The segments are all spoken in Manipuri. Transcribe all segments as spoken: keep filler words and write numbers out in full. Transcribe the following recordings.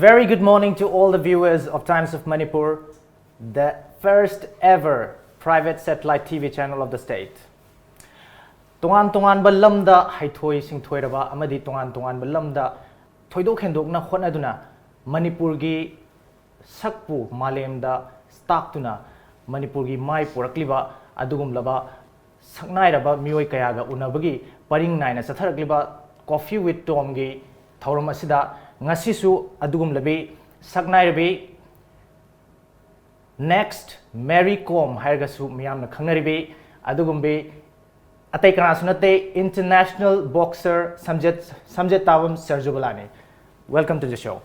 Very good morning to all the viewers of Times of Manipur, the first ever private satellite T V channel of the state. ꯇꯣꯉꯥꯟ ꯇꯣꯉꯥꯟꯕ ꯂꯝꯗ ꯍꯩꯊꯣꯏ ꯁꯤꯡꯊꯣꯏꯔꯕ ꯑꯃꯗꯤ ꯇꯣꯉꯥꯟ ꯇꯣꯉꯥꯟꯕ ꯂꯝꯗ ꯊꯣꯏꯗꯣꯛ ꯍꯦꯟꯗꯣꯛꯅ ꯍꯣꯠꯅꯗꯨꯅ ꯃꯅꯤꯄꯨꯔꯒꯤ ꯁꯛꯄꯨ ꯃꯥꯂꯦꯝꯗ ꯇꯥꯛꯇꯨꯅ ꯃꯅꯤꯄꯨꯔꯒꯤ ꯃꯥꯏ ꯄꯨꯔꯛꯂꯤꯕ ꯑꯗꯨꯒꯨꯝꯂꯕ ꯁꯛꯅꯥꯏꯔꯕ ꯃꯤꯑꯣꯏ ꯀꯌꯥꯒ ꯎꯅꯕꯒꯤ ꯄꯔꯤꯡ ꯅꯥꯏꯅ ꯆꯠꯊꯔꯛꯂꯤꯕ Coffee with Tomꯒꯤ ꯊꯧꯔꯝ ꯑꯁꯤꯗ ꯉꯁꯤꯁꯨ ꯑꯗꯨꯒꯨꯝꯂꯕꯤ ꯁꯛꯅꯥꯏꯔꯕꯤ Next Mary Kom ꯍꯥꯏꯔꯒꯁꯨ ꯃꯤꯌꯥꯝꯅ ꯈꯪꯅꯔꯤꯕꯤ ꯑꯗꯨꯒꯨꯝꯕꯤ ꯑꯇꯩ ꯀꯅꯥꯁꯨ ꯅꯠꯇꯦ, international boxer ꯁꯝꯖꯦꯠ ꯁꯝꯖꯦꯠ ꯇꯥꯕꯝ ꯁꯔꯖꯨꯕꯂꯥꯅꯤ꯫ Welcome to the show.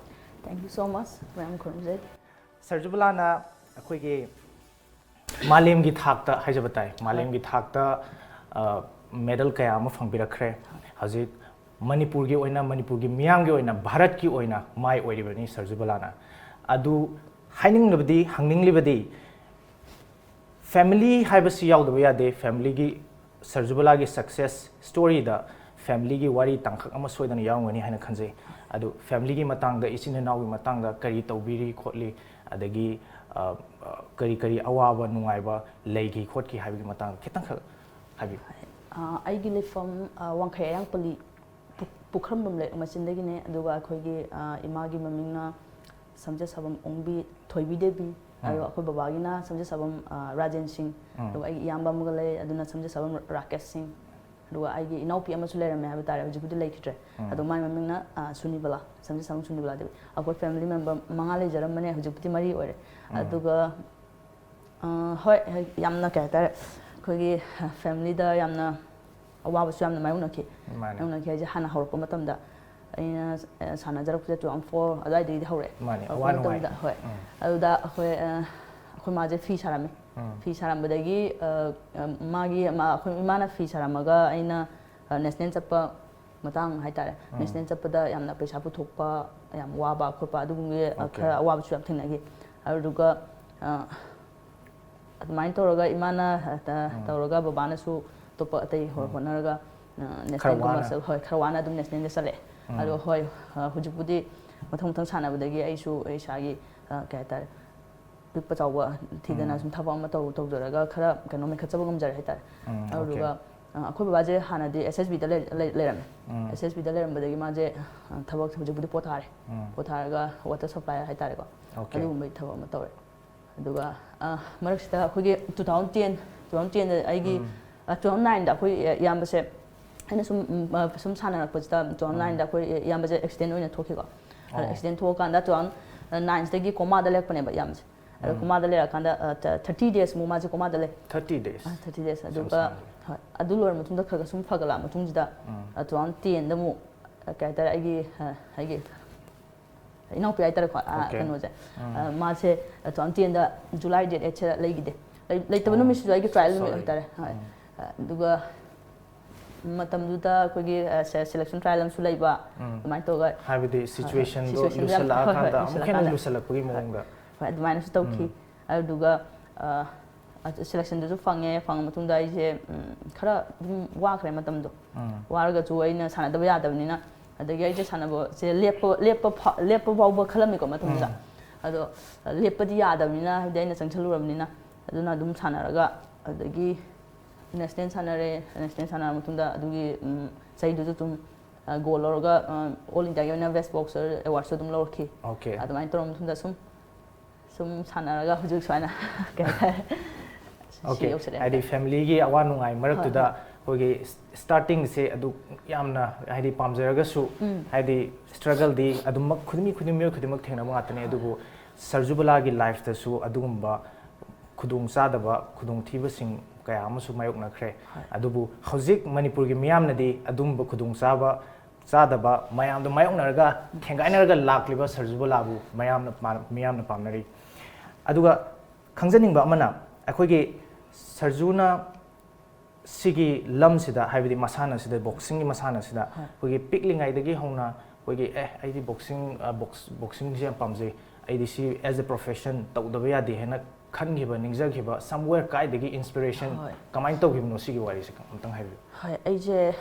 Thank you so much. ꯃꯌꯥꯝ ꯈꯨꯔꯨꯝꯖꯩ꯫ ꯁꯔꯖꯨꯕꯂꯥꯅ ꯑꯩꯈꯣꯏꯒꯤ ꯃꯥꯂꯦꯝꯒꯤ ꯊꯥꯛꯇ ꯍꯥꯏꯖꯕ ꯇꯥꯏ, ꯃꯥꯂꯦꯝꯒꯤ ꯊꯥꯛꯇ ꯃꯦꯗꯜ ꯀꯌꯥ ꯑꯃ ꯐꯪꯕꯤꯔꯛꯈ꯭ꯔꯦ꯫ ꯍꯧꯖꯤꯛ ꯃꯅꯤꯄꯨꯔꯒꯤ ꯑꯣꯏꯅ, ꯃꯅꯤꯄꯨꯔꯒꯤ ꯃꯤꯌꯥꯝꯒꯤ ꯑꯣꯏꯅ, ꯚꯥꯔꯠꯀꯤ ꯑꯣꯏꯅ ꯃꯥꯏ ꯑꯣꯏꯔꯤꯕꯅꯤ ꯁꯔꯖꯨꯕꯂꯥꯅ꯫ ꯑꯗꯨ ꯍꯥꯏꯅꯤꯡꯂꯕꯗꯤ, ꯍꯪꯅꯤꯡꯂꯤꯕꯗꯤ, ꯐꯦꯃꯤꯂꯤ ꯍꯥꯏꯕꯁꯤ ꯌꯥꯎꯗꯕ ꯌꯥꯗꯦ꯫ ꯐꯦꯃꯤꯂꯤꯒꯤ, ꯁꯔꯖꯨꯕꯂꯥꯒꯤ ꯁꯛꯁꯦꯁ ꯁ꯭ꯇꯣꯔꯤꯗ ꯐꯦꯃꯤꯂꯤꯒꯤ ꯋꯥꯔꯤ ꯇꯥꯡꯈꯛ ꯑꯃ ꯁꯣꯏꯗꯅ ꯌꯥꯎꯔꯝꯒꯅꯤ ꯍꯥꯏꯅ ꯈꯟꯖꯩ꯫ ꯑꯗꯨ ꯐꯦꯃꯤꯂꯤꯒꯤ ꯃꯇꯥꯡꯗ, ꯏꯆꯤꯟ ꯏꯅꯥꯎꯒꯤ ꯃꯇꯥꯡꯗ ꯀꯔꯤ ꯇꯧꯕꯤꯔꯤ ꯈꯣꯠꯂꯤ, ꯑꯗꯒꯤ ꯑ, ꯑ, ꯀꯔꯤ ꯀꯔꯤ ꯑꯋꯥꯕ ꯅꯨꯡꯉꯥꯏꯕ ꯂꯩꯈꯤ ꯈꯣꯠꯈꯤ ꯍꯥꯏꯕꯒꯤ ꯃꯇꯥꯡꯗ ꯈꯤꯇꯪꯈꯛ ꯍꯥꯏꯕꯤꯌꯨ꯫ ꯑ, ꯑꯩꯒꯤ ꯂꯩꯐꯝ, ꯑ, ꯋꯥꯡꯈꯩ ꯑꯌꯥꯡꯄꯜꯂꯤ, ꯄꯨ-, ꯄꯨꯈ꯭ꯔꯝꯕꯝ ꯂꯩꯔꯛ ꯃꯆꯤꯟꯗꯒꯤꯅꯦ꯫ ꯑꯗꯨꯒ ꯑꯩꯈꯣꯏꯒꯤ, ꯑ, ꯏꯃꯥꯒꯤ ꯃꯃꯤꯡꯅ ꯁꯝꯖꯦꯠꯁꯥꯕꯝ ꯑꯣꯡꯕꯤ ꯊꯣꯏꯕꯤ ꯗꯦꯕꯤ, ꯑꯗꯨꯒ ꯑꯩꯈꯣꯏ ꯕꯕꯥꯒꯤꯅ ꯁꯝꯖꯦꯠꯁꯥꯕꯝ, ꯑ, ꯔꯥꯖꯦꯟ ꯁꯤꯡ, ꯑꯗꯨꯒ ꯑꯩꯒꯤ ꯏꯌꯥꯝꯕ ꯑꯃꯒ ꯂꯩ, ꯑꯗꯨꯅ ꯁꯝꯖꯦꯠꯁꯥꯕꯝ ꯔꯥꯀꯦꯁ ꯁꯤꯡ, ꯑꯗꯨꯒ ꯑꯩꯒꯤ ꯏꯅꯥꯎꯄꯤ ꯑꯃꯁꯨ ꯂꯩꯔꯝꯃꯦ ꯍꯥꯏꯕ ꯇꯥꯔꯦ, ꯍꯧꯖꯤꯛꯄꯨꯗꯤ ꯂꯩꯈꯤꯗ꯭ꯔꯦ꯫ ꯑꯗꯣ ꯃꯥꯏ ꯃꯃꯤꯡꯅ, ꯑ, ꯁꯨꯅꯤꯕꯂꯥ, ꯁꯝꯖꯦꯠꯁꯥꯕꯝ ꯁꯨꯅꯤꯕꯂꯥ ꯗꯦꯕꯤ꯫ ꯑꯩꯈꯣꯏ ꯐꯦꯃꯤꯂꯤ ꯃꯦꯝꯕꯔ ꯃꯉꯥ ꯂꯩꯖꯔꯝꯕꯅꯦ, ꯍꯧꯖꯤꯛꯄꯨꯗꯤ ꯃꯔꯤ ꯑꯣꯏꯔꯦ꯫ ꯑꯗꯨꯒ, ꯑ, ꯍꯣꯏ, ꯍꯥꯏ-, ꯌꯥꯝꯅ, ꯀꯩ ꯍꯥꯏꯇꯥꯔꯦ, ꯑꯩꯈꯣꯏꯒꯤ ꯐꯦꯃꯤꯂꯤꯗ ꯌꯥꯝꯅ ꯑꯋꯥꯕꯁꯨ ꯌꯥꯝꯅ ꯃꯥꯌꯣꯛꯅꯈꯤ꯫ ꯃꯥꯅꯦ꯫ ꯃꯥꯌꯣꯛꯅꯈꯤ ꯍꯥꯏꯁꯦ, ꯍꯥꯟꯅ ꯍꯧꯔꯛꯄ ꯃꯇꯝꯗ ꯑꯩꯅ, ꯑ, ꯁꯥꯟꯅꯖꯔꯛꯄꯁꯦ two thousand four ꯑꯗꯨꯋꯥꯏꯗꯒꯤꯗꯤ ꯍꯧꯔꯛꯑꯦ꯫ ꯃꯥꯅꯦ, ꯍꯧꯔꯛꯄ ꯑꯋꯥ ꯅꯨꯡꯉꯥꯏ꯫ ꯃꯇꯝꯗ, ꯍꯣꯏ꯫ ꯑꯗꯨꯗ ꯑꯩꯈꯣꯏ, ꯑ, ꯑꯩꯈꯣꯏ ꯃꯥꯁꯦ ꯐꯤ ꯁꯥꯔꯝꯃꯦ꯫ ꯐꯤ ꯁꯥꯔꯝꯕꯗꯒꯤ, ꯑ, ꯑ, ꯃꯥꯒꯤ, ꯃꯥ-, ꯑꯩꯈꯣꯏ ꯏꯃꯥꯅ ꯐꯤ ꯁꯥꯔꯝꯃꯒ ꯑꯩꯅ, ꯑ, ꯅꯦꯁꯅꯦꯜ ꯆꯠꯄ ꯃꯇꯥꯡ ꯍꯥꯏꯇꯥꯔꯦ꯫ ꯅꯦꯁꯅꯦꯜ ꯆꯠꯄꯗ ꯌꯥꯝꯅ ꯄꯩꯁꯥ ꯄꯨꯊꯣꯛꯄ, ꯌꯥꯝ ꯋꯥꯕ ꯈꯣꯠꯄ ꯑꯗꯨꯒꯨꯝꯕꯒꯤ, ꯑ, ꯑꯣꯀꯦ꯫ ꯈꯔ ꯑꯋꯥꯕꯁꯨ ꯌꯥꯝ ꯊꯦꯡꯅꯈꯤ꯫ ꯑꯗꯨꯗꯨꯒ, ꯑ, ꯑꯗꯨꯃꯥꯏꯅ ꯇꯧꯔꯒ ꯏꯃꯥꯅ, ꯑ, ꯇ-, ꯇꯧꯔꯒ ꯕꯕꯥꯅꯁꯨ ꯑꯇꯣꯞꯄ ꯑꯇꯩ ꯍꯣ-, ꯍꯣꯠꯅꯔꯒ, ꯑ, ꯅꯦꯁꯅꯦꯜꯒꯨꯝꯕ ꯋꯥꯅ꯫ ꯆꯠ-, ꯍꯣꯏ, ꯈꯔ ꯋꯥꯅ ꯑꯗꯨꯝ ꯅꯦꯁꯅꯦꯜꯗ ꯆꯠꯂꯛꯑꯦ꯫ ꯑꯗꯣ ꯍꯣꯏ, ꯑ, ꯍꯧꯖꯤꯛꯄꯨꯗꯤ, ꯃꯊꯪ ꯃꯊꯪ ꯁꯥꯟꯅꯕꯗꯒꯤ ꯑꯩꯁꯨ ꯑꯩ ꯏꯁꯥꯒꯤ, ꯑ, ꯀꯩ ꯍꯥꯏꯇꯥꯔꯦ, ꯄꯤꯛꯄ ꯆꯥꯎꯕ ꯊꯤꯗꯅ ꯎꯝ꯫ ꯁꯨꯝ ꯊꯕꯛ ꯑꯃ ꯇꯧ-, ꯇꯧꯖꯔꯒ ꯈꯔ ꯀꯩꯅꯣ ꯃꯦꯟꯈꯠꯆꯕ ꯉꯝꯖꯔꯦ ꯍꯥꯏꯇꯥꯔꯦ꯫ ꯎꯝ, ꯑꯗꯨꯗꯨꯒ, okay꯫ ꯑ, ꯑꯩꯈꯣꯏ ꯕꯕꯥꯁꯦ ꯍꯥꯟꯅꯗꯤ ꯑꯦꯁ ꯑꯦꯁ ꯕꯤꯗ ꯂꯩ-, ꯂꯩ-, ꯂꯩꯔꯝꯃꯦ꯫ ꯎꯝ꯫ ꯑꯦꯁ ꯑꯦꯁ ꯕꯤꯗ ꯂꯩꯔꯝꯕꯗꯒꯤ ꯃꯥꯁꯦ, ꯑ, ꯊꯕꯛ ꯍꯧꯖꯤꯛꯄꯨꯗꯤ ꯄꯣꯊꯥꯔꯦ꯫ ꯎꯝ꯫ ꯄꯣꯊꯥꯔꯒ water supplier ꯍꯥꯏꯇꯥꯔꯦꯀꯣ꯫ Okay꯫ ꯑꯗꯨꯒꯨꯝꯕꯒꯤ ꯊꯕꯛ ꯑꯃ ꯇꯧꯔꯦ꯫ ꯑꯗꯨꯒ, ꯑ, ꯃꯔꯛꯁꯤꯗ ꯑꯩꯈꯣꯏꯒꯤ two thousand ten, two thousand tenꯗ ꯑꯩꯒꯤ, ꯎꯝ꯫ ꯑ, two thousand nineꯗ ꯑꯩꯈꯣꯏ ꯏꯌꯥꯝꯕꯁꯦ, ꯑꯩꯅ ꯁꯨꯝ, ꯎꯝ, ꯑ, ꯁꯨꯝ ꯁꯥꯟꯅꯔꯛꯄꯁꯤꯗ two thousand nineꯗ ꯎꯝ꯫ ꯑꯩꯈꯣꯏ ꯏꯌꯥꯝꯕꯁꯦ accident ꯑꯣꯏꯅ ꯊꯣꯛꯈꯤꯀꯣ꯫ ꯑꯗ ꯑꯣ꯫ Accident ꯊꯣꯛꯑꯀꯥꯟꯗ two thousand nineꯁꯤꯗꯒꯤ comaꯗ ꯂꯩꯔꯛꯄꯅꯦꯕ ꯏꯌꯥꯝꯕꯁꯦ꯫ ꯑꯗ ꯎꯝ꯫ Comaꯗ ꯂꯩꯔꯀꯥꯟꯗ, ꯑ, ꯊ-, thirty days ꯃꯨꯛ ꯃꯥꯁꯦ comaꯗ ꯂꯩ꯫ Thirty days? ꯑ, thirty days꯫ ꯌꯥꯝ ꯑꯗꯨꯒ, ꯁꯥꯡꯉꯤ꯫ ꯍꯣꯏ, ꯑꯗꯨ ꯂꯣꯏꯔ ꯃꯇꯨꯡꯗ ꯈꯔ ꯈꯔ ꯁꯨꯝ ꯐꯒꯠꯂꯛꯑ ꯃꯇꯨꯡꯁꯤꯗ, ꯎꯝ꯫ ꯑ, two thousand tenꯗ ꯑꯃꯨꯛ, ꯑ, ꯀꯩ ꯍꯥꯏꯇꯥꯔꯦ, ꯑꯩꯒꯤ, ꯑ, ꯑꯩꯒꯤ ꯏꯅꯥꯎꯄꯤ ꯍꯥꯏꯇꯥꯔꯦꯀꯣ, ꯑ, Okay꯫ ꯀꯩꯅꯣꯁꯦ, ꯎꯝ꯫ ꯑ, ꯃꯥꯁꯦ, ꯑ, two thousand tenꯗ July date eightꯁꯤꯗ ꯂꯩꯈꯤꯗꯦ꯫ ꯂꯩ-, ꯂꯩꯇꯕ ꯑꯣ꯫ ꯅꯨꯃꯤꯠꯁꯤꯁꯨ ꯑꯩꯒꯤ trial ꯅꯨꯃꯤꯠ Sorry꯫ ꯍꯥꯏꯇꯥꯔꯦ꯫ ꯍꯣꯏ꯫ ꯎꯝ꯫ ꯑ, ꯑꯗꯨꯒ ꯃꯇꯝꯗꯨꯗ ꯑꯩꯈꯣꯏꯒꯤ, ꯑ, se-, selection trial ꯑꯃꯁꯨ ꯂꯩꯕ, ꯎꯝ꯫ ꯑꯗꯨꯃꯥꯏꯅ ꯇꯧꯔꯒ ꯍꯥꯏꯕꯗꯤ ꯍꯣꯏ, ꯍꯣꯏ, situationꯗꯣ situationꯗꯣ ꯌꯥꯝ, ꯍꯣꯏ, ꯍꯣꯏ, ꯂꯨꯁꯜꯂꯛꯑꯀꯥꯟꯗ ꯑꯃꯨꯛꯀ ꯍꯦꯟꯅ ꯂꯨꯁꯜꯂꯛꯑꯀꯥꯟꯗ꯫ ꯂꯨꯁꯜꯂꯛꯄꯒꯤ ꯍꯣꯏ꯫ ꯃꯑꯣꯡꯗ꯫ ꯍꯣꯏ, ꯑꯗꯨꯃꯥꯏꯅꯁꯨ ꯇꯧꯈꯤ꯫ ꯎꯝ꯫ ꯑꯗꯨꯗꯨꯒ, ꯑ, ꯑ, selectionꯗꯨꯁꯨ ꯐꯪꯉꯦ, ꯐꯪꯉ ꯃꯇꯨꯡꯗ ꯑꯩꯁꯦ, ꯎꯝ, ꯈꯔ ꯑꯗꯨꯝ ꯋꯥꯈ꯭ꯔꯦ ꯃꯇꯝꯗꯣ꯫ ꯎꯝ꯫ ꯋꯥꯔꯒꯁꯨ ꯑꯩꯅ ꯁꯥꯟꯅꯗꯕ ꯌꯥꯗꯕꯅꯤꯅ, ꯑꯗꯒꯤ ꯑꯩꯁꯦ ꯁꯥꯟꯅꯕꯁꯦ ꯂꯦꯞꯄ, ꯂꯦꯞꯄ ꯐꯥ-, ꯂꯦꯞꯄ ꯐꯥꯎꯕ ꯈꯜꯂꯝꯃꯤꯀꯣ ꯃꯇꯝꯗꯨꯗ꯫ ꯎꯝ꯫ ꯑꯗꯣ, ꯑ, ꯂꯦꯞꯄꯗꯤ ꯌꯥꯗꯕꯅꯤꯅ, ꯍꯥꯏꯕꯗꯤ ꯑꯩꯅ ꯆꯪꯁꯜꯂꯨꯔꯕꯅꯤꯅ, ꯑꯗꯨꯅ ꯑꯗꯨꯝ ꯁꯥꯟꯅꯔꯒ, ꯑꯗꯒꯤ national ꯁꯥꯟꯅꯔꯦ, national ꯁꯥꯟꯅꯔ ꯃꯇꯨꯡꯗ ꯑꯗꯨꯒꯤ, ꯎꯝ, ꯆꯍꯤꯗꯨꯁꯨ ꯑꯗꯨꯝ, ꯑ, gold ꯂꯧꯔꯒ, ꯑ, all Indiaꯒꯤ ꯑꯣꯏꯅ best boxer awardꯁꯨ ꯑꯗꯨꯝ ꯂꯧꯔꯛꯈꯤ꯫ Okay꯫ ꯑꯗꯨꯃꯥꯏꯅ ꯇꯧꯔ ꯃꯇꯨꯡꯗ ꯁꯨꯝ, ꯁꯨꯝ ꯁꯥꯟꯅꯔꯒ ꯍꯧꯖꯤꯛ ꯁꯨꯃꯥꯏꯅ, ꯀꯩ ꯍꯥꯏꯇꯥꯔꯦ, ꯁꯤ Okay꯫ ꯌꯧꯁꯤꯜꯂꯛꯑꯦ ꯍꯥꯏꯗꯤ ꯍꯥꯏꯇꯥꯔꯦ꯫ Familyꯒꯤ ꯑꯋꯥ ꯅꯨꯡꯉꯥꯏ ꯍꯣꯏ, ꯃꯔꯛꯇꯨꯗ ꯍꯣꯏ꯫ ꯑꯩꯈꯣꯏꯒꯤ startingꯁꯦ ꯑꯗꯨ ꯌꯥꯝꯅ ꯍꯥꯏꯗꯤ ꯄꯥꯝꯖꯔꯒꯁꯨ ꯎꯝ꯫ ꯍꯥꯏꯗꯤ struggleꯗꯤ ꯑꯗꯨꯝꯃꯛ ꯈꯨꯗꯤꯡ-, ꯃꯤ ꯈꯨꯗꯤꯡ-, ꯃꯤꯑꯣꯏ ꯈꯨꯗꯤꯡꯃꯛ ꯊꯦꯡꯅꯕ ꯉꯥꯛꯇꯅꯤ꯫ ꯍꯣꯏ꯫ ꯑꯗꯨꯕꯨ ꯁꯔꯖꯨꯕꯂꯥꯒꯤ lifeꯇꯁꯨ ꯑꯗꯨꯒꯨꯝꯕ ꯈꯨꯗꯣꯡꯆꯥꯗꯕ, ꯈꯨꯗꯣꯡꯊꯤꯕꯁꯤꯡ ꯀꯌꯥ ꯑꯃꯁꯨ ꯃꯥꯌꯣꯛꯅꯈ꯭ꯔꯦ꯫ ꯍꯣꯏ꯫ ꯑꯗꯨꯕꯨ ꯍꯧꯖꯤꯛ ꯃꯅꯤꯄꯨꯔꯒꯤ ꯃꯤꯌꯥꯝꯅꯗꯤ ꯑꯗꯨꯒꯨꯝꯕ ꯈꯨꯗꯣꯡꯆꯥꯕ, ꯆꯥꯗꯕ ꯃꯌꯥꯝꯗꯣ ꯃꯥꯌꯣꯛꯅꯔꯒ ꯊꯦꯡꯒꯥꯏꯅꯔꯒ ꯂꯥꯛꯂꯤꯕ ꯁꯔꯖꯨꯕꯂꯥꯕꯨ ꯃꯌꯥꯝꯅ ꯄꯥꯝ-, ꯃꯤꯌꯥꯝꯅ ꯄꯥꯝꯅꯔꯤ꯫ ꯑꯗꯨꯒ ꯈꯪꯖꯅꯤꯡꯕ ꯑꯃꯅ, ꯑꯩꯈꯣꯏꯒꯤ ꯁꯔꯖꯨꯅ ꯁꯤꯒꯤ ꯂꯝꯁꯤꯗ, ꯍꯥꯏꯕꯗꯤ ꯃꯁꯥꯟꯅꯁꯤꯗ, boxingꯒꯤ ꯃꯁꯥꯟꯅꯁꯤꯗ ꯍꯣꯏ꯫ ꯑꯩꯈꯣꯏꯒꯤ ꯄꯤꯛꯂꯤꯉꯩꯗꯒꯤ ꯍꯧꯅ ꯑꯩꯈꯣꯏꯒꯤ, "ꯑꯦ, ꯑꯩꯗꯤ boxing, ꯑ, box-, boxingꯁꯦ ꯌꯥꯝ ꯄꯥꯝꯖꯩ, ꯑꯩꯗꯤ ꯁꯤ as a profession ꯇꯧꯗꯕ ꯌꯥꯗꯦ" ꯍꯥꯏꯅ ꯈꯟꯈꯤꯕ, ꯅꯤꯡꯖꯈꯤꯕ, somewhere ꯀꯥꯏꯗꯒꯤ inspiration ꯍꯣꯏ꯫ ꯀꯃꯥꯏꯅ ꯇꯧꯈꯤꯕꯅꯣ, ꯁꯤꯒꯤ ꯋꯥꯔꯤꯁꯦ ꯑꯝꯇꯪ ꯍꯥꯏꯕꯤꯌꯨ꯫ ꯍꯣꯏ, ꯑꯩꯁꯦ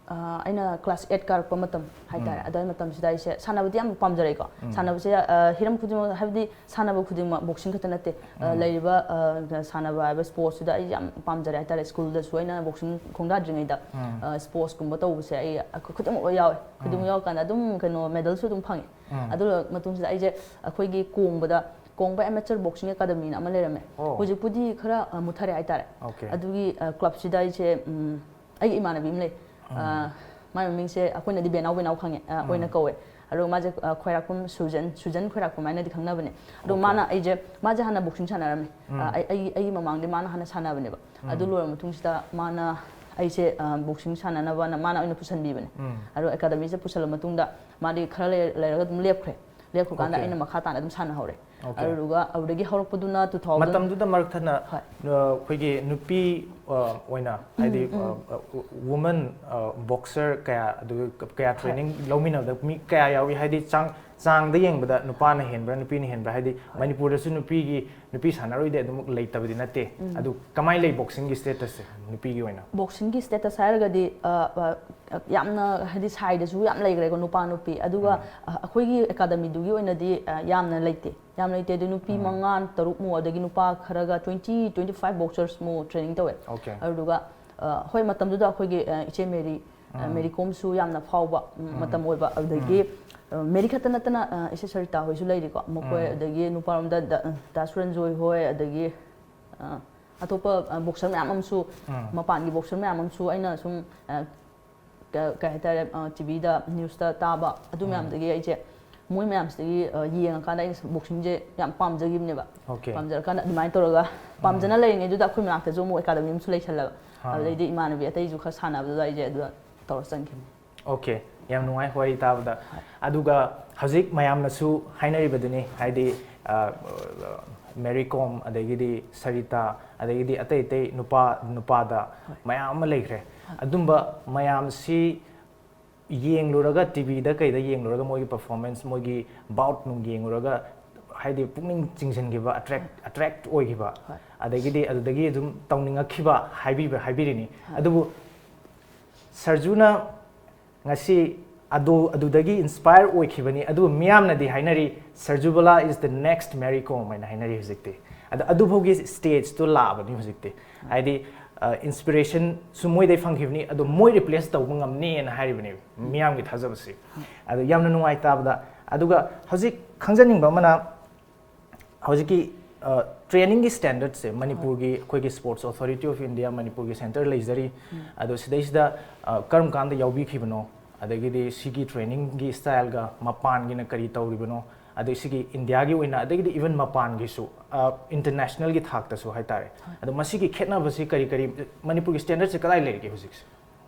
ꯑ, ꯑꯩꯅ ꯀ꯭ꯂꯥꯁ ꯑꯦꯠ ꯀꯥꯔꯛꯄ ꯃꯇꯝ ꯍꯥꯏꯇꯥꯔꯦ, ꯑꯗꯨꯋꯥꯏ ꯃꯇꯝꯁꯤꯗ ꯑꯩꯁꯦ ꯁꯥꯟꯅꯕꯗꯤ ꯌꯥꯝ ꯄꯥꯝꯖꯔꯛꯏꯀꯣ꯫ ꯁꯥꯟꯅꯕꯁꯦ, ꯑ, ꯍꯤꯔꯝ ꯈꯨꯗꯤꯡꯃꯛ, ꯍꯥꯏꯕꯗꯤ ꯁꯥꯟꯅꯕ ꯈꯨꯗꯤꯡꯃꯛ, ꯕꯣꯛꯁꯤꯡ ꯈꯛꯇ ꯅꯠꯇꯦ, ꯑ, ꯂꯩꯔꯤꯕ, ꯑ, ꯁꯥꯟꯅꯕ ꯍꯥꯏꯕ ꯁ꯭ꯄꯣꯔꯠꯁꯤꯗ ꯑꯩ ꯌꯥꯝ ꯄꯥꯝꯖꯔꯦ ꯍꯥꯏꯇꯥꯔꯦ꯫ ꯁ꯭ꯀꯨꯜꯗꯁꯨ ꯑꯩꯅ ꯕꯣꯛꯁꯤꯡ ꯈꯣꯡꯗꯥꯗ꯭ꯔꯤꯉꯩꯗ, ꯑ, ꯁ꯭ꯄꯣꯔꯠꯁꯀꯨꯝꯕ ꯇꯧꯕꯁꯦ ꯑꯩ ꯈꯨꯗꯤꯡꯃꯛ ꯂꯣꯏ ꯌꯥꯎꯋꯦ꯫ ꯈꯨꯗꯤꯡꯃꯛ ꯌꯥꯎꯔꯀꯥꯟꯗ ꯑꯗꯨꯝ ꯀꯩꯅꯣ, ꯃꯦꯗꯜꯁꯨ ꯑꯗꯨꯝ ꯐꯪꯉꯦ꯫ ꯑꯗꯨ ꯂꯣꯏꯔ ꯃꯇꯨꯡꯁꯤꯗ ꯑꯩꯁꯦ ꯑꯩꯈꯣꯏꯒꯤ ꯀꯣꯡꯕꯗ, ꯀꯣꯡꯕ ꯑꯦꯃꯦꯆꯔ ꯕꯣꯛꯁꯤꯡ ꯑꯦꯀꯥꯗꯃꯤꯅ ꯑꯃ ꯂꯩꯔꯝꯃꯦ꯫ ꯑꯣ꯫ ꯍꯧꯖꯤꯛꯄꯨꯗꯤ ꯈꯔ, ꯑ, ꯃꯨꯠꯊꯔꯦ ꯍꯥꯏꯇꯥꯔꯦ꯫ ꯑꯣꯀꯦ꯫ ꯑꯗꯨꯒꯤ, ꯑ, ꯀ꯭ꯂꯕꯁꯤꯗ ꯑꯩꯁꯦ, ꯎꯝ, ꯑꯩꯒꯤ ꯏꯃꯥꯟꯅꯕꯤ ꯑꯃ ꯂꯩ꯫ ꯑ, ꯃꯥꯏ ꯃꯃꯤꯡꯁꯦ ꯑꯩꯈꯣꯏꯅꯗꯤ ꯕꯦꯅꯥꯎ ꯕꯦꯅꯥꯎ ꯈꯪꯉꯦ, ꯑ, ꯑꯣꯏꯅ ꯀꯧꯋꯦ꯫ ꯑꯗꯣ ꯃꯥꯁꯦ, ꯑ, ꯈ꯭ꯋꯥꯏꯔꯥꯛꯄꯝ ꯁꯨꯖꯟ, ꯁꯨꯖꯟ ꯈ꯭ꯋꯥꯏꯔꯥꯛꯄꯝ ꯍꯥꯏꯅꯗꯤ ꯈꯪꯅꯕꯅꯦ꯫ ꯑꯗꯣ ꯃꯥꯅ ꯑꯩꯁꯦ, ꯃꯥꯁꯦ ꯍꯥꯟꯅ ꯕꯣꯛꯁꯤꯡ ꯁꯥꯟꯅꯔꯝꯃꯦ꯫ ꯑ, ꯑꯩ, ꯑꯩ, ꯑꯩꯒꯤ ꯃꯃꯥꯡꯗꯤ ꯃꯥꯅ ꯍꯥꯟꯅ ꯁꯥꯟꯅꯕꯅꯦꯕ꯫ ꯑꯗꯨ ꯂꯣꯏꯔ ꯃꯇꯨꯡꯁꯤꯗ ꯃꯥꯅ ꯑꯩꯁꯦ, ꯑ, ꯕꯣꯛꯁꯤꯡ ꯁꯥꯟꯅꯅꯕꯅ ꯃꯥꯅ ꯑꯣꯏꯅ ꯄꯨꯁꯟꯕꯤꯕꯅꯦ꯫ ꯑꯗꯣ ꯑꯦꯀꯥꯗꯃꯤꯁꯦ ꯄꯨꯁꯜꯂ ꯃꯇꯨꯡꯗ ꯃꯥꯗꯤ ꯈꯔ ꯂꯩ-, ꯂꯩꯔꯒ ꯑꯗꯨꯝ ꯂꯦꯞꯈ꯭ꯔꯦ꯫ ꯂꯦꯞꯈ꯭ꯔꯀꯥꯟꯗ ꯑꯣꯀꯦ꯫ ꯑꯩꯅ ꯃꯈꯥ ꯇꯥꯅ ꯑꯗꯨꯝ ꯁꯥꯟꯅꯍꯧꯔꯦ꯫ ꯑꯣꯀꯦ꯫ ꯑꯗꯨꯗꯨꯒ ꯑꯗꯨꯗꯒꯤ ꯍꯧꯔꯛꯄꯗꯨꯅ two thousand ꯃꯇꯝꯗꯨꯗ ꯃꯔꯛ ꯊꯠꯅ, ꯍꯣꯏ꯫ ꯑ, ꯑꯩꯈꯣꯏꯒꯤ ꯅꯨꯄꯤ, ꯑ, ꯑꯣꯏꯅ, ꯍꯥꯏꯗꯤ, ꯑ, ꯑ, ꯋꯨꯃꯟ, ꯑ, ꯕꯣꯛꯁꯔ ꯀꯌꯥ, ꯑꯗꯨꯒ ꯀꯌꯥ ꯍꯣꯏ꯫ ꯇ꯭ꯔꯦꯅꯤꯡ ꯂꯧꯃꯤꯟꯅꯕꯗ ꯃꯤ ꯀꯌꯥ ꯌꯥꯎꯏ? ꯍꯥꯏꯗꯤ ꯆꯥꯡ, ꯆꯥꯡꯗ ꯌꯦꯡꯕꯗ ꯅꯨꯄꯥꯅ ꯍꯦꯟꯕ꯭ꯔꯥ, ꯅꯨꯄꯤꯅ ꯍꯦꯟꯕ꯭ꯔꯥ? ꯍꯥꯏꯗꯤ ꯍꯣꯏ꯫ ꯃꯅꯤꯄꯨꯔꯗꯁꯨ ꯅꯨꯄꯤꯒꯤ, ꯅꯨꯄꯤ ꯁꯥꯟꯅꯔꯣꯏꯗꯤ ꯑꯗꯨꯃꯛ ꯂꯩꯇꯕꯗꯤ ꯅꯠꯇꯦ꯫ ꯑꯗꯨ ꯀꯃꯥꯏꯅ ꯂꯩ ꯕꯣꯛꯁꯤꯡꯒꯤ ꯁ꯭ꯇꯦꯇꯁꯁꯦ ꯅꯨꯄꯤꯒꯤ ꯑꯣꯏꯅ? ꯕꯣꯛꯁꯤꯡꯒꯤ ꯁ꯭ꯇꯦꯇꯁ ꯍꯥꯏꯔꯒꯗꯤ, ꯑ, ꯑ, ꯌꯥꯝꯅ, ꯍꯥꯏꯗꯤ, ꯁꯥꯏꯗꯁꯨ ꯌꯥꯝ ꯂꯩꯈ꯭ꯔꯦꯀꯣ, ꯅꯨꯄꯥ ꯅꯨꯄꯤ꯫ ꯑꯗꯨꯒ, ꯑ, ꯑꯩꯈꯣꯏꯒꯤ ꯑꯦꯀꯥꯗꯃꯤꯗꯨꯒꯤ ꯑꯣꯏꯅꯗꯤ, ꯑ, ꯌꯥꯝꯅ ꯂꯩꯇꯦ꯫ ꯌꯥꯝ ꯂꯩꯇꯦ꯫ ꯑꯗꯨ ꯅꯨꯄꯤ ꯃꯉꯥ, ꯇꯔꯨꯛ ꯃꯨꯛ, ꯑꯗꯒꯤ ꯅꯨꯄꯥ ꯈꯔꯒ twenty, twenty five ꯕꯣꯛꯁꯔꯁ ꯃꯨꯛ ꯇ꯭ꯔꯦꯅꯤꯡ ꯇꯧꯋꯦ꯫ ꯑꯣꯀꯦ꯫ ꯑꯗꯨꯗꯨꯒ, ꯑ, ꯍꯣꯏ, ꯃꯇꯝꯗꯨꯗ ꯑꯩꯈꯣꯏꯒꯤ, ꯑ, ꯏꯆꯦ ꯃꯦꯔꯤ, ꯑ, ꯃꯦꯔꯤ ꯀꯣꯝꯁꯨ ꯌꯥꯝꯅ ꯐꯥꯎꯕ, ꯎꯝ, ꯃꯇꯝ ꯑꯣꯏꯕ꯫ ꯑꯗꯨꯗꯒꯤ, ꯑ, ꯃꯦꯔꯤ ꯈꯛꯇ ꯅꯠꯇꯅ, ꯑ, ꯏꯆꯦ ꯁꯔꯤꯇꯥ ꯍꯣꯏꯁꯨ ꯂꯩꯔꯤꯀꯣ, ꯃꯈꯣꯏ, ꯑꯗꯒꯤ ꯅꯨꯄꯥꯔꯣꯝꯗ ꯗ-, ꯗꯥ ꯁꯨꯔꯟꯖꯣꯏ ꯍꯣꯏ, ꯑꯗꯒꯤ, ꯑ, ꯑꯇꯣꯞꯄ, ꯑ, ꯕꯣꯛꯁꯔ ꯃꯌꯥꯝ ꯑꯃꯁꯨ, ꯃꯄꯥꯟꯒꯤ ꯕꯣꯛꯁꯔ ꯃꯌꯥꯝ ꯑꯃꯁꯨ ꯑꯩꯅ ꯁꯨꯝ, ꯑ, ꯀ-, ꯀꯩ ꯍꯥꯏꯇꯥꯔꯦ, ꯑ, ꯇꯤꯚꯤꯗ, ꯅ꯭ꯌꯨꯁꯇ ꯇꯥꯕ, ꯑꯗꯨ ꯃꯌꯥꯝꯗꯒꯤ ꯑꯩꯁꯦ, ꯃꯣꯏ ꯃꯌꯥꯝꯁꯤꯗꯒꯤ, ꯑ, ꯌꯦꯡꯉꯀꯥꯟꯗ ꯑꯩꯅ ꯕꯣꯛꯁꯤꯡꯁꯦ ꯌꯥꯝ ꯄꯥꯝꯖꯈꯤꯕꯅꯦꯕ꯫ ꯑꯣꯀꯦ꯫ ꯄꯥꯝꯖꯔꯀꯥꯟꯗ ꯑꯗꯨꯃꯥꯏꯅ ꯇꯧꯔꯒ, ꯄꯥꯝꯖꯅ ꯂꯩꯔꯤꯉꯩꯗꯨꯗ ꯑꯩꯈꯣꯏ ꯃꯅꯥꯛꯇꯁꯨ ꯑꯃꯨꯛ ꯑꯦꯀꯥꯗꯃꯤ ꯑꯃꯁꯨ ꯂꯩꯁꯜꯂꯕ꯫ ꯑꯥ꯫ ꯑꯗꯨꯗꯩꯗꯤ ꯏꯃꯥꯟꯅꯕꯤ ꯑꯇꯩꯁꯨ ꯈꯔ ꯁꯥꯟꯅꯕꯗꯨꯗ ꯑꯩꯁꯦ ꯑꯗꯨꯗ ꯇꯧꯔ ꯆꯪꯈꯤꯕꯅꯦ꯫ ꯑꯣꯀꯦ, ꯌꯥꯝ ꯅꯨꯡꯉꯥꯏ ꯋꯥꯔꯤ ꯇꯥꯕꯗ꯫ ꯍꯣꯏ꯫ ꯑꯗꯨꯒ ꯍꯧꯖꯤꯛ ꯃꯌꯥꯝꯅꯁꯨ ꯍꯥꯏꯅꯔꯤꯕꯗꯨꯅꯤ, ꯍꯥꯏꯗꯤ, ꯑ, ꯃꯦꯔꯤ ꯀꯣꯝ, ꯑꯗꯒꯤꯗꯤ ꯁꯔꯤꯇꯥ, ꯑꯗꯒꯤꯗꯤ ꯑꯇꯩ ꯑꯇꯩ ꯅꯨꯄꯥ, ꯅꯨꯄꯥꯗ ꯍꯣꯏ꯫ ꯃꯌꯥꯝ ꯑꯃ ꯂꯩꯈ꯭ꯔꯦ꯫ ꯍꯣꯏ꯫ ꯑꯗꯨꯝꯕ ꯃꯌꯥꯝꯁꯤ ꯌꯦꯡꯂꯨꯔꯒ, ꯇꯤꯚꯤꯗ ꯀꯩꯗ ꯌꯦꯡꯂꯨꯔꯒ ꯃꯣꯏꯒꯤ ꯄꯔꯐꯣꯔꯃꯦꯟꯁ, ꯃꯣꯏꯒꯤ ꯕꯥꯎꯠ ꯅꯨꯡ ꯌꯦꯡꯂꯨꯔꯒ, ꯍꯥꯏꯗꯤ ꯄꯨꯛꯅꯤꯡ ꯆꯤꯡꯁꯤꯟꯈꯤꯕ, ꯑꯦꯇ꯭ꯔꯦꯛ, ꯑꯦꯇ꯭ꯔꯦꯛ ꯑꯣꯏꯈꯤꯕ, ꯍꯣꯏ꯫ ꯑꯗꯒꯤꯗꯤ ꯑꯗꯨꯗꯒꯤ ꯑꯗꯨꯝ ꯇꯧꯅꯤꯡꯉꯛꯈꯤꯕ ꯍꯥꯏꯕꯤꯕ, ꯍꯥꯏꯕꯤꯔꯤꯅꯤ꯫ ꯍꯣꯏ꯫ ꯑꯗꯨꯕꯨ ꯁꯔꯖꯨꯅ ꯉꯁꯤ ꯑꯗꯨ ꯑꯗꯨꯗꯒꯤ ꯏꯟꯁꯄꯥꯌꯔ ꯑꯣꯏꯈꯤꯕꯅꯤ, ꯑꯗꯨꯕꯨ ꯃꯤꯌꯥꯝꯅꯗꯤ ꯍꯥꯏꯅꯔꯤ, "ꯁꯔꯖꯨ ꯕꯂꯥ is the next Mary Kom" ꯍꯥꯏꯅ ꯍꯥꯏꯅꯔꯤ ꯍꯧꯖꯤꯛꯇꯤ꯫ ꯑꯗꯣ ꯑꯗꯨꯐꯥꯎꯒꯤ ꯁ꯭ꯇꯦꯖꯇꯣ ꯂꯥꯛꯑꯕꯅꯤ ꯍꯧꯖꯤꯛꯇꯤ꯫ ꯍꯥꯏꯗꯤ ꯏꯟꯁꯄꯤꯔꯦꯁꯟꯁꯨ ꯃꯣꯏꯗꯩ ꯐꯪꯈꯤꯕꯅꯤ, ꯑꯗꯣ ꯃꯣꯏ ꯔꯤꯄ꯭ꯂꯦꯁ ꯇꯧꯕ ꯉꯝꯅꯤꯅ ꯍꯥꯏꯔꯤꯕꯅꯦꯕ ꯃꯤꯌꯥꯝꯒꯤ ꯊꯥꯖꯕꯁꯤ꯫ ꯑꯗꯣ ꯌꯥꯝꯅ ꯅꯨꯡꯉꯥꯏ ꯇꯥꯕꯗ꯫ ꯑꯗꯨꯒ ꯍꯧꯖꯤꯛ ꯈꯪꯖꯅꯤꯡꯕ ꯑꯃꯅ, ꯍꯧꯖꯤꯛꯀꯤ ꯇ꯭ꯔꯦꯅꯤꯡꯒꯤ ꯁ꯭ꯇꯦꯟꯗꯔꯠꯁꯦ ꯃꯅꯤꯄꯨꯔꯒꯤ, ꯑꯩꯈꯣꯏꯒꯤ Sports Authority of India ꯃꯅꯤꯄꯨꯔꯒꯤ ꯁꯦꯟꯇꯔ ꯂꯩꯖꯔꯤ꯫ ꯑꯗꯣ ꯁꯤꯗꯩꯁꯤꯗ ꯑ, ꯀꯔꯝ ꯀꯥꯟꯗ ꯌꯥꯎꯕꯤꯈꯤꯕꯅꯣ, ꯑꯗꯒꯤꯗꯤ ꯁꯤꯒꯤ ꯇ꯭ꯔꯦꯅꯤꯡꯒꯤ ꯁ꯭ꯇꯥꯏꯜꯒ ꯃꯄꯥꯟꯒꯤꯅ ꯀꯔꯤ ꯇꯧꯔꯤꯕꯅꯣ, ꯑꯗꯩ ꯁꯤꯒꯤ ꯏꯟꯗꯤꯌꯥꯒꯤ ꯑꯣꯏꯅ, ꯑꯗꯒꯤꯗꯤ ꯏꯚꯟ ꯃꯄꯥꯟꯒꯤꯁꯨ, ꯏꯟꯇꯔꯅꯦꯁꯅꯦꯜꯒꯤ ꯊꯥꯛꯇꯁꯨ ꯍꯥꯏꯇꯥꯔꯦ꯫ ꯑꯗꯣ ꯃꯁꯤꯒꯤ ꯈꯦꯠꯅꯕꯁꯤ ꯀꯔꯤ ꯀꯔꯤ, ꯃꯅꯤꯄꯨꯔꯒꯤ ꯁ꯭ꯇꯦꯟꯗꯔꯠꯁꯤ ꯀꯗꯥꯏ ꯂꯩꯔꯤꯒꯦ ꯍꯧꯖꯤꯛꯁꯦ?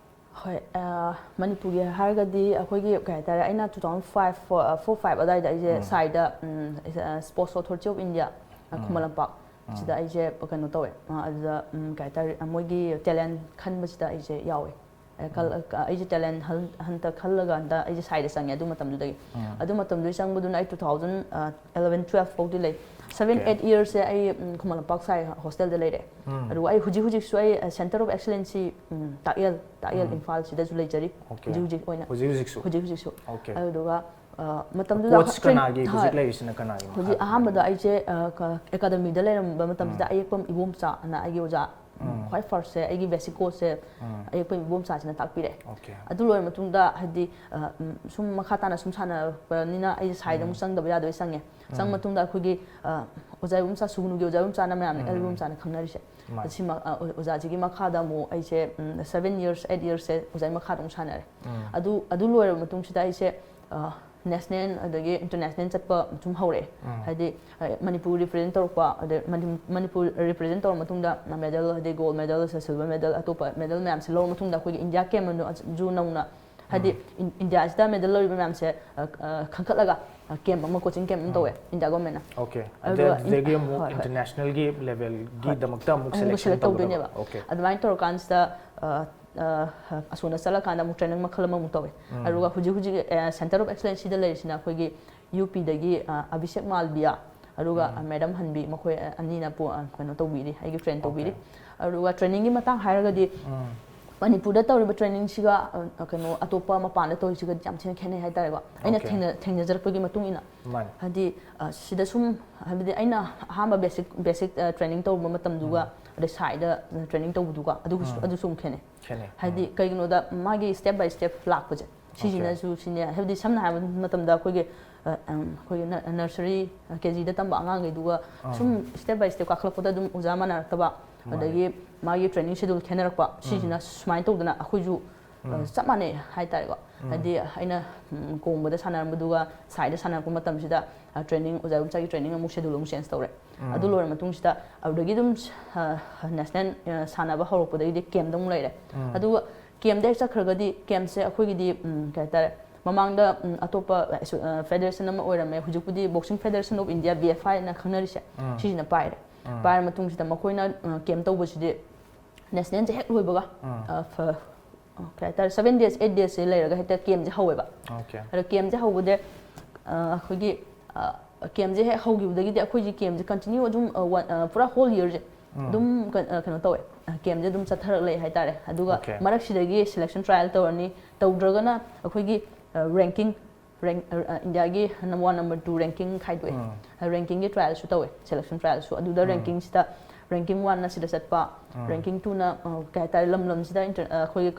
ꯍꯣꯏ, ꯑ, ꯃꯅꯤꯄꯨꯔꯒꯤ ꯍꯥꯏꯔꯒꯗꯤ ꯑꯩꯈꯣꯏꯒꯤ ꯀꯩ ꯍꯥꯏꯇꯥꯔꯦ, ꯑꯩꯅ two thousand five, four, four, five ꯑꯗꯨꯋꯥꯏꯗ ꯑꯩꯁꯦ ꯁꯥꯏꯗ, ꯎꯝ, ꯑ, Sports Authority of India, ꯑ, ꯈꯨꯃꯟ ꯂꯝꯄꯥꯛ, ꯁꯤꯗ ꯑꯩꯁꯦ ꯀꯩꯅꯣ ꯇꯧꯋꯦ, ꯑ, ꯑꯗꯨꯗ, ꯎꯝ, ꯀꯩ ꯍꯥꯏꯇꯥꯔꯦ, ꯃꯣꯏꯒꯤ ꯇꯦꯂꯦꯟ ꯈꯟꯕꯁꯤꯗ ꯑꯩꯁꯦ ꯌꯥꯎꯋꯦ꯫ ꯑ, ꯈꯜ-, ꯑ, ꯑꯩꯁꯦ ꯇꯦꯂꯦꯟ ꯍꯟ-, ꯍꯟꯇ ꯈꯜꯂꯒ ꯍꯟꯇ ꯑꯩꯁꯦ ꯁꯥꯏꯗ ꯆꯪꯉꯦ ꯑꯗꯨ ꯃꯇꯝꯗꯨꯗꯒꯤ꯫ ꯑꯗꯨ ꯃꯇꯝꯗꯨꯗꯒꯤ ꯆꯪꯕꯗꯨꯅ ꯑꯩ two thousand, ꯑ, eleven, twelve ꯐꯥꯎꯗꯤ ꯂꯩ꯫ Seven, Okay. eight years ꯁꯦ ꯑꯩ, ꯎꯝ, ꯈꯨꯃꯟ ꯂꯝꯄꯥꯛ ꯁꯥꯏ ꯍꯣꯁꯇꯦꯜꯗ ꯂꯩꯔꯦ꯫ ꯑꯗꯨꯒ ꯑꯩ ꯍꯧꯖꯤꯛ ꯍꯧꯖꯤꯛꯁꯨ ꯑꯩ, ꯑ, Center of Excellency, ꯎꯝ, ꯇꯥꯛꯌꯦꯜ, ꯇꯥꯛꯌꯦꯜ ꯏꯝꯐꯥꯜꯁꯤꯗꯁꯨ ꯂꯩꯖꯔꯤ꯫ Okay. ꯍꯧꯖꯤꯛ ꯍꯧꯖꯤꯛ ꯑꯣꯏꯅ꯫ ꯍꯧꯖꯤꯛ ꯍꯧꯖꯤꯛꯁꯨ? ꯍꯧꯖꯤꯛ ꯍꯧꯖꯤꯛꯁꯨ꯫ Okay. ꯑꯗꯨꯗꯨꯒ, ꯑ, ꯃꯇꯝꯗꯨꯗ Coach train-, ꯀꯅꯥꯒꯤ ꯍꯧꯖꯤꯛ ꯍꯣꯏ꯫ ꯂꯩꯔꯤꯁꯤꯅ ꯀꯅꯥꯒꯤ ꯍꯧꯖꯤꯛ ꯃꯈꯥꯗ ꯑꯍꯥꯟꯕꯗ ꯂꯩꯔꯤꯅꯣ? ꯑꯩꯁꯦ, ꯑ, ꯀ-, ꯑꯦꯀꯥꯗꯃꯤꯗ ꯂꯩꯔꯝꯕ ꯃꯇꯝꯁꯤꯗ ꯑꯌꯦꯛꯄꯝ ꯏꯕꯣꯝꯆꯥ ꯑꯅ ꯑꯩꯒꯤ ꯑꯣꯖꯥ, ꯎꯝ, ꯈ꯭ꯋꯥꯏ ꯐꯥꯔꯁꯁꯦ ꯑꯩꯒꯤ ꯕꯦꯁꯤꯛ ꯀꯣꯆꯁꯦ ꯑꯌꯦꯛꯄꯝ ꯏꯕꯣꯝꯆꯥꯁꯤꯅ ꯇꯥꯛꯄꯤꯔꯦ꯫ Okay. ꯑꯗꯨ ꯂꯣꯏꯔ ꯃꯇꯨꯡꯗ ꯍꯥꯏꯗꯤ, ꯑ, ꯎꯝ, ꯁꯨꯝ ꯃꯈꯥ ꯇꯥꯅ ꯁꯨꯝ ꯁꯥꯟꯅꯔꯛꯄꯅꯤꯅ ꯑꯩꯁꯦ ꯁꯥꯏꯗ ꯑꯃꯨꯛ ꯆꯪꯗꯕ ꯌꯥꯗꯕꯩ ꯆꯪꯉꯦ꯫ ꯆꯪ ꯃꯇꯨꯡꯗ ꯑꯩꯈꯣꯏꯒꯤ, ꯑ, ꯑꯣꯖꯥ ꯏꯕꯣꯝꯆꯥ, ꯁꯨꯒꯨꯅꯨꯒꯤ ꯑꯣꯖꯥ ꯏꯕꯣꯝꯆꯥꯅ ꯃꯌꯥꯝꯅ ꯑꯦꯜ ꯏꯕꯣꯝꯆꯥꯅ ꯈꯪꯅꯔꯤꯁꯦ꯫ ꯃꯥꯅꯤ꯫ ꯁꯤꯃ-, ꯑ, ꯑꯣꯖꯥꯁꯤꯒꯤ ꯃꯈꯥꯗ ꯑꯃꯨꯛ ꯑꯩꯁꯦ, ꯎꯝ, seven years, eight years ꯁꯦ ꯑꯣꯖꯥꯒꯤ ꯃꯈꯥꯗ ꯑꯃꯨꯛ ꯁꯥꯟꯅꯔꯦ꯫ ꯑꯗꯨ, ꯑꯗꯨ ꯂꯣꯏꯔꯕ ꯃꯇꯨꯡꯁꯤꯗ ꯑꯩꯁꯦ, ꯑ, ꯅꯦꯁꯅꯦꯜ ꯑꯗꯒꯤ ꯏꯟꯇꯔꯅꯦꯁꯅꯦꯜ ꯆꯠꯄ ꯁꯨꯝ ꯍꯧꯔꯛꯑꯦ꯫ ꯍꯥꯏꯗꯤ, ꯑ, ꯃꯅꯤꯄꯨꯔ ꯔꯤꯄ꯭ꯔꯖꯦꯟ ꯇꯧꯔꯛꯄ, ꯑꯗꯩ ꯃꯅꯤ-, ꯃꯅꯤꯄꯨꯔ ꯔꯤꯄ꯭ꯔꯖꯦꯟ ꯇꯧꯔ ꯃꯇꯨꯡꯗ ꯃꯦꯗꯜ, ꯍꯥꯏꯗꯤ ꯒꯣꯜ ꯃꯦꯗꯜ, ꯁꯤꯜꯚꯔ ꯃꯦꯗꯜ, ꯑꯇꯣꯞꯄ ꯃꯦꯗꯜ ꯃꯌꯥꯝꯁꯦ ꯂꯧꯔ ꯃꯇꯨꯡꯗ ꯑꯩꯈꯣꯏꯒꯤ ꯏꯟꯗꯤꯌꯥ ꯀꯦꯝ ꯃꯅꯨꯡꯗꯁꯨ ꯅꯧꯅ, ꯍꯥꯏꯗꯤ, ꯏꯟ-, ꯏꯟꯗꯤꯌꯥꯁꯤꯗ ꯃꯦꯗꯜ ꯂꯧꯔꯤꯕ ꯃꯌꯥꯝꯁꯦ, ꯑ, ꯑ, ꯈꯟꯒꯠꯂꯒ, ꯑ, ꯀꯦꯝ ꯑꯃ, ꯀꯣꯆꯤꯡ ꯀꯦꯝ ꯑꯃ ꯇꯧꯋꯦ ꯏꯟꯗꯤꯌꯥ ꯒꯣꯔꯃꯦꯟꯅ꯫ Okay. ꯑꯗꯨꯒ ꯑꯗꯨꯗꯒꯤ ꯑꯃꯨꯛ ꯍꯣꯏ, ꯍꯣꯏ꯫ ꯏꯟꯇꯔꯅꯦꯁꯅꯦꯜꯒꯤ ꯂꯦꯚꯦꯜꯒꯤꯗꯃꯛꯇ ꯑꯃꯨꯛ ꯑꯃꯨꯛ ꯁꯦꯂꯦꯛꯁꯟ ꯁꯦꯂꯦꯛ ꯇꯧꯗꯣꯏꯅꯦꯕ꯫ ꯇꯧꯒꯗꯕ꯫ Okay. ꯑꯗꯨꯃꯥꯏꯅ ꯇꯧꯔꯀꯥꯟꯁꯤꯗ, ꯑ, ꯑ, ꯑꯁꯣꯝꯗ ꯆꯠꯂꯀꯥꯟꯗ ꯑꯃꯨꯛ ꯇ꯭ꯔꯦꯅꯤꯡ ꯃꯈꯜ ꯑꯃꯃꯨꯛ ꯇꯧꯋꯦ꯫ ꯑꯗꯨꯒ ꯍꯧꯖꯤꯛ ꯍꯧꯖꯤꯛ, ꯑ, Center of Excellenceꯁꯤꯗ ꯂꯩꯔꯤꯁꯤꯅ ꯑꯩꯈꯣꯏꯒꯤ ꯌꯨ ꯄꯤꯗꯒꯤ, ꯑ, ꯑꯚꯤꯁꯦꯛ ꯃꯥꯜꯕꯤꯌꯥ, ꯑꯗꯨꯒ, ꯑ, ꯃꯦꯗꯥꯝ ꯍꯟꯕꯤ, ꯃꯈꯣꯏ, ꯑ, ꯑꯅꯤꯅ ꯄꯨ-, ꯑ, ꯀꯩꯅꯣ ꯇꯧꯕꯤꯔꯤ, ꯑꯩꯒꯤ ꯇ꯭ꯔꯦꯟ ꯇꯧꯕꯤꯔꯤ꯫ ꯑꯗꯨꯒ ꯇ꯭ꯔꯦꯅꯤꯡꯒꯤ ꯃꯇꯥꯡ ꯍꯥꯏꯔꯒꯗꯤ, ꯃꯅꯤꯄꯨꯔꯗ ꯇꯧꯔꯤꯕ ꯇ꯭ꯔꯦꯅꯤꯡꯁꯤꯒ ꯑ, ꯀꯩꯅꯣ ꯑꯇꯣꯞꯄ ꯃꯄꯥꯟꯗ ꯇꯧꯔꯤꯁꯤꯒ ꯌꯥꯝ ꯊꯤꯅ ꯈꯦꯠꯅꯩ ꯍꯥꯏꯇꯥꯔꯦꯀꯣ꯫ ꯑꯩꯅ Okay. ꯊꯦꯡꯅ- ꯊꯦꯡꯅꯖꯔꯛꯄꯒꯤ ꯃꯇꯨꯡ ꯏꯟꯅ ꯃꯥꯅꯦ꯫ ꯍꯥꯏꯗꯤ ꯑ, ꯁꯤꯗ ꯁꯨꯝ ꯍꯥꯏꯕꯗꯤ ꯑꯩꯅ ꯑꯍꯥꯟꯕ ꯕꯦꯁꯤꯛ ꯕꯦꯁꯤꯛ ꯇ꯭ꯔꯦꯅꯤꯡ ꯇꯧꯔꯨꯕ ꯃꯇꯝꯗꯨꯒ ꯑꯗꯩ ꯁꯥꯏꯗ ꯇ꯭ꯔꯦꯅꯤꯡ ꯇꯧꯕꯗꯨꯒ ꯑꯗꯨꯒꯤꯁꯨ ꯑꯗꯨꯁꯨ ꯑꯃꯨꯛ ꯈꯦꯠꯅꯩ꯫ ꯈꯦꯠꯅꯩ꯫ ꯍꯥꯏꯗꯤ ꯀꯩꯒꯤꯅꯣꯗ ꯃꯥꯒꯤ ꯁ꯭ꯇꯦꯞ ꯕꯥꯏ ꯁ꯭ꯇꯦꯞ ꯂꯥꯛꯄꯁꯦ ꯁꯤꯁꯤꯅꯁꯨ ꯁꯤꯅꯦ꯫ ꯍꯥꯏꯕꯗꯤ ꯁꯝꯅ ꯍꯥꯏꯕ ꯃꯇꯝꯗ ꯑꯩꯈꯣꯏꯒꯤ ꯑ, ꯑꯝ, ꯑꯩꯈꯣꯏꯒꯤ ꯅ- ꯅꯔꯁꯔꯤ ꯀꯦ ꯖꯤꯗ ꯇꯝꯕ ꯑꯉꯥꯡꯈꯩꯗꯨꯒ ꯁꯨꯝ ꯁ꯭ꯇꯦꯞ ꯕꯥꯏ ꯁ꯭ꯇꯦꯞ ꯀꯥꯈꯠꯂꯛꯄꯗ ꯑꯗꯨꯝ ꯑꯣꯖꯥ ꯃꯥꯟꯅꯔꯛꯇꯕ, ꯑꯗꯒꯤ ꯃꯥꯒꯤ ꯇ꯭ꯔꯦꯅꯤꯡ ꯁꯦꯗꯨꯜ ꯈꯦꯠꯅꯔꯛꯄ, ꯁꯤꯁꯤꯅ ꯁꯨꯃꯥꯏꯅ ꯇꯧꯗꯅ ꯑꯩꯈꯣꯏꯁꯨ ꯑ, ꯆꯞ ꯃꯥꯟꯅꯩ ꯍꯥꯏꯇꯥꯔꯦꯀꯣ꯫ ꯍꯥꯏꯗꯤ ꯑꯩꯅ ꯎꯝ, ꯀꯣꯡꯕꯗ ꯁꯥꯟꯅꯔꯝꯕꯗꯨꯒ ꯁꯥꯏꯗ ꯁꯥꯟꯅꯔꯛꯄ ꯃꯇꯝꯁꯤꯗ ꯇ꯭ꯔꯦꯅꯤꯡ ꯑꯣꯖꯥ ꯏꯕꯣꯝꯆꯥꯒꯤ ꯇ꯭ꯔꯦꯅꯤꯡ ꯑꯃꯨꯛ ꯁꯦꯗꯨꯜ ꯑꯃꯨꯛ ꯆꯦꯟꯖ ꯇꯧꯔꯦ꯫ ꯑꯗꯨ ꯂꯣꯏꯔ ꯃꯇꯨꯡꯁꯤꯗ ꯑꯗꯨꯗꯒꯤ ꯑꯗꯨꯝ ꯅꯦꯁꯅꯦꯜ ꯁꯥꯟꯅꯕ ꯍꯧꯔꯛꯄꯗꯒꯤꯗꯤ ꯀꯦꯝꯗ ꯑꯃꯨꯛ ꯂꯩꯔꯦ꯫ ꯑꯗꯨꯒ ꯀꯦꯝꯗ ꯍꯦꯛ ꯆꯠꯈ꯭ꯔꯒꯗꯤ ꯀꯦꯝꯁꯦ ꯑꯩꯈꯣꯏꯒꯤꯗꯤ ꯎꯝ, ꯀꯩ ꯍꯥꯏꯇꯥꯔꯦ, ꯃꯃꯥꯡꯗ ꯎꯝ, ꯑꯇꯣꯞꯄ ꯐꯦꯗꯔꯦꯁꯟ ꯑꯃ ꯑꯣꯏꯔꯝꯃꯦ, ꯍꯧꯖꯤꯛꯄꯨꯗꯤ Boxing Federation of India, B F I ꯍꯥꯏꯅ ꯈꯪꯅꯔꯤꯁꯦ, ꯁꯤꯁꯤꯅ ꯄꯥꯏꯔꯦ꯫ ꯄꯥꯏꯔ ꯃꯇꯨꯡꯁꯤꯗ ꯃꯈꯣꯏꯅ ꯎꯝ, ꯀꯦꯝ ꯇꯧꯕꯁꯤꯗꯤ ꯅꯦꯁꯅꯦꯜꯁꯦ ꯍꯦꯛ ꯂꯣꯏꯕꯒ ꯑ, ꯐ- ꯑ, ꯀꯩ ꯍꯥꯏꯇꯥꯔꯦ, seven days eight days ꯁꯦ ꯂꯩꯔꯒ ꯍꯦꯛꯇ ꯀꯦꯝꯁꯦ ꯍꯧꯋꯦꯕ꯫ Okay. ꯑꯗꯣ ꯀꯦꯝꯁꯦ ꯍꯧꯕꯗ ꯑ, ꯑꯩꯈꯣꯏꯒꯤ ꯀꯦꯝꯁꯦ ꯍꯦꯛ ꯍꯧꯈꯤꯕꯗꯒꯤꯗꯤ ꯑꯩꯈꯣꯏꯁꯤ ꯀꯦꯝꯁꯦ ꯀꯟꯇꯤꯅ꯭ꯌꯨ ꯑꯗꯨꯝ ꯑ, ꯋꯥꯟ- ꯑ, ꯄꯨꯔꯥ ꯍꯣꯜ ꯌꯔꯁꯦ ꯑꯗꯨꯝ ꯀ- ꯑ, ꯀꯩꯅꯣ ꯇꯧꯋꯦ, ꯀꯦꯝꯁꯦ ꯑꯗꯨꯝ ꯆꯠꯊꯔꯛ ꯂꯩ ꯍꯥꯏꯇꯥꯔꯦ꯫ ꯑꯗꯨꯒ Okay. ꯃꯔꯛꯁꯤꯗꯒꯤ ꯁꯦꯂꯦꯛꯁꯟ ꯇ꯭ꯔꯥꯏꯌꯦꯜ ꯇꯧꯔꯅꯤ, ꯇꯧꯗ꯭ꯔꯒꯅ ꯑꯩꯈꯣꯏꯒꯤ ꯔꯦꯡꯀꯤꯡ ꯔꯦꯡ ꯏꯟꯗꯤꯌꯥꯒꯤ ꯋꯥꯟ ꯅꯝꯕꯔ ꯇꯨ ꯔꯦꯡꯀꯤꯡ ꯈꯥꯏꯗꯣꯛꯑꯦ꯫ ꯔꯦꯡꯀꯤꯡꯒꯤ ꯇ꯭ꯔꯥꯏꯌꯦꯜꯁꯨ ꯇꯧꯋꯦ, ꯁꯦꯂꯦꯛꯁꯟ ꯇ꯭ꯔꯥꯏꯌꯦꯜꯁꯨ꯫ ꯑꯗꯨꯗ ꯔꯦꯡꯀꯤꯡꯁꯤꯗ ꯔꯦꯡꯀꯤꯡ ꯋꯥꯟꯅ ꯁꯤꯗ ꯆꯠꯄ, ꯔꯦꯡꯀꯤꯡ ꯇꯨꯅ ꯀꯩ ꯍꯥꯏꯇꯥꯔꯦ, ꯂꯝ ꯂꯝꯁꯤꯗ ꯏꯟꯇꯔ- ꯑꯩꯈꯣꯏꯒꯤ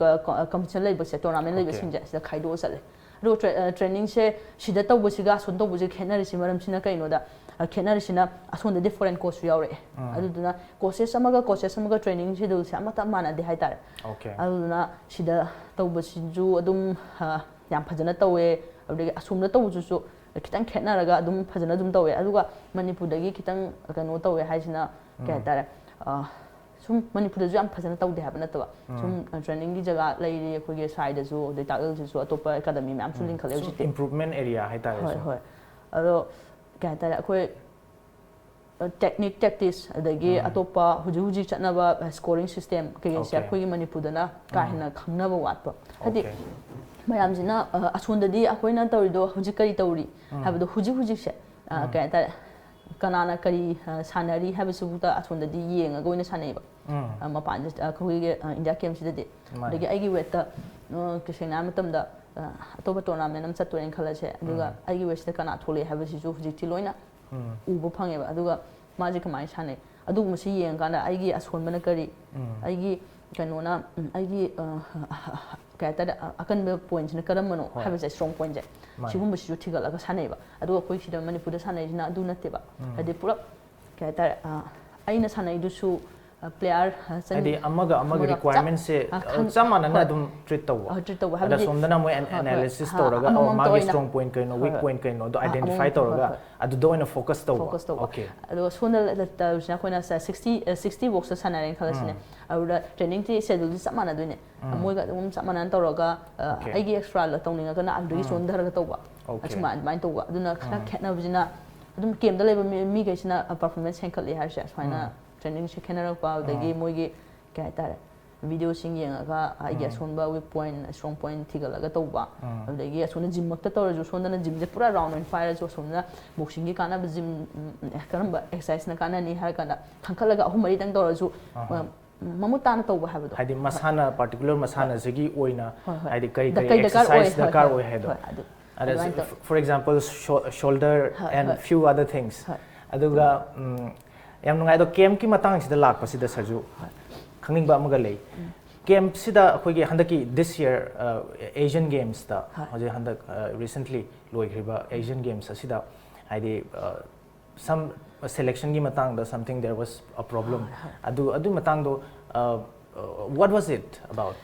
ꯀꯝꯄꯤꯇꯤꯁꯟ ꯂꯩꯕꯁꯦ, ꯇꯣꯔꯅꯥꯃꯦꯟ Okay. ꯂꯩꯕꯁꯤꯡꯁꯦ ꯁꯤꯗ ꯈꯥꯏꯗꯣꯛꯑ ꯆꯠꯂꯦ꯫ ꯑꯗꯨꯒ ꯇ꯭ꯔꯦ- ꯑ, ꯇ꯭ꯔꯦꯅꯤꯡꯁꯦ ꯁꯤꯗ ꯇꯧꯕꯁꯤꯒ ꯑꯁꯣꯝ ꯇꯧꯕꯁꯤꯒ ꯈꯦꯠꯅꯔꯤꯁꯤ ꯃꯔꯝꯁꯤꯅ ꯀꯩꯅꯣꯗ, ꯑ, ꯈꯦꯠꯅꯔꯤꯁꯤꯅ ꯑꯁꯣꯝꯗꯗꯤ ꯐꯣꯔꯦꯟ ꯀꯣꯆꯁꯨ ꯌꯥꯎꯔꯛꯑꯦ꯫ ꯑꯗꯨꯗꯨꯅ ꯀꯣꯆꯦꯁ ꯑꯃꯒ ꯀꯣꯆꯦꯁ ꯑꯃꯒ ꯇ꯭ꯔꯦꯅꯤꯡ ꯁꯦꯗꯨꯜꯁꯦ ꯑꯃꯠꯇ ꯃꯥꯟꯅꯗꯦ ꯍꯥꯏꯇꯥꯔꯦ꯫ Okay. ꯑꯗꯨꯗꯨꯅ ꯁꯤꯗ ꯇꯧꯕꯁꯤꯁꯨ ꯑꯗꯨꯝ ꯑ, ꯌꯥꯝ ꯐꯖꯅ ꯇꯧꯋꯦ꯫ ꯑꯗꯨꯗꯒꯤ ꯑꯁꯣꯝꯗ ꯇꯧꯕꯁꯤꯁꯨ ꯈꯤꯇꯪ ꯈꯦꯠꯅꯔꯒ ꯑꯗꯨꯝ ꯐꯖꯅ ꯑꯗꯨꯝ ꯇꯧꯋꯦ꯫ ꯑꯗꯨꯒ ꯃꯅꯤꯄꯨꯔꯗꯒꯤ ꯈꯤꯇꯪ ꯀꯩꯅꯣ ꯇꯧꯋꯦ ꯍꯥꯏꯁꯤꯅ ꯀꯩ ꯍꯥꯏꯇꯥꯔꯦ, ꯑ, ꯁꯨꯝ ꯃꯅꯤꯄꯨꯔꯗꯁꯨ ꯌꯥꯝ ꯐꯖꯅ ꯇꯧꯗꯦ ꯍꯥꯏꯕ ꯅꯠꯇꯕ, ꯁꯨꯝ ꯇ꯭ꯔꯦꯅꯤꯡꯒꯤ ꯖꯒꯥ ꯂꯩꯔꯤ ꯑꯩꯈꯣꯏꯒꯤ ꯁ꯭ꯋꯥꯏꯗꯁꯨ, ꯑꯗꯩ ꯇꯥꯛꯂꯦꯜꯁꯤꯁꯨ, ꯑꯇꯣꯞꯄ ꯑꯦꯀꯥꯗꯃꯤ ꯃꯌꯥꯝꯁꯨ ꯂꯤꯡꯈꯠꯂꯦ ꯁꯨꯝ ꯍꯧꯖꯤꯛꯇꯤ꯫ Improvement area ꯍꯥꯏꯇꯥꯔꯦ ꯍꯣꯏ, ꯁꯨꯝ꯫ ꯍꯣꯏ꯫ ꯑꯗꯣ ꯀꯩ ꯍꯥꯏꯇꯥꯔꯦ, ꯑꯩꯈꯣꯏ ꯇꯦꯛꯅꯤꯛ, ꯇꯦꯛꯇꯤꯛꯁ, ꯑꯗꯒꯤ ꯑꯇꯣꯞꯄ ꯍꯧꯖꯤꯛ ꯍꯧꯖꯤꯛ ꯆꯠꯅꯕ ꯁ꯭ꯀꯣꯔꯤꯡ ꯁꯤꯁꯇꯦꯝ ꯀꯩꯀꯩꯁꯦ Okay. ꯑꯩꯈꯣꯏꯒꯤ ꯃꯅꯤꯄꯨꯔꯗꯅ ꯀꯥ ꯍꯦꯟꯅ ꯈꯪꯅꯕ ꯋꯥꯠꯄ꯫ ꯍꯥꯏꯗꯤ Okay. ꯃꯌꯥꯝꯁꯤꯅ ꯑ, ꯑꯁꯣꯝꯗꯗꯤ ꯑꯩꯈꯣꯏꯅ ꯇꯧꯔꯤꯗꯣ ꯍꯧꯖꯤꯛ ꯀꯔꯤ ꯇꯧꯔꯤ ꯍꯥꯏꯕꯗꯣ ꯍꯧꯖꯤꯛ ꯍꯧꯖꯤꯛꯁꯦ ꯑ, ꯀꯩ ꯍꯥꯏꯇꯥꯔꯦ, ꯀꯅꯥꯅ ꯀꯔꯤ ꯑ, ꯁꯥꯟꯅꯔꯤ ꯍꯥꯏꯕꯁꯤꯐꯥꯎꯗ ꯑꯁꯣꯝꯗꯗꯤ ꯌꯦꯡꯉꯒ ꯑꯣꯏꯅ ꯁꯥꯟꯅꯩꯕ꯫ ꯎꯝ ꯑ, ꯃꯄꯥꯟꯗ ꯑ, ꯑꯩꯈꯣꯏꯒꯤ ꯏꯟꯗꯤꯌꯥ ꯀꯦꯝꯁꯤꯗꯗꯤ꯫ ꯃꯥꯅꯦ꯫ ꯑꯗꯒꯤ ꯑꯩꯒꯤ ꯋꯦꯠꯇ ꯇꯁꯦꯡꯅ ꯍꯥꯏꯕ ꯃꯇꯝꯗ ꯑ, ꯑꯇꯣꯞꯄ ꯇꯣꯔꯅꯥꯃꯦꯟ ꯑꯃ ꯆꯠꯇꯣꯔꯦꯅ ꯈꯜꯂꯁꯦ, ꯑꯗꯨꯒ ꯎꯝ ꯑꯩꯒꯤ ꯋꯦꯠꯁꯤꯗ ꯀꯅꯥ ꯊꯣꯛꯂꯛꯑꯦ ꯍꯥꯏꯕꯁꯤꯁꯨ ꯍꯧꯖꯤꯛꯇꯤ ꯂꯣꯏꯅ ꯎꯝ ꯎꯕ ꯐꯪꯉꯦꯕ꯫ ꯑꯗꯨꯒ ꯃꯥꯁꯦ ꯀꯃꯥꯏꯅ ꯁꯥꯟꯅꯩ, ꯑꯗꯨꯒꯨꯝꯕꯁꯤ ꯌꯦꯡꯉꯀꯥꯟꯗ ꯑꯩꯒꯤ ꯑꯁꯣꯟꯕꯅ ꯀꯔꯤ, ꯎꯝ ꯑꯩꯒꯤ ꯀꯩꯅꯣꯅ ꯎꯝ, ꯑꯩꯒꯤ ꯑ, ꯀꯩ ꯍꯥꯏꯇꯥꯔꯦ, ꯑ, ꯑꯀꯟꯕ ꯄꯣꯏꯟꯁꯤꯅ ꯀꯔꯝꯕꯅꯣ ꯍꯣꯏ꯫ ꯍꯥꯏꯕꯁꯦ, ꯁ꯭ꯇꯔꯣꯡ ꯄꯣꯏꯟꯁꯦ, ꯃꯥꯅꯦ꯫ ꯁꯤꯒꯨꯝꯕꯁꯤꯁꯨ ꯊꯤꯒꯠꯂꯒ ꯁꯥꯟꯅꯩꯕ꯫ ꯑꯗꯨꯒ ꯑꯩꯈꯣꯏ ꯁꯤꯗ ꯃꯅꯤꯄꯨꯔꯗ ꯁꯥꯟꯅꯔꯤꯁꯤꯅ ꯑꯗꯨ ꯅꯠꯇꯦꯕ꯫ ꯎꯝ ꯍꯥꯏꯗꯤ ꯄꯨꯂꯞ ꯀꯩ ꯍꯥꯏꯇꯥꯔꯦ, ꯑ, ꯑꯩꯅ ꯁꯥꯟꯅꯩꯗꯨꯁꯨ ꯄ꯭ꯂꯦꯌꯔ ꯍꯥꯏꯗꯤ ꯑꯃꯒ ꯑꯃꯒ ꯑꯃꯒ ꯔꯤꯀ꯭ꯋꯥꯏꯔꯃꯦꯟꯁꯦ ꯆꯞ-, ꯑ, ꯈꯪ-, ꯆꯞ ꯃꯥꯟꯅꯅ ꯍꯣꯏ꯫ ꯑꯗꯨꯝ ꯇ꯭ꯔꯤꯠ ꯇꯧꯕ꯫ ꯇ꯭ꯔꯤꯠ ꯇꯧꯕ ꯑꯗ ꯍꯥꯏꯕꯗꯤ ꯁꯣꯝꯗꯅ ꯃꯣꯏ ꯍꯣꯏ, ꯍꯣꯏ꯫ ꯑꯦꯅꯥꯂꯤꯁꯤꯁ ꯍꯥ, ꯇꯧꯔꯒ, "ꯑꯣ, ꯑꯃꯃꯝꯇ ꯃꯥꯒꯤ ꯑꯣꯏꯅ꯫ ꯁ꯭ꯇꯔꯣꯡ ꯄꯣꯏꯟ ꯀꯩꯅꯣ, ꯍꯣꯏ, ꯋꯤꯛ ꯍꯣꯏ꯫ ꯄꯣꯏꯟ ꯀꯩꯅꯣ?" ꯑꯗꯣ ꯍꯣꯏ, ꯑꯥꯏꯗꯦꯟꯇꯤꯐꯥꯏ ꯑꯃꯃꯝꯇ, ꯍꯣꯏ, ꯇꯧꯔꯒ ꯍꯣꯏ꯫ ꯑꯗꯨꯗ ꯑꯣꯏꯅ ꯐꯣꯀꯁ ꯇꯧꯕ꯫ ꯐꯣꯀꯁ ꯇꯧꯕ꯫ ꯑꯣꯀꯦ꯫ ꯑꯗꯨꯒ ꯁꯣꯝꯗ ꯇꯧꯔꯤꯁꯤꯅ ꯑꯩꯈꯣꯏꯅ ꯁꯤꯛꯁꯇꯤ, ꯁꯤꯛꯁꯇꯤ ꯕꯣꯛꯁꯇ ꯁꯥꯟꯅꯔꯦꯅ ꯈꯜꯂꯁꯤꯅꯦ꯫ ꯎꯝ꯫ ꯑꯗꯨꯗ ꯇ꯭ꯔꯦꯅꯤꯡꯁꯤ ꯁꯦꯗꯨꯜꯁꯤ ꯆꯞ ꯃꯥꯟꯅꯗꯣꯏꯅꯦ꯫ ꯎꯝ꯫ ꯃꯣꯏꯒ ꯑꯗꯨꯝ ꯆꯞ ꯃꯥꯟꯅꯅ ꯇꯧꯔꯒ, ꯑ, ꯑꯣꯀꯦ꯫ ꯑꯩꯒꯤ ꯑꯦꯛꯁꯇ꯭ꯔꯥ ꯇꯧꯅꯤꯡꯉꯒꯅ ꯑꯗꯨꯗꯒꯤ ꯎꯝ꯫ ꯆꯣꯟꯊꯔꯒ ꯇꯧꯕ꯫ ꯑꯣꯀꯦ꯫ ꯑꯁꯨꯃꯥꯏꯅ ꯑꯗꯨꯃꯥꯏꯅ ꯇꯧꯕ꯫ ꯑꯗꯨꯅ ꯈꯔ ꯎꯝ꯫ ꯈꯦꯠꯅꯕꯁꯤꯅ ꯑꯗꯨꯝ ꯀꯦꯝꯗ ꯂꯩꯕ ꯃꯤ-, ꯃꯤꯈꯩꯁꯤꯅ ꯄꯔꯐꯣꯔꯃꯦꯟꯁ ꯍꯦꯟꯒꯠꯂꯤ ꯍꯥꯏꯔꯤꯁꯦ꯫ ꯑꯁꯨꯃꯥꯏꯅ ꯎꯝ꯫ ꯇ꯭ꯔꯦꯅꯤꯡꯁꯦ ꯈꯦꯠꯅꯔꯛꯄ, ꯑꯗꯒꯤ ꯎꯝ꯫ ꯃꯣꯏꯒꯤ ꯀꯩ ꯍꯥꯏꯇꯥꯔꯦ, ꯚꯤꯗꯤꯑꯣꯁꯤꯡ ꯌꯦꯡꯉꯒ ꯑꯩꯒꯤ ꯎꯝ꯫ ꯑꯁꯣꯟꯕ ꯋꯤꯛ ꯄꯣꯏꯟ, ꯁ꯭ꯇꯔꯣꯡ ꯄꯣꯏꯟ ꯊꯤꯒꯠꯂꯒ ꯇꯧꯕ꯫ ꯎꯝ꯫ ꯑꯗꯨꯗꯒꯤ ꯑꯁꯣꯝꯗ ꯖꯤꯝꯃꯛꯇ ꯇꯧꯔꯁꯨ, ꯁꯣꯝꯗꯅ ꯖꯤꯝꯁꯦ ꯄꯨꯔꯥ ꯔꯥꯎꯟ ꯑꯣꯏꯅ ꯄꯥꯏꯔꯁꯨ, ꯑꯁꯣꯝꯗꯅ ꯕꯣꯛꯁꯤꯡꯒꯤ ꯀꯥꯟꯅꯕ ꯖꯤꯝ, ꯎꯝ, ꯀꯔꯝꯕ ꯑꯦꯛꯁꯔꯁꯥꯏꯁꯅ ꯀꯥꯟꯅꯅꯤ ꯍꯥꯏꯔ ꯀꯥꯟꯗ ꯈꯟꯈꯠꯂꯒ ꯑꯍꯨꯝ ꯃꯔꯤꯗꯪ ꯇꯧꯔꯁꯨ, ꯑꯍꯥ꯫ ꯑ, ꯃꯃꯨꯠ ꯇꯥꯅ ꯇꯧꯕ ꯍꯥꯏꯕꯗꯣ꯫ ꯍꯥꯏꯗꯤ ꯃꯁꯥꯅ, ꯄꯥꯔꯇꯤꯀꯨꯂꯔ ꯃꯁꯥꯟꯅꯁꯤꯒꯤ ꯑꯣꯏꯅ ꯍꯣꯏ, ꯍꯣꯏ꯫ ꯍꯥꯏꯗꯤ ꯀꯔꯤ ꯗ-, ꯀꯔꯤ ꯀꯔꯤ ꯗꯔꯀꯥꯔ ꯑꯣꯏ, ꯑꯦꯛꯁꯔꯁꯥꯏꯁ ꯍꯣꯏ, ꯗꯔꯀꯥꯔ ꯍꯣꯏ, ꯑꯣꯏ ꯍꯥꯏꯗꯣ꯫ ꯍꯣꯏ, ꯑꯗꯨ, ꯑꯗ, ꯑꯗꯨꯃꯥꯏꯅ ꯇꯧ-, for example, sho-, shoulder ꯍꯣꯏ, and ꯍꯣꯏ꯫ few other things꯫ ꯍꯣꯏ꯫ ꯑꯗꯨꯒ, ꯎꯝ, ꯌꯥꯝ ꯅꯨꯡꯉꯥꯏ꯫ ꯑꯗꯣ ꯀꯦꯝꯞꯀꯤ ꯃꯇꯥꯡꯁꯤꯗ ꯂꯥꯛꯄꯁꯤꯗ ꯁꯔꯁꯨ ꯈꯪꯅꯤꯡꯕ ꯑꯃꯒ ꯂꯩ꯫ ꯀꯦꯝꯞꯁꯤꯗ ꯑꯩꯈꯣꯏꯒꯤ ꯍꯟꯗꯛꯀꯤ this year, ꯑ, Asian Gamesꯇ, ꯍꯣꯏ꯫ ꯍꯧꯖꯤꯛ ꯍꯟꯗꯛ, ꯑ, recently ꯂꯣꯏꯈ꯭ꯔꯤꯕ Asian Games ꯑꯁꯤꯗ, ꯍꯥꯏꯗꯤ, ꯑ, some selectionꯒꯤ ꯃꯇꯥꯡꯗ something there was a problem꯫ ꯍꯣꯏ, ꯍꯣꯏ꯫ ꯑꯗꯨ, ꯑꯗꯨ ꯃꯇꯥꯡꯗꯣ, ꯑ, what was it about?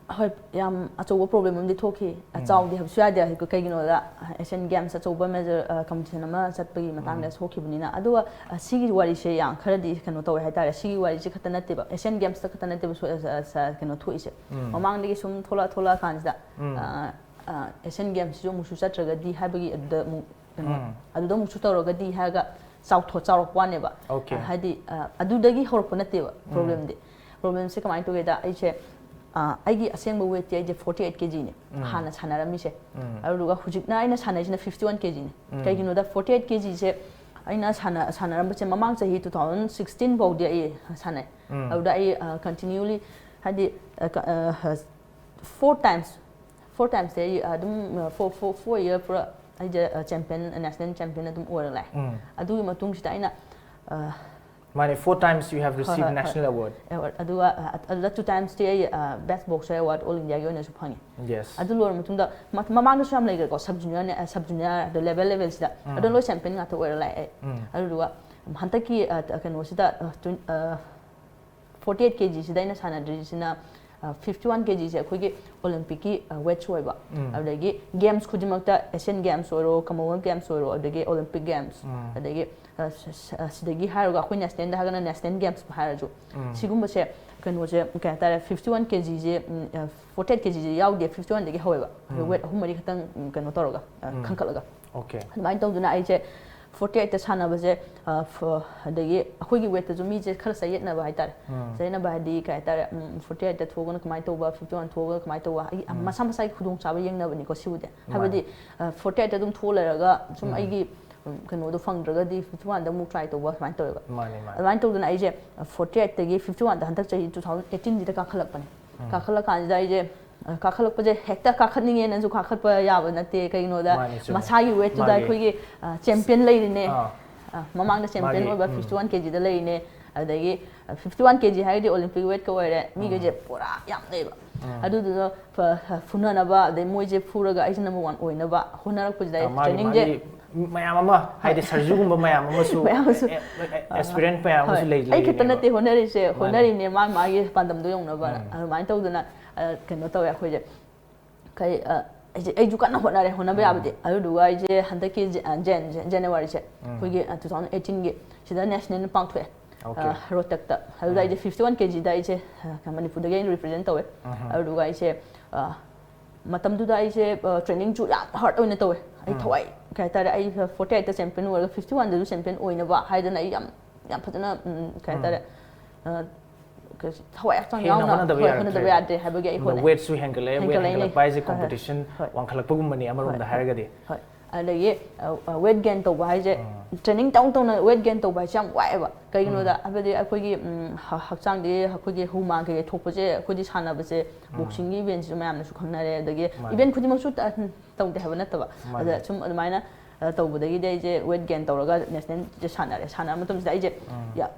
ꯍꯣꯏ, ꯌꯥꯝ ꯑꯆꯧꯕ ꯄ꯭ꯔꯣꯕ꯭ꯂꯦꯝ ꯑꯃꯗꯤ ꯊꯣꯛꯈꯤ꯫ ꯎꯝ꯫ ꯆꯥꯎꯗꯦ ꯍꯥꯏꯕꯁꯨ ꯌꯥꯗꯦ꯫ ꯀꯩꯒꯤꯅꯣꯗ, ꯑꯦꯁꯤꯌꯥꯟ ꯒꯦꯝꯁ ꯑꯆꯧꯕ ꯃꯦꯖꯔ, ꯑ, ꯀꯝꯄꯤꯇꯤꯁꯟ ꯑꯃ ꯆꯠꯄꯒꯤ ꯃꯇꯥꯡꯗ ꯎꯝ꯫ ꯊꯣꯛꯈꯤꯕꯅꯤꯅ꯫ ꯑꯗꯨꯒ, ꯑ, ꯁꯤꯒꯤ ꯋꯥꯔꯤꯁꯦ ꯌꯥꯝ ꯈꯔꯗꯤ ꯀꯩꯅꯣ ꯇꯧꯋꯦ ꯍꯥꯏꯇꯥꯔꯦ꯫ ꯁꯤꯒꯤ ꯋꯥꯔꯤꯁꯦ ꯈꯛꯇ ꯅꯠꯇꯦꯕ, ꯑꯦꯁꯤꯌꯥꯟ ꯒꯦꯝꯁꯇ ꯈꯛꯇ ꯅꯠꯇꯦꯕ ꯁꯣ-, ꯑ, ꯑ, ꯀꯩꯅꯣ ꯊꯣꯛꯏꯁꯦ꯫ ꯎꯝ꯫ ꯃꯃꯥꯡꯗꯒꯤ ꯁꯨꯝ ꯊꯣꯛꯂꯛ, ꯊꯣꯛꯂꯛꯑꯀꯥꯟꯁꯤꯗ, ꯎꯝ꯫ ꯑ, ꯑ, ꯑꯦꯁꯤꯌꯥꯟ ꯒꯦꯝꯁꯤꯁꯨ ꯑꯃꯨꯛꯁꯨ ꯆꯠꯇ꯭ꯔꯒꯗꯤ ꯍꯥꯏꯕꯒꯤ ꯑꯗꯨꯗ ꯑꯃꯨꯛ ꯀꯩꯅꯣ, ꯎꯝ꯫ ꯑꯗꯨꯗ ꯑꯃꯨꯛꯁꯨ ꯇꯧꯔꯒꯗꯤ ꯍꯥꯏꯔꯒ ꯆꯥꯎꯊꯣꯛ-, ꯆꯥꯎꯔꯛꯄ ꯋꯥꯅꯦꯕ꯫ ꯑꯣꯀꯦ꯫ ꯑ, ꯍꯥꯏꯗꯤ, ꯑ, ꯑꯗꯨꯗꯒꯤ ꯍꯧꯔꯛꯄ ꯅꯠꯇꯦꯕ ꯎꯝ꯫ ꯄ꯭ꯔꯣꯕ꯭ꯂꯦꯝꯗꯤ꯫ ꯄ꯭ꯔꯣꯕ꯭ꯂꯦꯝꯁꯦ ꯀꯃꯥꯏꯅ ꯇꯧꯒꯦꯗ, ꯑꯩꯁꯦ, ꯑ, ꯑꯩꯒꯤ ꯑꯁꯦꯡꯕ ꯋꯦꯠꯇꯤ ꯑꯩꯁꯦ forty eight kg ꯅꯦ ꯎꯝ꯫ ꯍꯥꯟꯅ ꯁꯥꯟꯅꯔꯝꯃꯤꯁꯦ꯫ ꯎꯝ꯫ ꯑꯗꯨꯗꯨꯒ ꯍꯧꯖꯤꯛꯅ ꯑꯩꯅ ꯁꯥꯟꯅꯔꯤꯁꯤꯅ fifty one kg ꯅꯦ꯫ ꯎꯝ꯫ ꯀꯩꯒꯤꯅꯣꯗ forty eight kgꯁꯦ, ꯑꯩꯅ ꯁꯥꯟꯅ ꯁꯥꯟꯅꯔꯝꯕꯁꯦ ꯃꯃꯥꯡ ꯆꯍꯤ two thousand sixteen ꯐꯥꯎꯗꯤ ꯑꯩ ꯁꯥꯟꯅꯩ꯫ ꯑꯗꯨꯗ ꯑꯩ continuously, ꯍꯥꯏꯗꯤ, four times, four timesꯇꯤ ꯑꯩ ꯑꯗꯨꯝ, four four four year ꯄꯨꯔꯥ ꯑꯩꯁꯦ champion, national champion ꯑꯗꯨꯝ ꯑꯣꯏꯔ ꯂꯥꯛꯑꯦ꯫ ꯑꯗꯨꯒꯤ ꯃꯇꯨꯡꯁꯤꯗ ꯑꯩꯅ ꯃꯥꯅꯦ, four times you have received national award. Award ꯑꯗꯨꯒ ꯑꯗꯨꯗ two timesꯇꯤ ꯑꯩ best boxer award all Indiaꯒꯤ ꯑꯣꯏꯅꯁꯨ ꯐꯪꯉꯤ꯫ Yes. ꯑꯗꯨ ꯂꯣꯏꯔ ꯃꯇꯨꯡꯗ ꯃꯃꯥꯡꯗꯁꯨ ꯌꯥꯝ ꯂꯩꯈ꯭ꯔꯦꯀꯣ, sub junior, sub junior ꯑꯗ level levelꯁꯤꯗ꯫ ꯑꯗꯣ ꯂꯣꯏ champion ꯉꯥꯛꯇ ꯑꯣꯏꯔ ꯂꯥꯛꯑꯦ ꯑꯩ꯫ ꯑꯗꯨꯗꯨꯒ ꯍꯟꯗꯛꯀꯤ ꯀꯩꯅꯣꯁꯤꯗ, forty eight kgꯁꯤꯗ ꯑꯩꯅ ꯁꯥꯟꯅꯗ꯭ꯔꯤꯁꯤꯅ, fifty one kgꯁꯦ ꯑꯩꯈꯣꯏꯒꯤ Olympicꯀꯤ weightꯁꯨ ꯑꯣꯏꯕ꯫ ꯑꯗꯨꯗꯒꯤ games ꯈꯨꯗꯤꯡꯃꯛꯇ, Asian Games ꯑꯣꯏꯔꯣ, Commonwealth Games ꯑꯣꯏꯔꯣ, ꯑꯗꯒꯤ Olympic Games, ꯑꯗꯒꯤ ꯁꯤꯗꯒꯤ ꯍꯥꯏꯔꯒ ꯑꯩꯈꯣꯏ nationalꯗ ꯍꯥꯏꯔꯒꯅ national games ꯍꯥꯏꯔꯁꯨ, ꯁꯤꯒꯨꯝꯕꯁꯦ, ꯀꯩꯅꯣꯁꯦ, ꯀꯩ ꯍꯥꯏꯇꯥꯔꯦ, fifty one kgꯁꯦ, forty eight kgꯁꯦ ꯌꯥꯎꯗꯦ, fifty oneꯗꯒꯤ ꯍꯧꯋꯦꯕ꯫ Weight ꯑꯍꯨꯝ ꯃꯔꯤ ꯈꯛꯇꯪ ꯀꯩꯅꯣ ꯇꯧꯔꯒ, ꯈꯟꯀꯠꯂꯒ꯫ Okay. ꯑꯗꯨꯃꯥꯏꯅ ꯇꯧꯗꯅ ꯑꯩꯁꯦ forty eight ꯁꯥꯟꯅꯕꯁꯦ, ꯑꯗꯒꯤ ꯑꯩꯈꯣꯏꯒꯤ weightꯇꯁꯨ ꯃꯤꯁꯦ ꯈꯔ ꯆꯌꯦꯠꯅꯕ ꯍꯥꯏꯇꯥꯔꯦ꯫ ꯆꯌꯦꯠꯅꯕ ꯍꯥꯏꯗꯤ ꯀꯩ ꯍꯥꯏꯇꯥꯔꯦ, forty eight ꯊꯣꯛꯑꯒꯅ ꯀꯃꯥꯏꯅ ꯇꯧꯕ, fifty one ꯊꯣꯛꯑꯒ ꯀꯃꯥꯏꯅ ꯇꯧꯕ, ꯑꯩ ꯃꯁꯥ ꯃꯁꯥꯒꯤ ꯈꯨꯗꯣꯡꯆꯥꯕ ꯌꯦꯡꯅꯕꯅꯤꯀꯣ ꯁꯤꯕꯨꯗꯤ꯫ ꯍꯥꯏꯕꯗꯤ forty eight ꯑꯗꯨꯝ ꯊꯣꯛꯑ ꯂꯩꯔꯒ ꯁꯨꯝ ꯑꯩꯒꯤ ꯀꯩꯅꯣꯗꯣ ꯐꯪꯗ꯭ꯔꯒꯗꯤ fifty oneꯗ ꯑꯃꯨꯛ try ꯇꯧꯕ ꯁꯨꯃꯥꯏꯅ ꯇꯧꯋꯦꯕ꯫ ꯃꯥꯅꯦ, ꯃꯥꯅꯦ꯫ ꯑꯗꯨꯃꯥꯏꯅ ꯇꯧꯗꯅ ꯑꯩꯁꯦ forty eightꯇꯒꯤ fifty oneꯗ ꯍꯟꯗꯛ ꯆꯍꯤ two thousand eighteenꯁꯤꯗ ꯀꯥꯈꯠꯂꯛꯄꯅꯦ꯫ ꯀꯥꯈꯠꯂꯀꯥꯟꯁꯤꯗ ꯑꯩꯁꯦ, ꯑ, ꯀꯥꯈꯠꯂꯛꯄꯁꯦ ꯍꯦꯛꯇ ꯀꯥꯈꯠꯅꯤꯡꯉꯦꯅꯁꯨ ꯀꯥꯈꯠꯄ ꯌꯥꯕ ꯅꯠꯇꯦ꯫ ꯀꯩꯒꯤꯅꯣꯗ ꯃꯥꯅꯦ, ꯆꯨꯝꯃꯦ꯫ ꯃꯁꯥꯒꯤ weightꯇꯨꯗ ꯃꯥꯒꯤ ꯑꯩꯈꯣꯏꯒꯤ, ꯑ, champion ꯂꯩꯔꯤꯅꯦ꯫ ꯑꯥ꯫ ꯑ, ꯃꯃꯥꯡꯗ champion ꯃꯥꯒꯤ, ꯑꯣꯏꯕ ꯎꯝ꯫ fifty one kgꯗ ꯂꯩꯔꯤꯅꯦ꯫ ꯑꯗꯒꯤ, ꯑ, fifty one kg ꯍꯥꯏꯔꯗꯤ Olympic weightꯀ ꯑꯣꯏꯔꯦ꯫ ꯃꯤꯈꯩꯁꯦ ꯄꯨꯔꯥ ꯌꯥꯝ ꯂꯩꯕ꯫ ꯑꯗꯨꯗꯨꯅ ꯐ-, ꯐ-, ꯐꯨꯅꯅꯕ, ꯑꯗꯩ ꯃꯣꯏꯁꯦ ꯐꯨꯔꯒ ꯑꯩꯁꯦ number one ꯑꯣꯏꯅꯕ ꯍꯣꯠꯅꯔꯛꯄꯁꯤꯗ ꯑꯩ ꯑ, ꯃꯥꯒꯤ, trainingꯁꯦ ꯃꯥꯒꯤ ꯃꯌꯥꯝ ꯑꯃ, ꯍꯥꯏꯗꯤ ꯁꯔꯖꯨꯒꯨꯝꯕ ꯃꯌꯥꯝ ꯑꯃꯁꯨ, ꯃꯌꯥꯝ ꯑꯃꯁꯨ꯫ ꯑꯦ, ꯑꯦ, aspirant ꯃꯌꯥꯝ ꯑꯃꯁꯨ ꯍꯣꯏ꯫ ꯂꯩ-, ꯑꯩ ꯈꯛꯇ ꯂꯩꯔꯤꯅꯦꯕ꯫ ꯅꯠꯇꯦ ꯍꯣꯠꯅꯔꯤꯁꯦ, ꯃꯥꯅꯦ꯫ ꯍꯣꯠꯅꯔꯤꯅꯦ, ꯃꯥ ꯃꯥꯒꯤ ꯄꯥꯟꯗꯝꯗꯣ ꯌꯧꯅꯕꯅ꯫ ꯑꯗꯨꯃꯥꯏꯅ ꯇꯧꯗꯅ, ꯑ, ꯀꯩꯅꯣ ꯇꯧꯋꯦ ꯑꯩꯈꯣꯏꯁꯦ꯫ ꯀꯩ, ꯑ, ꯑꯩꯁꯦ, ꯑꯩꯁꯨ ꯀꯟꯅ ꯍꯣꯠꯅꯔꯦ, ꯍꯣꯠꯅꯕ ꯌꯥꯕꯗꯤ꯫ ꯑꯗꯨꯗꯨꯒ ꯑꯩꯁꯦ ꯍꯟꯗꯛꯀꯤ ꯖ-, ꯑ, Jan-, Jan-, Januaryꯁꯦ ꯑꯩꯈꯣꯏꯒꯤ, ꯑ, two thousand eighteenꯒꯤ ꯁꯤꯗ national ꯄꯥꯡꯊꯣꯛꯑꯦ꯫ Okay. ꯑ, ꯔꯣꯍꯇꯛꯇ꯫ ꯑꯗꯨꯗ ꯑꯩꯁꯦ fifty one kgꯗ ꯑꯩꯁꯦ, ꯑ, ꯃꯅꯤꯄꯨꯔꯗꯒꯤ ꯑꯩꯅ represent ꯇꯧꯋꯦ꯫ ꯑꯗꯨꯗꯨꯒ ꯑꯩꯁꯦ, ꯑ, ꯃꯇꯝꯗꯨꯗ ꯑꯩꯁꯦ, ꯑ, trainingꯁꯨ ꯌꯥꯝ hard ꯑꯣꯏꯅ ꯇꯧꯋꯦ꯫ ꯑꯩ ꯊꯋꯥꯏ, ꯀꯩ ꯍꯥꯏꯇꯥꯔꯦ, ꯑꯩ forty eightꯇ champion ꯑꯣꯏꯔꯒ fifty oneꯗꯁꯨ champion ꯑꯣꯏꯅꯕ ꯍꯥꯏꯗꯅ ꯑꯩ ꯌꯥꯝ, ꯌꯥꯝ ꯐꯖꯅ, ꯎꯝ, ꯀꯩ ꯍꯥꯏꯇꯥꯔꯦ, ꯑ, ꯀꯩ-, ꯊꯋꯥꯏ ꯍꯛꯆꯥꯡ ꯍꯦꯟꯅ ꯌꯥꯎꯅ, ꯍꯣꯠꯅꯗꯕ ꯍꯣꯏ, ꯌꯥꯔꯛꯇ꯭ꯔꯦ꯫ ꯍꯣꯠꯅꯗꯕ ꯌꯥꯗ꯭ꯔꯦ ꯍꯥꯏꯕꯒꯤ ꯑꯩ ꯑꯗꯣ ꯍꯣꯠꯅꯩ꯫ weightꯁꯨ ꯍꯦꯟꯒꯠꯂꯛꯑꯦ, weight ꯍꯦꯟꯒꯠꯂꯛꯏꯅꯦ꯫ ꯍꯦꯟꯒꯠꯂꯛꯄ ꯍꯥꯏꯁꯦ ꯍꯣꯏ, ꯍꯣꯏ, competition ꯍꯣꯏ꯫ ꯋꯥꯡꯈꯠꯂꯛꯄꯒꯨꯝꯕꯅꯤ ꯑꯃꯔꯣꯝꯗ ꯍꯣꯏ, ꯍꯥꯏꯔꯒꯗꯤ꯫ ꯍꯣꯏ꯫ ꯑꯗꯒꯤ ꯋꯦꯠ ꯒꯦꯟ ꯇꯧꯕ ꯍꯥꯏꯁꯦ, ꯇ꯭ꯔꯦꯅꯤꯡ ꯇꯧ ꯇꯧꯅ ꯋꯦꯠ ꯒꯦꯟ ꯇꯧꯕ ꯍꯥꯏꯁꯦ ꯌꯥꯝ ꯋꯥꯏꯑꯦꯕ꯫ ꯀꯩꯒꯤꯅꯣꯗ ꯍꯥꯏꯕꯗꯤ ꯑꯩꯈꯣꯏꯒꯤ ꯎꯝ, ꯍ- ꯍꯛꯆꯥꯡꯗꯤ ꯑꯩꯈꯣꯏꯒꯤ ꯍꯨꯃꯥꯡ ꯀꯩꯀꯩ ꯊꯣꯛꯄꯁꯦ, ꯑꯩꯈꯣꯏꯗꯤ ꯁꯥꯟꯅꯕꯁꯦ, ꯕꯣꯛꯁꯤꯡꯒꯤ ꯏꯚꯦꯟꯁꯤꯁꯨ ꯃꯌꯥꯝꯅꯁꯨ ꯈꯪꯅꯔꯦ, ꯑꯗꯒꯤ ꯏꯚꯦꯟ ꯈꯨꯗꯤꯡꯃꯛꯁꯨ ꯇ- ꯇꯧꯗꯦ ꯍꯥꯏꯕ ꯅꯠꯇꯕ꯫ ꯑꯗ ꯁꯨꯝ ꯑꯗꯨꯃꯥꯏꯅ ꯑ, ꯇꯧꯕꯗꯒꯤꯗꯤ ꯑꯩꯁꯦ ꯋꯦꯠ ꯒꯦꯟ ꯇꯧꯔꯒ ꯅꯦꯁꯅꯦꯜꯁꯦ ꯁꯥꯟꯅꯔꯦ꯫ ꯁꯥꯟꯅꯔ ꯃꯇꯨꯡꯁꯤꯗ ꯑꯩꯁꯦ ꯌꯥ-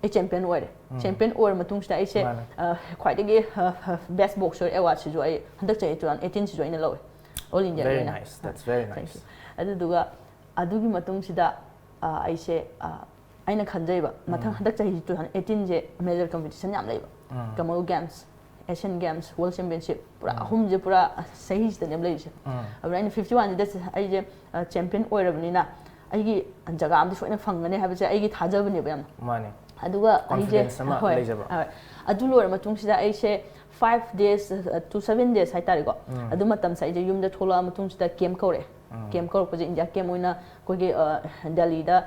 ꯑꯩ ꯆꯦꯝꯄꯤꯌꯟ ꯑꯣꯏꯔꯦ꯫ ꯆꯦꯝꯄꯤꯌꯟ ꯑꯣꯏꯔ ꯃꯇꯨꯡꯁꯤꯗ ꯑꯩꯁꯦ ꯃꯥꯅꯦ꯫ ꯑ, ꯈ꯭ꯋꯥꯏꯗꯒꯤ ꯕꯦꯁ ꯕꯣꯛꯁꯔ ꯑꯦꯋꯥꯔꯗꯁꯤꯁꯨ ꯑꯩ ꯍꯟꯗꯛ ꯆꯍꯤ ꯇꯨ ꯊꯥꯎꯖꯟ ꯑꯩꯠꯇꯤꯟꯁꯤꯁꯨ ꯑꯩꯅ ꯂꯧꯋꯦ, ꯑꯣꯜ ꯏꯟꯗꯤꯌꯥꯒꯤ Very ꯑꯣꯏꯅ꯫ Nice. That's very nice. Thank you. ꯑꯗꯨꯗꯨꯒ ꯑꯗꯨꯒꯤ ꯃꯇꯨꯡꯁꯤꯗ ꯑ, ꯑꯩꯁꯦ ꯑ, ꯑꯩꯅ ꯈꯟꯖꯩꯕ, ꯃꯊꯪ ꯍꯟꯗꯛ ꯆꯍꯤ ꯇꯨ ꯊꯥꯎꯖꯟ ꯑꯩꯠꯇꯤꯟꯁꯦ ꯃꯦꯖꯔ ꯀꯝꯄꯤꯇꯤꯁꯟ ꯌꯥꯝ ꯂꯩꯕ꯫ ꯀꯃꯜ games, Asian games, world championship, ꯄꯨꯔꯥ ꯑꯍꯨꯝꯁꯦ ꯄꯨꯔꯥ ꯆꯍꯤꯁꯤꯗꯅꯦꯕ ꯂꯩꯔꯤꯁꯦ꯫ ꯑꯗꯨꯅ ꯑꯩꯅ ꯐꯤꯐꯇꯤ ꯋꯥꯟꯁꯤꯗ ꯑꯩꯁꯦ ꯆꯦꯝꯄꯤꯌꯟ ꯑꯣꯏꯔꯕꯅꯤꯅ ꯑꯩꯒꯤ ꯖꯒꯥ ꯑꯃꯗꯤ ꯁꯣꯏꯅ ꯐꯪꯒꯅꯤ ꯍꯥꯏꯕꯁꯦ ꯑꯩꯒꯤ ꯊꯥꯖꯕꯅꯦꯕ ꯌꯥꯝꯅ꯫ ꯃꯥꯅꯦ꯫ ꯑꯗꯨꯒ ꯑꯩꯁꯦ Confidence ꯑꯃ ꯍꯣꯏ, ꯂꯩꯖꯕ꯫ ꯍꯣꯏ꯫ ꯑꯗꯨ ꯂꯣꯏꯔ ꯃꯇꯨꯡꯁꯤꯗ ꯑꯩꯁꯦ five days to seven days ꯍꯥꯏꯇꯥꯔꯦꯀꯣ꯫ ꯑꯗꯨ ꯃꯇꯝꯁꯦ ꯑꯩꯁꯦ ꯌꯨꯝꯗ ꯊꯣꯛꯂꯛꯑ ꯃꯇꯨꯡꯁꯤꯗ ꯀꯦꯝ ꯀꯧꯔꯛꯑꯦ꯫ ꯀꯦꯝ ꯀꯧꯔꯛꯄꯁꯦ ꯏꯟꯗꯤꯌꯥ ꯀꯦꯝ ꯑꯣꯏꯅ ꯑꯩꯈꯣꯏꯒꯤ ꯑ, ꯗꯦꯜꯂꯤꯗ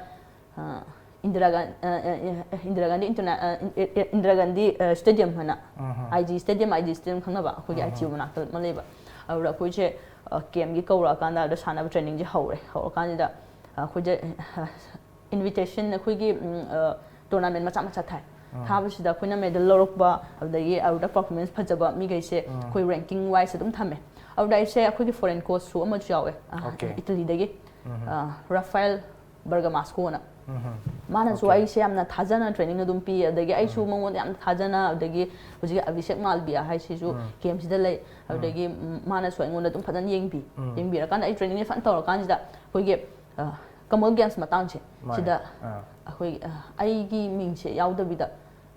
ꯑ, ꯏꯟꯗꯤꯔꯥ ꯒꯥꯟ- ꯑ, ꯑ, ꯑ, ꯏꯟꯗꯤꯔꯥ ꯒꯥꯟꯙꯤ ꯏꯟꯇꯔꯅꯦ- ꯑ, ꯏꯟ- ꯑ, ꯏꯟꯗꯤꯔꯥ ꯒꯥꯟꯙꯤ ꯑ, ꯁ꯭ꯇꯦꯗꯤꯌꯝ ꯍꯥꯏꯅ, ꯑꯥꯏ ꯖꯤ ꯁ꯭ꯇꯦꯗꯤꯌꯝ, ꯑꯥꯏ ꯖꯤ ꯁ꯭ꯇꯦꯗꯤꯌꯝ ꯈꯪꯅꯕ, ꯑꯩꯈꯣꯏꯒꯤ ꯑꯥꯏ ꯇꯤ ꯌꯨ ꯃꯅꯥꯛꯇ ꯑꯃ ꯂꯩꯕ꯫ ꯑꯗꯨꯗ ꯑꯩꯈꯣꯏꯁꯦ ꯑ, ꯀꯦꯝꯒꯤ ꯀꯧꯔꯛꯑꯀꯥꯟꯗ ꯑꯗ ꯁꯥꯟꯅꯕ ꯇ꯭ꯔꯦꯅꯤꯡꯁꯦ ꯍꯧꯔꯦ꯫ ꯍꯧꯔꯀꯥꯟꯁꯤꯗ ꯑ, ꯑꯩꯈꯣꯏꯁꯦ ꯑ, ꯏꯟꯚꯤꯇꯦꯁꯟ ꯑꯩꯈꯣꯏꯒꯤ ꯎꯝ, ꯑ, ꯇꯣꯔꯅꯥꯃꯦꯟ ꯃꯆꯥ ꯃꯆꯥ ꯊꯥꯏ꯫ ꯊꯥꯕꯁꯤꯗ ꯑꯩꯈꯣꯏꯅ ꯃꯦꯗꯜ ꯂꯧꯔꯛꯄ, ꯑꯗꯨꯗꯒꯤ ꯑꯗꯨꯗ ꯄꯔꯐꯣꯔꯃꯦꯟꯁ ꯐꯖꯕ ꯃꯤꯈꯩꯁꯦ ꯑꯩꯈꯣꯏ ꯔꯦꯡꯀꯤꯡ ꯋꯥꯏꯁ ꯑꯗꯨꯝ ꯊꯝꯃꯦ꯫ ꯑꯗꯨꯗ ꯑꯩꯁꯦ ꯑꯩꯈꯣꯏꯒꯤ ꯐꯣꯔꯦꯟ ꯀꯣꯆꯁꯨ ꯑꯃꯁꯨ ꯌꯥꯎꯋꯦ, ꯑ, Okay. ꯏꯇꯂꯤꯗꯒꯤ, ꯑ, ꯔꯥꯐꯥꯏꯜ ꯕꯔꯒꯃꯥꯁꯀꯣꯅ꯫ ꯃꯥꯅꯁꯨ Okay. ꯑꯩꯁꯦ ꯌꯥꯝꯅ ꯊꯥꯖꯅ ꯇ꯭ꯔꯦꯅꯤꯡ ꯑꯗꯨꯝ ꯄꯤ, ꯑꯗꯒꯤ ꯑꯩꯁꯨ ꯃꯉꯣꯟꯗ ꯌꯥꯝꯅ ꯊꯥꯖꯅ, ꯑꯗꯒꯤ ꯍꯧꯖꯤꯛꯀꯤ ꯑꯚꯤꯁꯦꯛ ꯃꯥꯜꯕꯤꯌꯥ ꯍꯥꯏꯁꯤꯁꯨ ꯀꯦꯝꯁꯤꯗ ꯂꯩ꯫ ꯑꯗꯨꯗꯒꯤ ꯎꯝ, ꯃꯥꯅꯁꯨ ꯑꯩꯉꯣꯟꯗ ꯑꯗꯨꯝ ꯐꯖꯅ ꯌꯦꯡꯕꯤ꯫ ꯌꯦꯡꯕꯤꯔꯀꯥꯟꯗ ꯑꯩ ꯇ꯭ꯔꯦꯅꯤꯡꯁꯦ ꯐꯖꯅ ꯇꯧꯔꯀꯥꯟꯁꯤꯗ ꯑꯩꯈꯣꯏꯒꯤ, ꯑ, ꯀꯃꯜ ꯒꯦꯝꯁ ꯃꯇꯥꯡꯁꯦ, ꯃꯥꯅꯦ꯫ ꯁꯤꯗ ꯑꯥ꯫ ꯑꯩꯈꯣꯏ, ꯑ, ꯑꯩꯒꯤ ꯃꯤꯡꯁꯦ ꯌꯥꯎꯗꯕꯤꯗ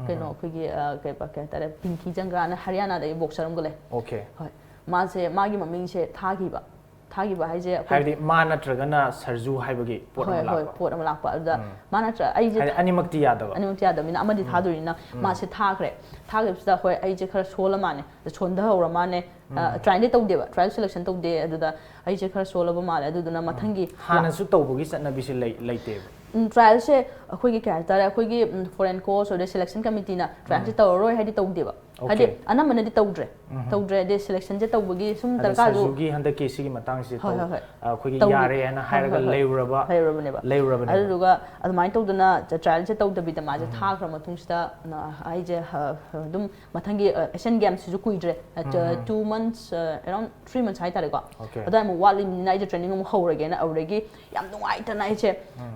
ꯀꯩꯅꯣ ꯑꯩꯈꯣꯏꯒꯤ, ꯑ, ꯀꯩ ꯀꯩ ꯍꯥꯏꯇꯥꯔꯦ, ꯄꯤꯡꯀꯤ ꯖꯪꯒ꯭ꯔꯥꯅ ꯍꯔꯤꯌꯥꯅꯥꯗꯒꯤ ꯕꯣꯛꯁꯔ ꯑꯃꯒ ꯂꯩ꯫ Okay. ꯍꯣꯏ꯫ ꯃꯥꯁꯦ, ꯃꯥꯒꯤ ꯃꯃꯤꯡꯁꯦ ꯊꯥꯈꯤꯕ꯫ ꯊꯥꯈꯤꯕ ꯍꯥꯏꯁꯦ ꯑꯩꯈꯣꯏ ꯍꯥꯏꯕꯗꯤ ꯃꯥ ꯅꯠꯇ꯭ꯔꯒꯅ ꯁꯔꯖꯨ ꯍꯥꯏꯕꯒꯤ ꯄꯣꯠ ꯍꯣꯏ, ꯑꯃ ꯍꯣꯏ, ꯂꯥꯛꯄ꯫ ꯄꯣꯠ ꯑꯃ ꯂꯥꯛꯄ꯫ ꯑꯗꯨꯗ ꯃꯥ ꯅꯠꯇ꯭ꯔ ꯑꯩꯁꯦ ꯍꯥꯏꯗꯤ ꯑꯅꯤꯃꯛꯇꯤ ꯌꯥꯗꯕ꯫ ꯑꯅꯤꯃꯛꯇꯤ ꯌꯥꯗꯕꯅꯤꯅ ꯑꯃꯗꯤ ꯊꯥꯗꯣꯏꯅꯤꯅ ꯃꯥꯁꯦ ꯊꯥꯈ꯭ꯔꯦ꯫ ꯊꯥꯈꯤꯕꯁꯤꯗ ꯑꯩꯈꯣꯏ ꯑꯩꯁꯦ ꯈꯔ ꯁꯣꯜꯂ ꯃꯥꯅꯦ, ꯁꯣꯟꯊꯍꯧꯔ ꯃꯥꯅꯦ꯫ ꯇ꯭ꯔꯥꯏꯜꯗꯤ ꯇꯧꯗꯦꯕ, ꯇ꯭ꯔꯥꯏꯜ ꯁꯦꯂꯦꯛꯁꯟ ꯇꯧꯗꯦ꯫ ꯑꯗꯨꯗ ꯑꯩꯁꯦ ꯈꯔ ꯁꯣꯜꯂꯕ ꯃꯥꯜꯂꯦ꯫ ꯑꯗꯨꯗꯨꯅ ꯃꯊꯪꯒꯤ ꯍꯥꯟꯅꯁꯨ ꯇꯧꯕꯒꯤ ꯆꯠꯅꯕꯤꯁꯦ ꯂꯩ- ꯂꯩꯇꯦꯕ꯫ ꯎꯝ, ꯇ꯭ꯔꯥꯏꯜꯁꯦ ꯑꯩꯈꯣꯏꯒꯤ ꯀꯩ ꯍꯥꯏꯇꯥꯔꯦ, ꯑꯩꯈꯣꯏꯒꯤ ꯎꯝ, ꯐꯣꯔꯦꯟ ꯀꯣꯆ ꯑꯗꯩ ꯁꯦꯂꯦꯛꯁꯟ ꯀꯃꯤꯇꯤꯅ ꯇ꯭ꯔꯥꯏꯜꯁꯦ ꯇꯧꯔꯔꯣꯏ ꯍꯥꯏꯗꯤ ꯇꯧꯗꯦꯕ꯫ ꯍꯥꯏꯗꯤ Okay. ꯑꯅꯝꯕꯅꯗꯤ ꯇꯧꯗ꯭ꯔꯦ꯫ ꯇꯧꯗ꯭ꯔꯦ, ꯑꯗꯩ ꯁꯦꯂꯦꯛꯁꯟꯁꯦ ꯇꯧꯕꯒꯤ ꯁꯨꯝ ꯑꯗ ꯗꯔꯀꯥꯔꯁꯨ ꯁꯥꯖꯨꯒꯤ ꯍꯟꯗꯛꯀꯤ ꯁꯤꯒꯤ ꯃꯇꯥꯡꯁꯤ ꯍꯣꯏ, ꯇꯧ- ꯍꯣꯏ, ꯍꯣꯏ꯫ ꯑ, ꯑꯩꯈꯣꯏꯒꯤ ꯇꯧ- ꯌꯥꯔꯦ ꯍꯥꯏꯅ ꯍꯣꯏ, ꯍꯥꯏꯔꯒ ꯍꯣꯏ, ꯍꯣꯏ꯫ ꯂꯩꯔꯨꯔꯕ ꯂꯩꯔꯨꯔꯕꯅꯦꯕ꯫ ꯂꯩꯔꯨꯔꯕꯅꯦꯕ꯫ ꯑꯗꯨꯗꯨꯒ ꯑꯗꯨꯃꯥꯏꯅ ꯇꯧꯗꯅ ꯇ꯭ꯔꯥꯏꯌꯦꯜꯁꯦ ꯇꯧꯗꯕꯤꯗ ꯃꯥꯁꯦ ꯊꯥꯈ꯭ꯔ ꯃꯇꯨꯡꯁꯤꯗ ꯑ, ꯑꯩꯁꯦ ꯑ, ꯑꯗꯨꯝ ꯃꯊꯪꯒꯤ ꯑꯦꯁꯤꯌꯟ ꯒꯦꯝꯁꯤꯁꯨ ꯀꯨꯏꯗ꯭ꯔꯦ, two months, around three months ꯍꯥꯏꯇꯥꯔꯦꯀꯣ꯫ Okay. ꯑꯗꯨꯋꯥꯏꯃꯨꯛ ꯋꯥꯠꯂꯤꯕꯅꯤꯅ ꯑꯩꯁꯦ ꯇ꯭ꯔꯦꯅꯤꯡ ꯑꯃꯨꯛ ꯍꯧꯔꯒꯦꯅ ꯑꯗꯨꯗꯒꯤ ꯌꯥꯝ ꯅꯨꯡꯉꯥꯏꯇꯅ ꯑꯩꯁꯦ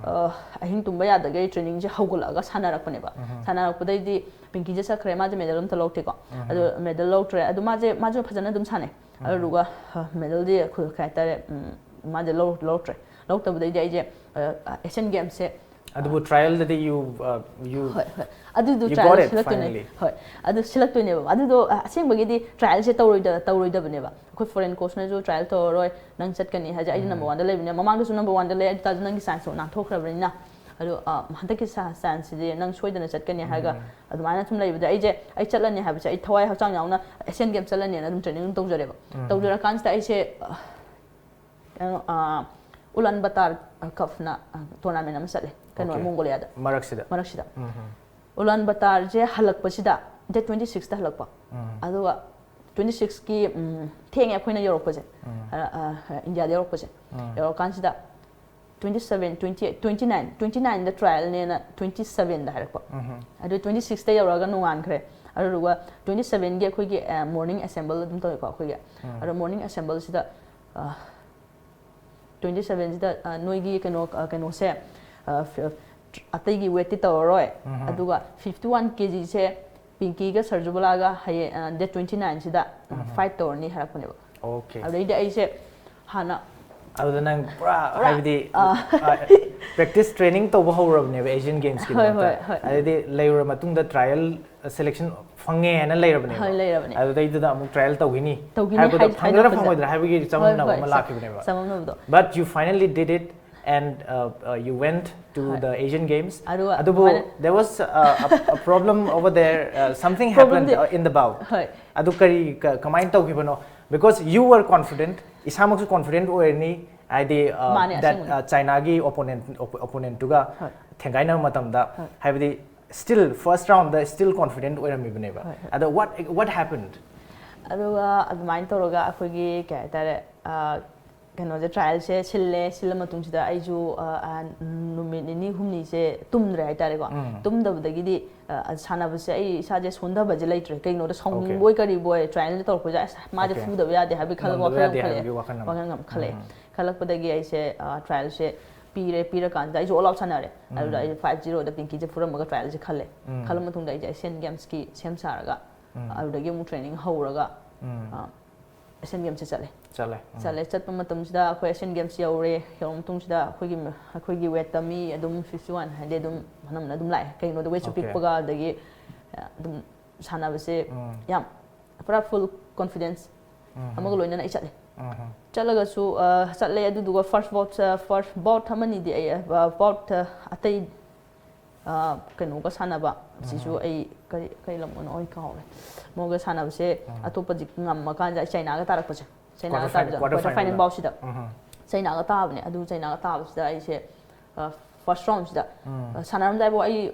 ꯑ, ꯑꯍꯤꯡ ꯇꯨꯝꯕ ꯌꯥꯗꯒꯩ ꯇ꯭ꯔꯦꯅꯤꯡꯁꯦ ꯍꯧꯒꯠꯂꯛꯑꯒ ꯁꯥꯟꯅꯔꯛꯄꯅꯦꯕ꯫ ꯁꯥꯟꯅꯔꯛꯄꯗꯩꯗꯤ ꯄꯤꯡꯀꯤꯁꯦ ꯆꯠꯈ꯭ꯔꯦ, ꯃꯥꯁꯦ ꯃꯦꯗꯜ ꯑꯝꯇ ꯂꯧꯔꯛꯇꯦꯀꯣ꯫ ꯑꯗꯣ ꯃꯦꯗꯜ ꯂꯧꯔꯛꯇ꯭ꯔꯦ, ꯑꯗꯣ ꯃꯥꯁꯦ ꯃꯥꯁꯨ ꯐꯖꯅ ꯑꯗꯨꯝ ꯁꯥꯟꯅꯩ꯫ ꯑꯗꯨꯗꯨꯒ ꯃꯦꯗꯜꯗꯤ ꯀꯩ ꯍꯥꯏꯇꯥꯔꯦ, ꯎꯝ, ꯃꯥꯁꯦ ꯂꯧ- ꯂꯧꯔꯛꯇ꯭ꯔꯦ꯫ ꯂꯧꯔꯛꯇꯕꯗꯩꯗꯤ ꯑꯩꯁꯦ ꯑꯦꯁꯤꯌꯟ ꯒꯦꯝꯁꯦ ꯑꯗꯨꯕꯨ ꯇ꯭ꯔꯥꯏꯌꯦꯜꯗꯗꯤ you uh, you ꯍꯣꯏ, ꯍꯣꯏ꯫ ꯑꯗꯨꯗꯣ You trial got it, ꯁꯤꯜꯂꯛꯇꯣꯏꯅꯦ꯫ Finally. ꯍꯣꯏ꯫ ꯑꯗꯨ ꯁꯤꯜꯂꯛꯇꯣꯏꯅꯦꯕ꯫ ꯑꯗꯨꯗꯣ ꯑ, ꯑꯁꯦꯡꯕꯒꯤꯗꯤ ꯇ꯭ꯔꯥꯏꯌꯦꯜꯁꯦ ꯇꯧꯔꯣꯏꯗ ꯇꯧꯔꯣꯏꯗꯕꯅꯦꯕ꯫ ꯑꯩꯈꯣꯏ ꯐꯣꯔꯦꯟ ꯀꯣꯆꯅꯁꯨ ꯇ꯭ꯔꯥꯏꯌꯦꯜ ꯇꯧꯔꯔꯣꯏ, ꯅꯪ ꯆꯠꯀꯅꯤ ꯍꯥꯏꯁꯦ ꯑꯩꯗꯤ ꯅꯝꯕꯔ ꯋꯥꯟꯗ ꯂꯩꯕꯅꯦ, ꯃꯃꯥꯡꯗꯁꯨ ꯅꯝꯕꯔ ꯋꯥꯟꯗ ꯂꯩ, ꯑꯗꯨ ꯇꯥꯔꯁꯨ ꯅꯪꯒꯤ ꯆꯥꯟꯁꯇꯣ ꯅꯥꯟꯊꯣꯛꯈ꯭ꯔꯕꯅꯤꯅ꯫ ꯑꯗꯣ ꯑ, ꯍꯟꯗꯛꯀꯤ ꯆꯥꯟꯁꯁꯤꯗꯤ ꯅꯪ ꯁꯣꯏꯗꯅ ꯆꯠꯀꯅꯤ ꯍꯥꯏꯔꯒ ꯑꯗꯨꯃꯥꯏꯅ ꯁꯨꯝ ꯂꯩꯕꯗ ꯑꯩꯁꯦ, ꯑꯩ ꯆꯠꯂꯅꯤ ꯍꯥꯏꯕꯁꯦ ꯑꯩ ꯊꯋꯥꯏ ꯍꯛꯆꯥꯡ ꯌꯥꯎꯅ ꯑꯦꯁꯤꯌꯟ ꯒꯦꯝ ꯆꯠꯂꯅꯤꯅ ꯑꯗꯨꯝ ꯇ꯭ꯔꯦꯅꯤꯡ ꯑꯗꯨꯝ ꯇꯧꯖꯔꯦꯕ꯫ ꯇꯧꯖꯔꯀꯥꯟꯁꯤꯗ ꯑꯩꯁꯦ ꯑ, ꯀꯩꯅꯣ, ꯑ, ꯎꯂꯥꯟ ꯕꯇꯥꯔ ꯀꯞꯅ ꯇꯣꯔꯅꯥꯃꯦꯟ ꯑꯃ ꯆꯠꯂꯦ, ꯀꯩꯅꯣ, Okay. ꯃꯣꯡꯒꯣꯂꯤꯌꯥꯗ꯫ ꯃꯔꯛꯁꯤꯗ ꯃꯔꯛꯁꯤꯗ꯫ ꯎꯂꯥꯟ ꯕꯇꯥꯔꯁꯦ ꯍꯜꯂꯛꯄꯁꯤꯗ, ꯗꯦꯠ ꯇ꯭ꯋꯦꯟꯇꯤ ꯁꯤꯛꯁꯇ ꯍꯜꯂꯛꯄ꯫ ꯑꯗꯨꯒ ꯇ꯭ꯋꯦꯟꯇꯤ ꯁꯤꯛꯁꯀꯤ ꯊꯦꯡꯉꯦ ꯑꯩꯈꯣꯏꯅ ꯌꯧꯔꯛꯄꯁꯦ, ꯑ, ꯑ, ꯏꯟꯗꯤꯌꯥꯗ ꯌꯧꯔꯛꯄꯁꯦ꯫ ꯌꯧꯔꯀꯥꯟꯁꯤꯗ twenty seven, twenty eight, twenty nine, twenty ꯅꯥꯏꯟꯗ ꯇ꯭ꯔꯥꯏꯌꯦꯜꯅꯦꯅ ꯇ꯭ꯋꯦꯟꯇꯤ ꯁꯕꯦꯟꯗ ꯍꯥꯏꯔꯛꯄ꯫ ꯑꯗꯨ ꯇ꯭ꯋꯦꯟꯇꯤ ꯁꯤꯛꯁꯇ ꯌꯧꯔꯒ ꯅꯣꯡꯉꯥꯟꯈ꯭ꯔꯦ꯫ ꯑꯗꯨꯗꯨꯒ ꯇ꯭ꯋꯦꯟꯇꯤ ꯁꯕꯦꯟꯒꯤ ꯑꯩꯈꯣꯏꯒꯤ ꯃꯣꯔꯅꯤꯡ ꯑꯦꯁꯦꯝꯕꯜ ꯑꯗꯨꯝ ꯇꯧꯋꯦꯀꯣ ꯑꯩꯈꯣꯏꯒꯤ꯫ ꯑꯗꯣ ꯃꯣꯔꯅꯤꯡ ꯑꯦꯁꯦꯝꯕꯜꯁꯤꯗ ꯇ꯭ꯋꯦꯟꯇꯤ ꯁꯕꯦꯟꯁꯤꯗ ꯅꯣꯏꯒꯤ ꯀꯩꯅꯣ, ꯑ, ꯀꯩꯅꯣꯁꯦ, ꯑ, ꯐ- ꯑꯇꯩꯒꯤ ꯋꯦꯠꯇꯤ ꯇꯧꯔꯔꯣꯏ, ꯑꯗꯨꯒ ꯐꯤꯐꯇꯤ ꯋꯥꯟ ꯀꯦ ꯖꯤꯁꯦ ꯄꯤꯡꯀꯤꯒ ꯁꯔꯖꯨꯕꯂꯥꯒ ꯍꯌꯦꯡ, ꯑ, ꯗꯦꯠ ꯇ꯭ꯋꯦꯟꯇꯤ ꯅꯥꯏꯟꯁꯤꯗ ꯐꯥꯏꯠ ꯇꯧꯔꯅꯤ ꯍꯥꯏꯔꯛꯄꯅꯦꯕ꯫ Okay. ꯑꯗꯨꯗꯩꯗꯤ ꯑꯩꯁꯦ ꯍꯥꯟꯅ ꯑꯗꯨꯗ ꯅꯪ ꯄꯨꯔꯥ ꯄꯨꯔꯥ, ꯍꯥꯏꯕꯗꯤ ꯄ꯭ꯔꯦꯛꯇꯤꯁ ꯇ꯭ꯔꯦꯅꯤꯡ ꯇꯧꯕ ꯍꯧꯔꯕꯅꯦꯕ ꯑꯦꯁꯤꯌꯟ ꯒꯦꯝꯁꯀꯤ ꯍꯣꯏ, ꯍꯣꯏ, ꯍꯣꯏ꯫ ꯑꯗꯩꯗꯤ ꯂꯩꯔꯨꯔ ꯃꯇꯨꯡꯗ ꯇ꯭ꯔꯥꯏꯌꯦꯜ ꯁꯦꯂꯦꯛꯁꯟ ꯐꯪꯉꯦ ꯍꯥꯏꯅ ꯂꯩꯔꯕꯅꯦꯕ꯫ ꯍꯣꯏ, ꯂꯩꯔꯕꯅꯦ꯫ ꯑꯗꯨꯗꯩꯗꯨꯗ ꯑꯃꯨꯛ ꯇ꯭ꯔꯥꯏꯌꯦꯜ ꯇꯧꯈꯤꯅꯤ ꯇꯧꯈꯤꯅꯤ ꯍꯥꯏꯕꯗ ꯍꯥꯏ- ꯐꯪꯒꯗ꯭ꯔꯥ ꯍꯥꯏꯗꯣꯛꯄꯁꯦ꯫ ꯐꯪꯉꯣꯏꯗ꯭ꯔꯥ ꯍꯥꯏꯕꯒꯤ ꯍꯣꯏ, ꯆꯃꯝꯅꯕ ꯍꯣꯏ, ꯑꯃ ꯆ- ꯂꯥꯛꯈꯤꯕꯅꯦꯕ꯫ ꯆꯃꯝꯅꯕꯗꯣ꯫ But you finally did it and uh, uh, you went to ꯍꯣꯏ꯫ the Asian Games. ꯑꯗꯨꯒ ꯑꯗꯨꯕꯨ ꯑꯗꯨꯃꯥꯏꯅ there was a, a, a problem over there. Uh, something Problem happened D- uh, in the bout. ꯍꯣꯏ꯫ ꯑꯗꯨ ꯀꯔꯤ ꯀ- ꯀꯃꯥꯏꯅ ꯇꯧꯈꯤꯕꯅꯣ? Because you were confident. ꯏꯁꯥꯃꯛꯁꯨ ꯀꯣꯟꯐꯤꯗꯦꯟꯠ ꯑꯣꯏꯔꯅꯤ, ꯍꯥꯏꯗꯤ uh, ꯃꯥꯅꯦ, that ꯑꯁꯦꯡꯕꯅꯦ꯫ uh, ꯆꯥꯏꯅꯥꯒꯤ ꯑꯣꯄꯣꯅꯦꯟꯠ ꯑꯣꯄꯣꯅꯦꯟꯠꯇꯨꯒ ꯍꯣꯏ꯫ ꯊꯦꯡꯒꯥꯏꯅꯕ ꯃꯇꯝꯗ, ꯍꯣꯏ꯫ ꯍꯥꯏꯕꯗꯤ still first round ꯗ still confident ꯑꯣꯏꯔꯝꯃꯤꯕꯅꯦꯕ꯫ ꯍꯣꯏ, ꯍꯣꯏ꯫ ꯑꯗꯣ what what happened? ꯑꯗꯨꯒ ꯑꯗꯨꯃꯥꯏꯅ ꯇꯧꯔꯒ ꯑꯩꯈꯣꯏꯒꯤ ꯀꯩ ꯍꯥꯏꯇꯥꯔꯦ, ꯑ, ꯀꯩꯅꯣꯁꯦ, trial ꯁꯦ ꯁꯤꯜꯂꯦ꯫ ꯁꯤꯜꯂ ꯃꯇꯨꯡꯁꯤꯗ ꯑꯩꯁꯨ, ꯑ, ꯑ, ꯅꯨꯃꯤꯠ ꯅꯤꯅꯤ ꯍꯨꯝꯅꯤꯁꯦ ꯇꯨꯝꯗ꯭ꯔꯦ ꯍꯥꯏꯇꯥꯔꯦꯀꯣ꯫ ꯎꯝ꯫ ꯇꯨꯝꯗꯕꯗꯒꯤꯗꯤ, ꯑ, ꯁꯥꯟꯅꯕꯁꯦ ꯑꯩ ꯏꯁꯥꯁꯦ ꯁꯣꯟꯊꯕꯁꯦ ꯂꯩꯇ꯭ꯔꯦ꯫ ꯀꯩꯒꯤꯅꯣꯗ, okay, ꯁꯥꯎꯅꯤꯡꯕꯣꯏ ꯀꯔꯤꯕꯣꯏ, trial ꯁꯦ ꯇꯧꯔꯛꯄꯁꯦ, "ꯑꯁ, ꯃꯥꯁꯦ, okay, ꯐꯨꯗꯕ ꯌꯥꯗꯦ" ꯍꯥꯏꯕꯒꯤ ꯈꯜꯂꯒ ꯉꯝꯗꯕ ꯋꯥꯈꯜ ꯑꯃ ꯌꯥꯗꯦ ꯈꯜꯂꯛꯑꯦ꯫ ꯍꯥꯏꯕꯒꯤ ꯋꯥꯈꯜ ꯑꯃ꯫ ꯋꯥꯈꯜ ꯑꯃ ꯈꯜꯂꯛꯑꯦ꯫ ꯎꯝ꯫ ꯈꯜꯂꯛꯄꯗꯒꯤ ꯑꯩꯁꯦ, ꯑ, trial ꯁꯦ ꯄꯤꯔꯦ꯫ ꯄꯤꯔꯀꯥꯟꯗ ꯑꯩꯁꯨ all out ꯁꯥꯟꯅꯔꯦ꯫ ꯎꯝ꯫ ꯑꯗꯨꯗ ꯑꯩ five zero ꯗ ꯄꯤꯡꯀꯤꯁꯦ ꯐꯨꯔꯝꯃꯒ trial ꯁꯦ ꯈꯜꯂꯦ꯫ ꯎꯝ꯫ ꯈꯜꯂ ꯃꯇꯨꯡꯗ ꯑꯩꯁꯦ Asian Games ꯀꯤ ꯁꯦꯝ ꯁꯥꯔꯒ, ꯎꯝ꯫ ꯑꯗꯨꯗꯒꯤ ꯑꯃꯨꯛ training ꯍꯧꯔꯒ, ꯎꯝ꯫ ꯑ, Asian Games ꯁꯦ ꯆꯠꯂꯦ꯫ ꯆꯠꯂꯦ꯫ ꯎꯝ꯫ ꯆꯠꯂꯦ꯫ ꯆꯠꯄ ꯃꯇꯝꯁꯤꯗ ꯑꯩꯈꯣꯏ Asian Games ꯌꯧꯔꯦ꯫ ꯌꯧꯔ ꯃꯇꯨꯡꯁꯤꯗ ꯑꯩꯈꯣꯏꯒꯤ, ꯑꯩꯈꯣꯏꯒꯤ weight ꯇ ꯃꯤ ꯑꯗꯨꯝ fifty one ꯍꯥꯏꯗꯤ ꯑꯗꯨꯝ ꯑꯅꯝꯕꯅ ꯑꯗꯨꯝ ꯂꯥꯛꯑꯦ꯫ ꯀꯩꯒꯤꯅꯣꯗ weight ꯁꯨ, okay, ꯄꯤꯛꯄꯒ, ꯑꯗꯒꯤ, ꯑ, ꯑꯗꯨꯝ ꯁꯥꯟꯅꯕꯁꯦ, ꯎꯝ, ꯌꯥꯝ ꯄꯨꯔꯥ full confidence, ꯎꯝ, ꯑꯃꯒ ꯂꯣꯏꯅꯅ ꯑꯩ ꯆꯠꯂꯦ꯫ ꯎꯝ꯫ ꯆꯠꯂꯒꯁꯨ, ꯑ, ꯆꯠꯂꯦ꯫ ꯑꯗꯨꯗꯨꯒ first bout, ꯑ, first bout ꯑꯃꯅꯤꯗꯤ ꯑꯩ, ꯑ, bout, ꯑ, ꯑꯇꯩ, ꯑ, ꯀꯩꯅꯣꯒ ꯁꯥꯟꯅꯕ, ꯁꯤꯁꯨ, ꯎꯝ, ꯑꯩ ꯀꯔꯤ, ꯀꯔꯤ ꯂꯝꯒꯅꯣ ꯑꯩ ꯀꯥꯎꯔꯦ꯫ ꯃꯣꯏꯒ ꯁꯥꯟꯅꯕꯁꯦ, ꯎꯝ, ꯑꯇꯣꯞꯄꯁꯤ ꯉꯝꯃꯀꯥꯟꯗ ꯑꯩ ꯆꯩꯅꯥꯒ ꯇꯥꯔꯛꯄꯁꯦ꯫ ꯆꯩꯅꯥꯒ quarter final, ꯇꯥꯕꯗ, quarter quarter final final ꯗ꯫ ꯕꯥꯎꯁꯤꯗ, ꯎꯝ꯫ ꯆꯩꯅꯥꯒ ꯇꯥꯕꯅꯦ꯫ ꯑꯗꯨ ꯆꯩꯅꯥꯒ ꯇꯥꯕꯁꯤꯗ ꯑꯩꯁꯦ, ꯑ, first round ꯁꯤꯗ, ꯎꯝ, ꯑ, ꯁꯥꯟꯅꯔꯝꯗꯥꯏꯐꯥꯎ ꯑꯩ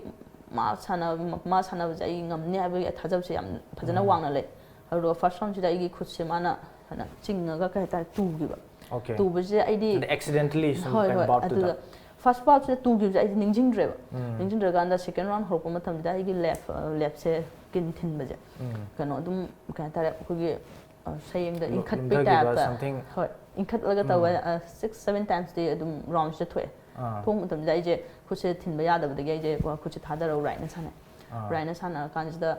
ꯃꯥ ꯁꯥꯟꯅ-, ꯃꯥ ꯁꯥꯟꯅꯕꯁꯦ ꯑꯩ ꯉꯝꯅꯤ ꯍꯥꯏꯕꯒꯤ ꯊꯥꯖꯕꯁꯦ ꯌꯥꯝ ꯐꯖꯅ, ꯎꯝ, ꯋꯥꯡꯅ ꯂꯩ꯫ ꯑꯗꯨꯒ first round ꯁꯤꯗ ꯑꯩꯒꯤ ꯈꯨꯠꯁꯦ ꯃꯥꯅ ꯍꯥꯏꯅ ꯆꯤꯡꯉꯒ, ꯀꯩ ꯍꯥꯏꯇꯥꯔꯦ, ꯇꯨꯈꯤꯕ꯫ Okay꯫ ꯇꯨꯕꯁꯦ ꯑꯩꯗꯤ, and accidentally ꯁꯨꯝ ꯍꯣꯏ, ꯀꯩꯅꯣ ꯍꯣꯏ, bout ꯇꯨꯗ꯫ ꯑꯗꯨꯗ first bout ꯁꯤꯗ ꯇꯨꯈꯤꯕꯁꯦ ꯑꯩꯗꯤ ꯅꯤꯡꯁꯤꯡꯗ꯭ꯔꯦꯕ꯫ ꯎꯝ꯫ ꯅꯤꯡꯁꯤꯡꯗ꯭ꯔꯀꯥꯟꯗ second round ꯍꯧꯔꯛꯄ ꯃꯇꯝꯗ ꯑꯩꯒꯤ left, ꯑ, left ꯁꯦ ꯀꯤꯟ ꯊꯤꯟꯕꯁꯦ, ꯎꯝ, ꯀꯩꯅꯣ ꯑꯗꯨꯝ, ꯀꯩ ꯍꯥꯏꯇꯥꯔꯦ, ꯑꯩꯈꯣꯏꯒꯤ, ꯑ, ꯁꯌꯦꯡꯗ ꯂꯨ-, ꯏꯟꯈꯠꯄꯩ ꯂꯨꯝꯊꯈꯤꯕ type ꯇ, something꯫ ꯍꯣꯏ, ꯏꯟꯈꯠꯂꯒ ꯇꯧꯕ, ꯎꯝ, ꯑ, six seven times ꯇꯤ ꯑꯗꯨꯝ round ꯁꯤꯗ ꯊꯣꯛꯑꯦ꯫ ꯑꯥ꯫ ꯊꯣꯛꯄ ꯃꯇꯝꯗ ꯑꯩꯁꯦ ꯈꯨꯠꯁꯦ ꯊꯤꯟꯕ ꯌꯥꯗꯕꯗꯒꯤ ꯑꯩꯁꯦ ꯈꯨꯠꯁꯦ ꯊꯥꯗꯔꯒ right ꯅ ꯁꯥꯟꯅꯩ꯫ ꯑꯥ꯫ Right ꯅ ꯁꯥꯟꯅꯔꯀꯥꯟꯁꯤꯗ,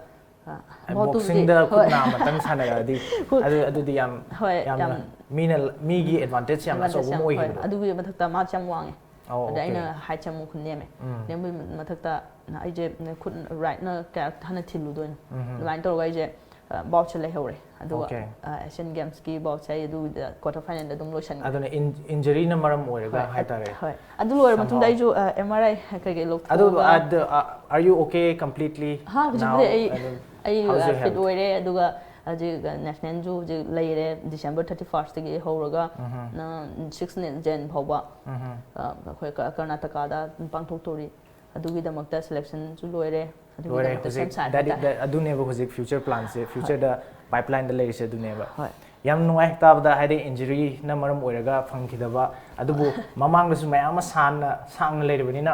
ꯑ, ꯑꯦ, bout ꯇꯨꯕꯨꯗꯤ, boxing ꯗ ꯈꯨꯠ, ꯍꯣꯏ, ꯅꯥ ꯑꯃꯇꯪ ꯁꯥꯟꯅꯔꯛꯑꯗꯤ, ꯍꯣꯏ, ꯑꯗꯨ, ꯑꯗꯨꯗꯤ ꯌꯥꯝ, ꯍꯣꯏ, ꯌꯥꯝꯅ ꯌꯥꯝ ꯃꯤꯅ, ꯃꯤꯒꯤ advantage ꯌꯥꯝꯅ advantage ꯑꯆꯧꯕ ꯑꯃ ꯌꯥꯝ, ꯍꯣꯏ, ꯑꯣꯏꯈꯤꯕꯗꯣ꯫ ꯑꯗꯨꯒꯤ ꯃꯊꯛꯇ ꯃꯥꯁꯦ ꯌꯥꯝ ꯋꯥꯡꯉꯦ꯫ ꯑꯣ, ꯑꯗ okay꯫ ꯑꯩꯅ height ꯁꯦ ꯑꯃꯨꯛ ꯅꯦꯝꯃꯦ꯫ ꯎꯝ꯫ ꯅꯦꯝꯕꯒꯤ ꯃꯊꯛꯇ ꯑꯩꯁꯦ ꯈꯨꯠ right ꯅ ꯀꯌꯥ ꯍꯥꯟꯅ ꯊꯤꯜꯂꯨꯗꯣꯏꯅꯣ꯫ ꯎꯝ꯫ ꯑꯗꯨꯃꯥꯏꯅ ꯇꯧꯔꯒ ꯑꯩꯁꯦ, ꯑ, bout ꯁꯦ ꯂꯩꯍꯧꯔꯦ꯫ ꯑꯗꯨꯒ, okay, ꯑ, Asian Games ꯀꯤ bout ꯁꯦ ꯑꯩ ꯑꯗꯨꯒꯤꯗ quarter final ꯗ ꯑꯗꯨꯝ ꯂꯣꯏꯁꯟꯈ꯭ꯔꯦ꯫ ꯑꯗꯨꯅ in-, injury ꯅ ꯃꯔꯝ ꯑꯣꯏꯔꯒ, ꯍꯣꯏ, ꯍꯥꯏꯇꯥꯔꯦ꯫ ꯍꯣꯏ꯫ ꯑꯗꯨ ꯂꯣꯏꯔ ꯃꯇꯨꯡꯗ somehow꯫ ꯑꯩꯁꯨ, ꯑ, M R I ꯀꯩꯀꯩ ꯑꯗꯨ, ꯂꯧꯊꯣꯛꯑꯒ, ꯑ, the, uh, are you okay completely ꯍꯥ, ꯍꯧꯖꯤꯛꯄꯨꯗꯤ now? ꯑꯩ, ꯑꯗꯨꯝ, ꯑꯩ, how's ꯑ, your fit health? ꯑꯣꯏꯔꯦ꯫ ꯑꯗꯨꯒ ꯍꯧꯖꯤꯛ, ꯑ, national ꯁꯨ ꯍꯧꯖꯤꯛ ꯂꯩꯔꯦ꯫ December thirty first ꯇꯒꯤ ꯍꯧꯔꯒ, ꯎꯝ꯫ ꯅ, six Jan ꯐꯥꯎꯕ, ꯎꯝ꯫ ꯑ, ꯑꯩꯈꯣꯏ ꯀ-, ꯀꯔꯅꯥꯇꯀꯥꯗ ꯄꯥꯡꯊꯣꯛꯇꯣꯔꯤ꯫ ꯑꯗꯨꯒꯤꯗꯃꯛꯇ selection ꯁꯨ ꯂꯣꯏꯔꯦ꯫ ꯂꯣꯏꯔꯦ꯫ ꯑꯗꯨꯒꯤꯗꯃꯛꯇ ꯍꯧꯖꯤꯛ ꯁꯦꯝ ꯁꯥꯔꯦ that, ꯍꯥꯏꯇꯥꯔꯦ꯫ That, ꯑꯗꯨꯅꯦꯕ ꯍꯧꯖꯤꯛ future plan ꯁꯦ꯫ ꯍꯣꯏ꯫ Future ꯗ ꯄꯥꯏꯞꯂꯥꯏꯟꯗ ꯂꯩꯔꯤꯁꯦ ꯑꯗꯨꯅꯦꯕ꯫ ꯍꯣꯏ꯫ ꯌꯥꯝ ꯅꯨꯡꯉꯥꯏ ꯇꯥꯕꯗ, ꯍꯥꯏꯗꯤ ꯏꯟꯖꯨꯔꯤꯅ ꯃꯔꯝ ꯑꯣꯏꯔꯒ ꯐꯪꯈꯤꯗꯕ, ꯑꯗꯨꯕꯨ ꯃꯃꯥꯡꯗꯁꯨ ꯃꯌꯥꯝ ꯑꯃ ꯁꯥꯡꯅ ꯁꯥꯡꯅ ꯂꯩꯔꯕꯅꯤꯅ,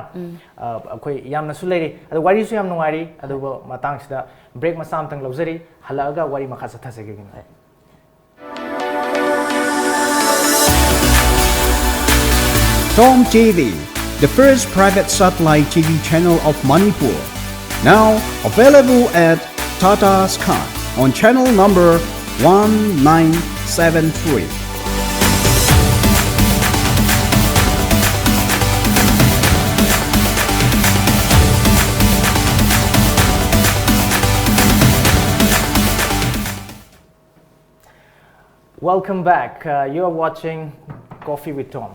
ꯑ, ꯑꯩꯈꯣꯏ ꯌꯥꯝꯅꯁꯨ ꯂꯩꯔꯤ, ꯑꯗꯣ ꯋꯥꯔꯤꯁꯨ ꯌꯥꯝ ꯅꯨꯡꯉꯥꯏꯔꯤ꯫ ꯑꯗꯨꯕꯨ ꯃꯇꯥꯡꯁꯤꯗ ꯕ꯭ꯔꯦꯛ ꯃꯆꯥ ꯑꯃꯇꯪ ꯂꯧꯖꯔꯤ, ꯍꯜꯂꯛꯑꯒ ꯋꯥꯔꯤ ꯃꯈꯥ ꯆꯠꯊꯖꯒꯦ꯫ Tom T V, the first private satellite T V channel of Manipur. Now available at Tata Sky on channel number one nine seven three. Welcome back. Uh, you are watching Coffee with Tom.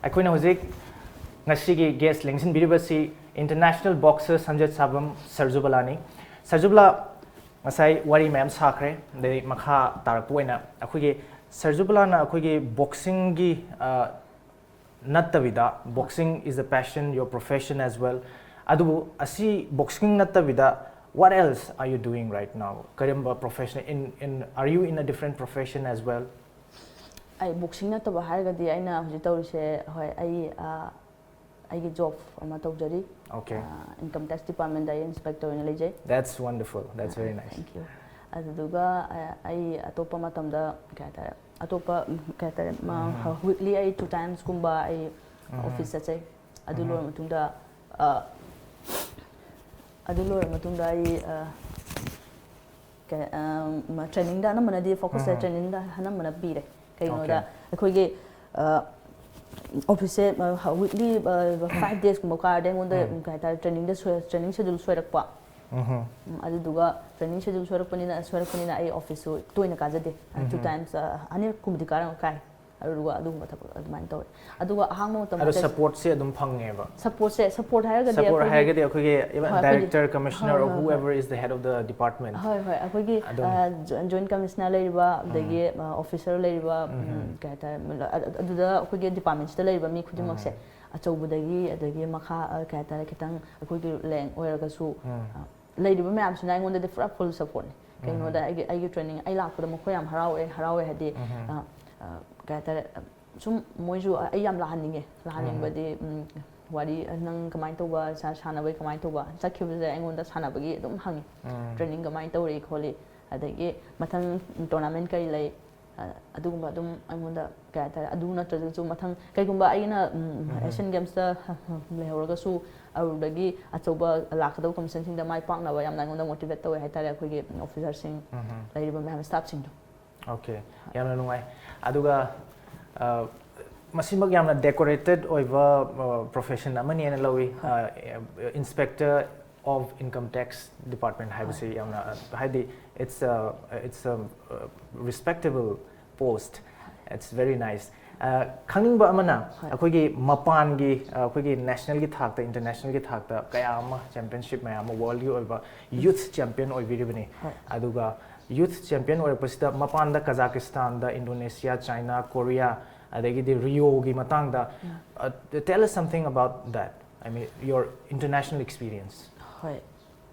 ꯑꯩꯈꯣꯏꯅ ꯍꯧꯖꯤꯛ ꯉꯁꯤꯒꯤ ꯒꯦꯁ ꯂꯦꯡꯁꯤꯟꯕꯤꯔꯤꯕꯁꯤ ꯏꯟꯇꯔꯅꯦꯁꯅꯦꯜ ꯕꯣꯛꯁꯔ ꯁꯝꯖꯦꯠ ꯁꯥꯕꯝ ꯁꯔꯖꯨꯕꯂꯥꯅꯤ꯫ ꯁꯔꯖꯨꯕꯂꯥ, ꯉꯁꯥꯏ ꯋꯥꯔꯤ ꯃꯌꯥꯝ ꯁꯥꯈ꯭ꯔꯦ, ꯑꯗꯩ ꯃꯈꯥ ꯇꯥꯔꯛꯄ ꯑꯣꯏꯅ ꯑꯩꯈꯣꯏꯒꯤ ꯁꯔꯖꯨꯕꯂꯥꯅ ꯑꯩꯈꯣꯏꯒꯤ ꯕꯣꯛꯁꯤꯡꯒꯤ, ꯑ, ꯅꯠꯇꯕꯤꯗ, boxing is a passion, your profession as well. ꯑꯗꯨꯕꯨ ꯑꯁꯤ ꯕꯣꯛꯁꯤꯡ ꯅꯠꯇꯕꯤꯗ, what else are you doing right now? ꯀꯔꯝꯕ profession, in, in, are you in a different profession as well? ꯑꯩ ꯕꯣꯛꯁꯤꯡ ꯅꯠꯇꯕ ꯍꯥꯏꯔꯒꯗꯤ ꯑꯩꯅ ꯍꯧꯖꯤꯛ ꯇꯧꯔꯤꯁꯦ, ꯍꯣꯏ, ꯑꯩ, ꯑ, ꯑꯩꯒꯤ ꯖꯣꯕ ꯑꯃ ꯇꯧꯖꯔꯤ꯫ Okay. ꯏꯟꯀꯝ ꯇꯦꯛꯁ ꯗꯤꯄꯥꯔꯠꯃꯦꯟꯗ ꯑꯩ ꯏꯟꯁꯄꯦꯛꯇꯔ ꯑꯣꯏꯅ ꯂꯩꯖꯩ꯫ That's wonderful. That's very nice. Thank you. ꯑꯗꯨꯗꯨꯒ, ꯑ, ꯑꯩ ꯑꯇꯣꯞꯄ ꯃꯇꯝꯗ, ꯀꯩ ꯍꯥꯏꯇꯥꯔꯦ, ꯑꯇꯣꯞꯄ, ꯎꯝ, ꯀꯩ ꯍꯥꯏꯇꯥꯔꯦ, ꯋꯤꯛꯂꯤ ꯑꯩ ꯇꯨ ꯇꯥꯏꯝꯁꯀꯨꯝꯕ ꯑꯩ ꯑꯣꯐꯤꯁ ꯆꯠꯆꯩ꯫ ꯑꯗꯨ ꯂꯣꯏꯔ ꯃꯇꯨꯡꯗ, ꯑ, ꯑꯗꯨ ꯂꯣꯏꯔ ꯃꯇꯨꯡꯗ ꯑꯩ, ꯑ, ꯀꯩ, ꯑ, ꯃ-, ꯇ꯭ꯔꯦꯅꯤꯡꯗ ꯑꯅꯝꯕꯅꯗꯤ ꯐꯣꯀꯁꯁꯦ ꯇ꯭ꯔꯦꯅꯤꯡꯗ ꯑꯅꯝꯕꯅ ꯄꯤꯔꯦ꯫ ꯀꯩꯒꯤꯅꯣꯗ, Okay. ꯑꯩꯈꯣꯏꯒꯤ, ꯑ, ꯑꯣꯐꯤꯁꯁꯦ, ꯑ, ꯍ-, ꯋꯤꯛꯂꯤ, ꯑ, ꯐꯥꯏꯚ ꯗꯦꯖꯀꯨꯝꯕ ꯀꯥꯔꯗꯤ ꯑꯩꯉꯣꯟꯗ, ꯎꯝ, ꯀꯩ ꯍꯥꯏꯇꯥꯔꯦ, ꯇ꯭ꯔꯦꯅꯤꯡꯗ ꯁꯣꯏ-, ꯇ꯭ꯔꯦꯅꯤꯡ ꯁꯦꯗꯨꯜ ꯁꯣꯏꯔꯛꯄ꯫ ꯎꯝ, ꯑꯗꯨꯗꯨꯒ ꯇ꯭ꯔꯦꯅꯤꯡ ꯁꯦꯗꯨꯜ ꯁꯣꯏꯔꯛꯄꯅꯤꯅ, ꯁꯣꯏꯔꯛꯄꯅꯤꯅ ꯑꯩ ꯑꯣꯐꯤꯁꯁꯨ ꯇꯣꯏꯅ ꯀꯥꯖꯗꯦ꯫ ꯇꯨ ꯇꯥꯏꯝꯁ, ꯑ, ꯑꯅꯤꯔꯛꯀꯨꯝꯕꯗꯤ ꯀꯥꯔ-, ꯀꯥꯏ꯫ ꯑꯗꯨꯗꯨꯒ ꯑꯗꯨꯒꯨꯝꯕ ꯊꯕꯛ ꯑꯗꯨꯃꯥꯏꯅ ꯇꯧꯋꯦ꯫ ꯑꯗꯨꯒ ꯑꯍꯥꯡꯕ ꯃꯇꯝ ꯑꯗꯣ ꯍꯥꯏꯇꯥꯔꯦ, ꯁꯄꯣꯔꯠꯁꯦ ꯑꯗꯨꯝ ꯐꯪꯉꯦꯕ? ꯁꯄꯣꯔꯠꯁꯦ, ꯁꯄꯣꯔꯠ ꯍꯥꯏꯔꯒꯗꯤ ꯁꯄꯣꯔꯠ ꯑꯩꯈꯣꯏꯒꯤ, ꯍꯥꯏꯔꯒꯗꯤ ꯑꯩꯈꯣꯏꯒꯤ even ꯍꯣꯏ, ꯑꯩꯈꯣꯏꯒꯤ, director, commissioner, ꯍꯣꯏ, or ꯍꯣꯏ, ꯍꯣꯏ꯫ whoever is the head of the department. ꯍꯣꯏ, ꯍꯣꯏ, ꯑꯩꯈꯣꯏꯒꯤ, ꯑꯗꯨꯝ꯫ ꯑ, ꯖꯣ-, ꯖꯣꯏꯟꯠ ꯀꯃꯤꯁꯅꯔ ꯂꯩꯔꯤꯕ, ꯑꯗꯒꯤ, ꯑ, ꯑꯣꯐꯤꯁꯔ ꯂꯩꯔꯤꯕ, ꯎꯝ, ꯀꯩ ꯍꯥꯏꯇꯥꯔꯦ, ꯑ-, ꯑ-, ꯑꯗꯨꯗ ꯑꯩꯈꯣꯏꯒꯤ ꯗꯤꯄꯥꯔꯠꯃꯦꯟꯁꯤꯗ ꯂꯩꯔꯤꯕ ꯃꯤ ꯈꯨꯗꯤꯡꯃꯛꯁꯦ, ꯑꯆꯧꯕꯗꯒꯤ, ꯑꯗꯒꯤ ꯃꯈꯥ, ꯑ, ꯀꯩ ꯍꯥꯏꯇꯥꯔꯦ, ꯈꯤꯇꯪ ꯑꯩꯈꯣꯏꯒꯤ ꯂꯦꯡ ꯑꯣꯏꯔꯒꯁꯨ, ꯑ, ꯂꯩꯔꯤꯕ ꯃꯌꯥꯝꯁꯤꯅ ꯑꯩꯉꯣꯟꯗꯗꯤ ꯄꯨꯔꯥ ꯐꯨꯜ ꯁꯄꯣꯔꯠꯅꯤ꯫ ꯀꯩꯅꯣꯗ ꯑꯩꯒꯤ ꯑꯩꯒꯤ ꯇ꯭ꯔꯦꯅꯤꯡ ꯑꯩ ꯂꯥꯛꯄꯗ ꯃꯈꯣꯏ ꯌꯥꯝ ꯍꯔꯥꯎꯋꯦ ꯍꯔꯥꯎꯋꯦ ꯍꯥꯏꯗꯤ ꯑ, ꯑ, ꯀꯩ ꯍꯥꯏꯇꯥꯔꯦ, ꯁꯨꯝ ꯃꯣꯏꯁꯨ ꯑꯩ ꯌꯥꯝ ꯂꯥꯛꯍꯟꯅꯤꯡꯉꯦ꯫ ꯂꯥꯛꯍꯟꯅꯤꯡꯕꯗꯤ ꯎꯝ, ꯋꯥꯔꯤ, ꯅꯪ ꯀꯃꯥꯏꯅ ꯇꯧꯕ, ꯁꯥꯟꯅꯕꯩ ꯀꯃꯥꯏꯅ ꯇꯧꯕ? ꯆꯠꯈꯤꯕꯁꯦ ꯑꯩꯉꯣꯟꯗ ꯁꯥꯟꯅꯕꯒꯤ ꯑꯗꯨꯝ ꯍꯪꯉꯤ꯫ ꯇ꯭ꯔꯦꯅꯤꯡ ꯀꯃꯥꯏꯅ ꯇꯧꯔꯤ ꯈꯣꯠꯂꯤ, ꯑꯗꯒꯤ ꯃꯊꯪ ꯇꯣꯔꯅꯥꯃꯦꯟ ꯀꯔꯤ ꯂꯩ? ꯑꯗꯨꯒꯨꯝꯕ ꯑꯗꯨꯝ ꯑꯩꯉꯣꯟꯗ ꯀꯩ ꯍꯥꯏꯇꯥꯔꯦ, ꯑꯗꯨ ꯅꯠꯇ꯭ꯔꯒꯁꯨ ꯃꯊꯪ ꯀꯩꯒꯨꯝꯕ ꯑꯩꯅ ꯑꯦꯁꯤꯌꯥꯟ ꯒꯦꯝꯁꯇ ꯂꯩꯍꯧꯔꯒꯁꯨ ꯑꯗꯨꯗꯒꯤ ꯑꯆꯧꯕ ꯂꯥꯛꯀꯗꯧꯕ ꯀꯝꯄꯤꯇꯤꯁꯟꯁꯤꯡꯗ ꯃꯥꯏ ꯄꯥꯛꯅꯕ ꯌꯥꯝꯅ ꯑꯩꯉꯣꯟꯗ ꯃꯣꯇꯤꯚꯦꯠ ꯇꯧꯋꯦ ꯍꯥꯏꯇꯥꯔꯦ, ꯑꯩꯈꯣꯏꯒꯤ ꯑꯣꯐꯤꯁꯥꯔꯁꯤꯡ, ꯂꯩꯔꯤꯕ ꯃꯌꯥꯝ ꯁ꯭ꯇꯥꯐꯁꯤꯡꯗꯣ꯫ ꯑꯣꯀꯦ, ꯌꯥꯝꯅ ꯅꯨꯡꯉꯥꯏ꯫ ꯑꯗꯨꯒ ꯑ, ꯃꯁꯤꯃꯛ ꯌꯥꯝꯅ ꯗꯦꯀꯣꯔꯦꯇꯦꯠ ꯑꯣꯏꯕ ꯄ꯭ꯔꯣꯐꯦꯁꯟ ꯑꯃꯅꯦꯅ ꯂꯧꯏ꯫ Inspector of Income Tax Department ꯍꯥꯏꯕꯁꯤ ꯌꯥꯝꯅ, ꯍꯥꯏꯗꯤ, it's a, it's a respectable post. It's very nice. ꯈꯪꯅꯤꯡꯕ ꯑꯃꯅ, ꯑꯩꯈꯣꯏꯒꯤ ꯃꯄꯥꯟꯒꯤ, ꯑꯩꯈꯣꯏꯒꯤ ꯅꯦꯁꯅꯦꯜꯒꯤ ꯊꯥꯛꯇ, ꯏꯟꯇꯔꯅꯦꯁꯅꯦꯜꯒꯤ ꯊꯥꯛꯇ ꯀꯌꯥ ꯑꯃ, ꯆꯦꯝꯄꯤꯌꯟꯁꯤꯞ ꯃꯌꯥꯝ ꯑꯃ, ꯋꯥꯔꯜꯒꯤ ꯑꯣꯏꯕ ꯌꯨꯊ ꯆꯦꯝꯄꯤꯌꯟ ꯑꯣꯏꯕꯤꯔꯤꯕꯅꯤ꯫ ꯑꯗꯨꯒ ꯌꯨꯊ ꯆꯦꯝꯄꯤꯌꯟ ꯑꯣꯏꯔꯛꯄꯁꯤꯗ ꯃꯄꯥꯟꯗ ꯀꯖꯥꯀꯤꯁꯇꯥꯟꯗ, ꯏꯟꯗꯣꯅꯦꯁꯤꯌꯥ, ꯆꯥꯏꯅꯥ, ꯀꯣꯔꯤꯌꯥ, ꯑꯗꯒꯤꯗꯤ ꯔꯤꯌꯣꯒꯤ ꯃꯇꯥꯡꯗ, tell us something about that, I mean, your international experience. ꯍꯣꯏ꯫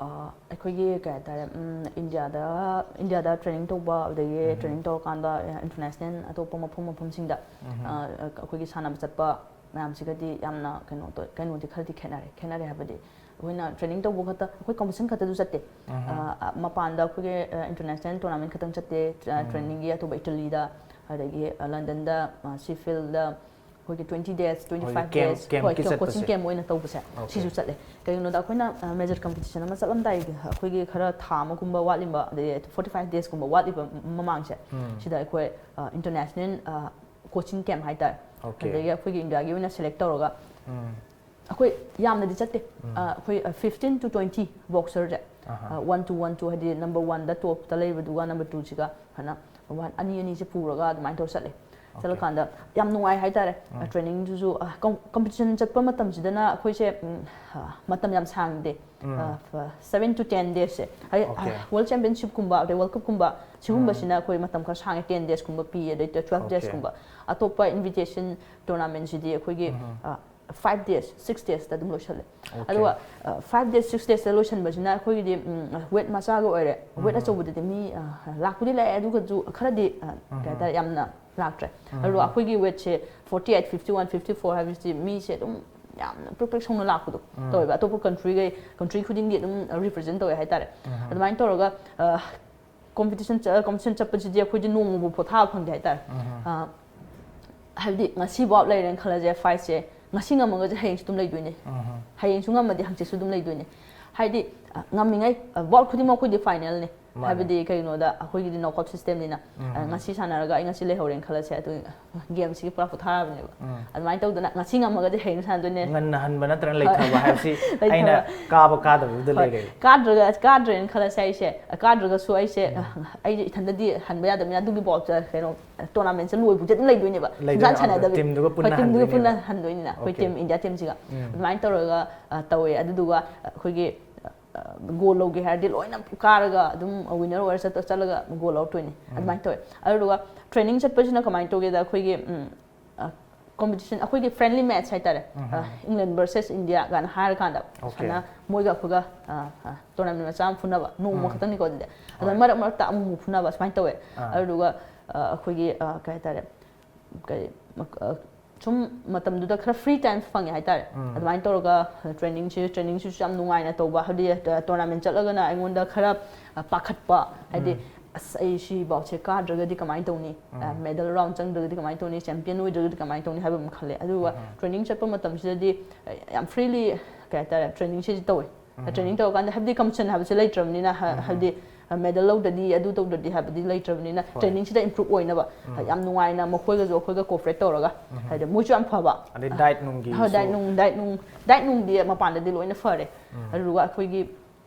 ꯑꯩꯈꯣꯏꯒꯤ ꯀꯩ ꯍꯥꯏꯇꯥꯔꯦ, ꯏꯟꯗꯤꯌꯥꯗ, ꯏꯟꯗꯤꯌꯥꯗ ꯇ꯭ꯔꯦꯅꯤꯡ ꯇꯧꯕ, ꯑꯗꯒꯤ ꯇ꯭ꯔꯦꯅꯤꯡ ꯇꯧꯔꯀꯥꯟꯗ ꯏꯟꯇꯔꯅꯦꯁꯅꯦꯜ ꯑꯇꯣꯞꯄ ꯃꯐꯝ ꯃꯐꯝꯁꯤꯡꯗ ꯑꯩꯈꯣꯏꯒꯤ ꯁꯥꯟꯅꯕ ꯆꯠꯄ ꯃꯌꯥꯝꯁꯤꯒꯗꯤ ꯌꯥꯝꯅ ꯀꯩꯅꯣ ꯇꯧ-, ꯀꯩꯅꯣꯗꯤ ꯈꯔꯗꯤ ꯈꯦꯠꯅꯔꯦ꯫ ꯈꯦꯠꯅꯔꯦ ꯍꯥꯏꯕꯗꯤ ꯑꯩꯈꯣꯏꯅ ꯇ꯭ꯔꯦꯅꯤꯡ ꯇꯧꯕ ꯈꯛꯇ, ꯑꯩꯈꯣꯏ ꯀꯝꯄꯤꯇꯤꯁꯟ ꯈꯛꯇꯗꯨ ꯆꯠꯇꯦ꯫ ꯃꯄꯥꯟꯗ ꯑꯩꯈꯣꯏꯒꯤ ꯏꯟꯇꯔꯅꯦꯁꯅꯦꯜ ꯇꯣꯔꯅꯥꯃꯦꯟ ꯈꯛꯇꯪ ꯆꯠꯇꯦ꯫ ꯇ꯭ꯔꯦꯅꯤꯡꯒꯤ ꯑꯇꯣꯞꯄ ꯏꯇꯂꯤꯗ, ꯑꯗꯒꯤ ꯂꯟꯗꯟꯗ, ꯁꯤ ꯐꯤꯜꯗ, ꯑꯩꯈꯣꯏꯒꯤ twenty days, twenty five days, ꯍꯣꯏ, ꯀꯣꯆꯤꯡ ꯀꯦꯝ ꯑꯣꯏꯅ ꯇꯧꯕꯁꯦ, ꯁꯤꯁꯨ ꯆꯠꯂꯦ꯫ ꯀꯩꯒꯤꯅꯣꯗ, ꯑꯩꯈꯣꯏꯅ ꯃꯦꯖꯔ ꯀꯝꯄꯤꯇꯤꯁꯟ ꯑꯃ ꯆꯠꯂꯝꯗꯥꯏꯒꯤ ꯑꯩꯈꯣꯏꯒꯤ ꯈꯔ ꯊꯥ ꯑꯃꯒꯨꯝꯕ ꯋꯥꯠꯂꯤꯕ, ꯑꯗꯩ ꯐꯣꯔꯇꯤ ꯐꯥꯏꯚ ꯗꯦꯖꯀꯨꯝꯕ ꯋꯥꯠꯂꯤꯕ ꯃꯃꯥꯡꯁꯦ, ꯁꯤꯗ ꯑꯩꯈꯣꯏ ꯏꯟꯇꯔꯅꯦꯁꯅꯦꯜ ꯀꯣꯆꯤꯡ ꯀꯦꯝ ꯍꯥꯏꯇꯥꯔꯦ, ꯑꯗꯒꯤ ꯑꯩꯈꯣꯏꯒꯤ ꯏꯟꯗꯤꯌꯥꯒꯤ ꯑꯣꯏꯅ ꯁꯦꯂꯦꯛ ꯇꯧꯔꯒ, ꯑꯩꯈꯣꯏ ꯌꯥꯝꯅꯗꯤ ꯆꯠꯇꯦ꯫ ꯑꯩꯈꯣꯏ ꯐꯤꯐꯇꯤꯟ ꯇꯨ ꯇ꯭ꯋꯦꯟꯇꯤ ꯕꯣꯛꯁꯔꯁꯦ, ꯋꯥꯟ ꯇꯨ ꯋꯥꯟ ꯇꯨ, ꯍꯥꯏꯗꯤ ꯅꯝꯕꯔ ꯋꯥꯟꯗ ꯇꯣꯞꯇ ꯂꯩꯕꯗꯨꯒ ꯅꯝꯕꯔ ꯇꯨꯁꯤꯒ ꯐꯖꯅ ꯋꯥꯟ, ꯑꯅꯤ ꯑꯅꯤꯁꯦ ꯄꯨꯔꯒ ꯑꯗꯨꯃꯥꯏꯅ ꯇꯧꯔ ꯆꯠꯂꯦ꯫ ꯆꯠꯂꯀꯥꯟꯗ ꯌꯥꯝ ꯅꯨꯡꯉꯥꯏ ꯍꯥꯏꯇꯥꯔꯦ꯫ ꯇ꯭ꯔꯦꯅꯤꯡꯗꯨꯁꯨ, ꯀꯝꯄꯤꯇꯤꯁꯟ ꯆꯠꯄ ꯃꯇꯝꯁꯤꯗꯅ ꯑꯩꯈꯣꯏꯁꯦ ꯃꯇꯝ ꯌꯥꯝ ꯁꯥꯡꯗꯦ꯫ ꯁꯚꯦꯟ ꯇꯨ ꯇꯦꯟ ꯗꯦꯖꯁꯦ, ꯋꯥꯔꯜ ꯆꯦꯝꯄꯤꯌꯟꯁꯤꯞꯀꯨꯝꯕ, ꯑꯗꯩ ꯋꯥꯔꯜ ꯀꯞꯀꯨꯝꯕ, ꯁꯤꯒꯨꯝꯕꯁꯤꯅ ꯑꯩꯈꯣꯏ ꯃꯇꯝ ꯈꯔ ꯁꯥꯡꯉꯦ, ꯇꯦꯟ ꯗꯦꯖꯀꯨꯝꯕ ꯄꯤ, ꯑꯗꯩ ꯇ꯭ꯋꯦꯜꯐ ꯗꯦꯖꯀꯨꯝꯕ꯫ ꯑꯇꯣꯞꯄ ꯏꯟꯚꯤꯇꯦꯁꯟ ꯇꯣꯔꯅꯥꯃꯦꯟꯁꯤꯗꯤ ꯑꯩꯈꯣꯏꯒꯤ five days, six days ꯇ ꯑꯗꯨꯝ ꯂꯣꯏꯁꯜꯂꯦ꯫ ꯑꯗꯨꯒ five days, six days ꯇ ꯂꯣꯏꯁꯟꯕꯁꯤꯅ ꯑꯩꯈꯣꯏꯒꯤꯗꯤ ꯋꯦꯠ ꯃꯆꯥꯒ ꯑꯣꯏꯔꯦ, ꯋꯦꯠ ꯑꯆꯧꯕꯗꯗꯤ ꯃꯤ ꯑ, ꯂꯥꯛꯄꯨꯗꯤ ꯂꯥꯛꯑꯦ, ꯑꯗꯨꯒꯁꯨ ꯈꯔꯗꯤ ꯑ, ꯀꯩ ꯍꯥꯏꯇꯥꯔꯦ, ꯌꯥꯝꯅ ꯂꯥꯛꯇ꯭ꯔꯦ꯫ ꯑꯗꯨꯒ ꯑꯩꯈꯣꯏꯒꯤ ꯋꯦꯠꯁꯦ forty eight, fifty one, fifty four ꯍꯥꯏꯕꯁꯤ ꯃꯤꯁꯦ ꯑꯗꯨꯝ ꯌꯥꯝꯅ ꯄ꯭ꯔꯤꯛ ꯄ꯭ꯔꯤꯛ ꯁꯧꯅ ꯂꯥꯛꯄꯗꯣ ꯇꯧꯋꯦꯕ꯫ ꯑꯇꯣꯞꯄ ꯀꯟꯇ꯭ꯔꯤꯒꯩ, ꯀꯟꯇ꯭ꯔꯤ ꯈꯨꯗꯤꯡꯒꯤ ꯑꯗꯨꯝ ꯔꯤꯄ꯭ꯔꯖꯦꯟ ꯇꯧꯋꯦ ꯍꯥꯏꯇꯥꯔꯦ꯫ ꯑꯗꯨꯃꯥꯏꯅ ꯇꯧꯔꯒ ꯀꯣꯝꯄꯤꯇꯤꯁꯟ ꯀꯣꯝꯄꯤꯇꯤꯁꯟ ꯆꯠꯄꯁꯤꯗꯤ ꯑꯩꯈꯣꯏꯗꯤ ꯅꯣꯡꯃꯕꯨ ꯄꯣꯊꯥꯕ ꯐꯪꯗꯦ ꯍꯥꯏꯇꯥꯔꯦ꯫ ꯑ, ꯍꯥꯏꯕꯗꯤ ꯉꯁꯤ ꯐꯥꯎ ꯂꯩꯔꯦꯅ ꯈꯜꯂꯁꯦ, ꯐꯥꯏꯠꯁꯦ ꯉꯁꯤ ꯉꯝꯃꯒꯗꯤ ꯍꯌꯦꯡꯁꯨ ꯑꯗꯨꯝ ꯂꯩꯗꯣꯏꯅꯦ, ꯍꯌꯦꯡꯁꯨ ꯉꯝꯃꯗꯤ ꯍꯪꯆꯤꯠꯁꯨ ꯑꯗꯨꯝ ꯂꯩꯗꯣꯏꯅꯦ꯫ ꯍꯥꯏꯗꯤ ꯑ, ꯉꯝꯃꯤꯉꯩ ꯕꯥꯎꯠ ꯈꯨꯗꯤꯡꯃꯛ ꯑꯩꯈꯣꯏꯗꯤ ꯐꯥꯏꯅꯦꯜꯅꯤ꯫ ꯃꯥꯅꯦ꯫ ꯍꯥꯏꯕꯗꯤ ꯀꯩꯒꯤꯅꯣꯗ ꯑꯩꯈꯣꯏꯒꯤꯗꯤ ꯅꯣꯛ ꯑꯥꯎꯠ ꯁꯤꯁꯇꯦꯝꯅꯤꯅ꯫ ꯑ, ꯉꯁꯤ ꯁꯥꯟꯅꯔꯒ ꯑꯩ ꯉꯁꯤ ꯂꯩꯍꯧꯔꯦꯅ ꯈꯜꯂꯁꯦ, ꯑꯗꯨ ꯒꯦꯝꯁꯤꯒꯤ ꯄꯨꯔꯥ ꯄꯣꯊꯥꯔꯕꯅꯦꯕ꯫ ꯑꯗꯨꯃꯥꯏꯅ ꯇꯧꯗꯅ ꯉꯁꯤ ꯉꯝꯃꯒꯗꯤ ꯍꯌꯦꯡ ꯁꯥꯟꯅꯗꯣꯏꯅꯦ꯫ ꯉꯟꯅ ꯍꯟꯕ ꯅꯠꯇ꯭ꯔꯒ ꯂꯩꯊꯕ ꯍꯥꯏꯕꯁꯤ ꯂꯩꯊꯕ꯫ ꯑꯩꯅ ꯀꯥꯕ ꯀꯥꯗꯕꯗꯨꯗ ꯍꯣꯏ꯫ ꯂꯩꯔꯦꯕ꯫ ꯀꯥꯗ꯭ꯔꯒ, ꯀꯥꯗ꯭ꯔꯦꯅ ꯈꯜꯂꯁꯦ ꯑꯩꯁꯦ, ꯀꯥꯗ꯭ꯔꯒꯁꯨ ꯑꯩꯁꯦ, ꯑꯩꯁꯦ ꯏꯊꯟꯗꯗꯤ ꯍꯟꯕ ꯌꯥꯗꯕꯅꯤꯅ ꯑꯗꯨꯒꯤ ꯕꯣꯜ ꯀꯩꯅꯣ ꯇꯣꯔꯅꯥꯃꯦꯟꯁꯦ ꯂꯣꯏꯕꯨꯗꯤ ꯑꯗꯨꯝ ꯂꯩꯗꯣꯏꯅꯦꯕ꯫ ꯂꯩꯗꯣꯏꯅꯦ꯫ ꯁꯨꯡꯁꯥꯟ ꯁꯥꯟꯅꯗꯕꯤ꯫ ꯇꯤꯝꯗꯨꯒ ꯄꯨꯟꯅ ꯍꯣꯏ, ꯇꯤꯝꯗꯨꯒ ꯄꯨꯟꯅ ꯍꯟꯗꯣꯏꯅꯦꯕ꯫ ꯍꯟꯗꯣꯏꯅꯤꯅ ꯑꯩꯈꯣꯏ ꯑꯣꯀꯦ꯫ Team, India ꯇꯤꯝꯁꯤꯒ꯫ ꯑꯗꯨꯃꯥꯏꯅ ꯇꯧꯔꯒ ꯑ, ꯇꯧꯋꯦ꯫ ꯑꯗꯨꯗꯨꯒ ꯑꯩꯈꯣꯏꯒꯤ ꯒꯣꯜ ꯂꯧꯒꯦ ꯍꯥꯏꯔꯗꯤ ꯂꯣꯏꯅ ꯀꯥꯔꯒ ꯑꯗꯨꯝ ꯋꯤꯟꯅꯔ ꯑꯣꯏꯔ ꯆꯠ-, ꯆꯠꯂꯒ ꯒꯣꯜ ꯂꯧꯔꯛꯇꯣꯏꯅꯤ꯫ ꯑꯗꯨꯃꯥꯏꯅ ꯇꯧꯋꯦ꯫ ꯑꯗꯨꯗꯨꯒ ꯇ꯭ꯔꯦꯅꯤꯡ ꯆꯠꯄꯁꯤꯅ ꯀꯃꯥꯏꯅ ꯇꯧꯒꯦꯗ, ꯑꯩꯈꯣꯏꯒꯤ ꯀꯣꯝꯄꯤꯇꯤꯁꯟ, ꯑꯩꯈꯣꯏꯒꯤ ꯐ꯭ꯔꯦꯟꯂꯤ ꯃꯦꯠꯆ ꯍꯥꯏꯇꯥꯔꯦ, ꯏꯪꯂꯦꯟ ꯚꯔꯁꯦꯁ ꯏꯟꯗꯤꯌꯥ ꯀꯥꯏꯅ ꯍꯥꯏꯔꯀꯥꯟꯗ ꯑꯣꯀꯦ꯫ ꯁꯨꯃꯥꯏꯅ ꯃꯣꯏꯒ ꯑꯩꯈꯣꯏꯒ ꯇꯣꯔꯅꯥꯃꯦꯟ ꯃꯆꯥ ꯑꯃ ꯐꯨꯅꯕ, ꯅꯣꯡꯃ ꯈꯛꯇꯪꯅꯤꯀꯣ ꯑꯗꯨꯗꯤ꯫ ꯑꯗꯨꯅ ꯍꯣꯏ꯫ ꯃꯔꯛ ꯃꯔꯛꯇ ꯑꯃꯨꯛ ꯑꯃꯨꯛ ꯐꯨꯅꯕ ꯁꯨꯃꯥꯏꯅ ꯇꯧꯋꯦ꯫ ꯑꯥ꯫ ꯑꯗꯨꯗꯨꯒ ꯑ, ꯑꯩꯈꯣꯏꯒꯤ ꯑ, ꯀꯩ ꯍꯥꯏꯇꯥꯔꯦ, ꯀꯩ, ꯃ-, ꯑ, ꯁꯨꯝ ꯃꯇꯝꯗꯨꯗ ꯈꯔ ꯐ꯭ꯔꯤ ꯇꯥꯏꯝ ꯐꯪꯉꯦ ꯍꯥꯏꯇꯥꯔꯦ꯫ ꯑꯗꯨꯃꯥꯏꯅ ꯇꯧꯔꯒ ꯇ꯭ꯔꯦꯅꯤꯡꯁꯤ, ꯇ꯭ꯔꯦꯅꯤꯡꯁꯤꯁꯨ ꯌꯥꯝ ꯅꯨꯡꯉꯥꯏꯅ ꯇꯧꯕ, ꯍꯥꯏꯕꯗꯤ ꯇꯣꯔꯅꯥꯃꯦꯟ ꯆꯠꯂꯒꯅ ꯑꯩꯉꯣꯟꯗ ꯈꯔ ꯑ, ꯄꯥꯈꯠꯄ, ꯍꯥꯏꯗꯤ ꯑꯁ, ꯑꯩ ꯁꯤ ꯕꯥꯎꯠꯁꯦ ꯀꯥꯗ꯭ꯔꯒꯗꯤ ꯀꯃꯥꯏꯅ ꯇꯧꯅꯤ? ꯃꯦꯗꯜ ꯔꯥꯎꯟ ꯆꯪꯗ꯭ꯔꯒꯗꯤ ꯀꯃꯥꯏꯅ ꯇꯧꯅꯤ? ꯆꯦꯝꯄꯤꯌꯟ ꯑꯣꯏꯗ꯭ꯔꯒꯗꯤ ꯀꯃꯥꯏꯅ ꯇꯧꯅꯤ ꯍꯥꯏꯕ ꯑꯃ ꯈꯜꯂꯦ꯫ ꯑꯗꯨꯒ ꯇ꯭ꯔꯦꯅꯤꯡ ꯆꯠꯄ ꯃꯇꯝꯁꯤꯗꯗꯤ ꯑ, ꯌꯥꯝ ꯐ꯭ꯔꯤꯂꯤ, ꯀꯩ ꯍꯥꯏꯇꯥꯔꯦ, ꯇ꯭ꯔꯦꯅꯤꯡꯁꯤꯗꯤ ꯇꯧꯋꯦ꯫ ꯇ꯭ꯔꯦꯅꯤꯡ ꯇꯧꯔꯀꯥꯟꯗ ꯍꯥꯏꯕꯗꯤ ꯀꯝꯄꯤꯇꯤꯁꯟ ꯍꯥꯏꯕꯁꯦ ꯂꯩꯇ꯭ꯔꯕꯅꯤꯅ, ꯍ-, ꯍꯥꯏꯕꯗꯤ ꯃꯦꯗꯜ ꯂꯧꯗ꯭ꯔꯗꯤ, ꯑꯗꯨ ꯇꯧꯗ꯭ꯔꯗꯤ ꯍꯥꯏꯕꯗꯤ ꯂꯩꯇ꯭ꯔꯕꯅꯤꯅ, ꯍꯣꯏ꯫ ꯇ꯭ꯔꯦꯅꯤꯡꯁꯤꯗ ꯏꯝꯄ꯭ꯔꯨꯞ ꯑꯣꯏꯅꯕ ꯌꯥꯝ ꯅꯨꯡꯉꯥꯏꯅ ꯃꯈꯣꯏꯒꯁꯨ ꯑꯩꯈꯣꯏꯒ ꯀꯣꯑꯣꯄꯔꯦꯠ ꯇꯧꯔꯒ, ꯍꯥꯏꯗꯤ ꯃꯣꯏꯁꯨ ꯌꯥꯝ ꯐꯕ꯫ ꯑꯗꯩ ꯗꯥꯏꯠ ꯅꯨꯡꯒꯤꯁꯨ ꯍꯣꯏ, ꯗꯥꯏꯠ ꯅꯨꯡ, ꯗꯥꯏꯠ ꯅꯨꯡ, ꯗꯥꯏꯠ ꯅꯨꯡꯗꯤ ꯃꯄꯥꯟꯗꯗꯤ ꯂꯣꯏꯅ ꯐꯔꯦ꯫ ꯑꯗꯨꯗꯨꯒ ꯑꯩꯈꯣꯏꯒꯤ,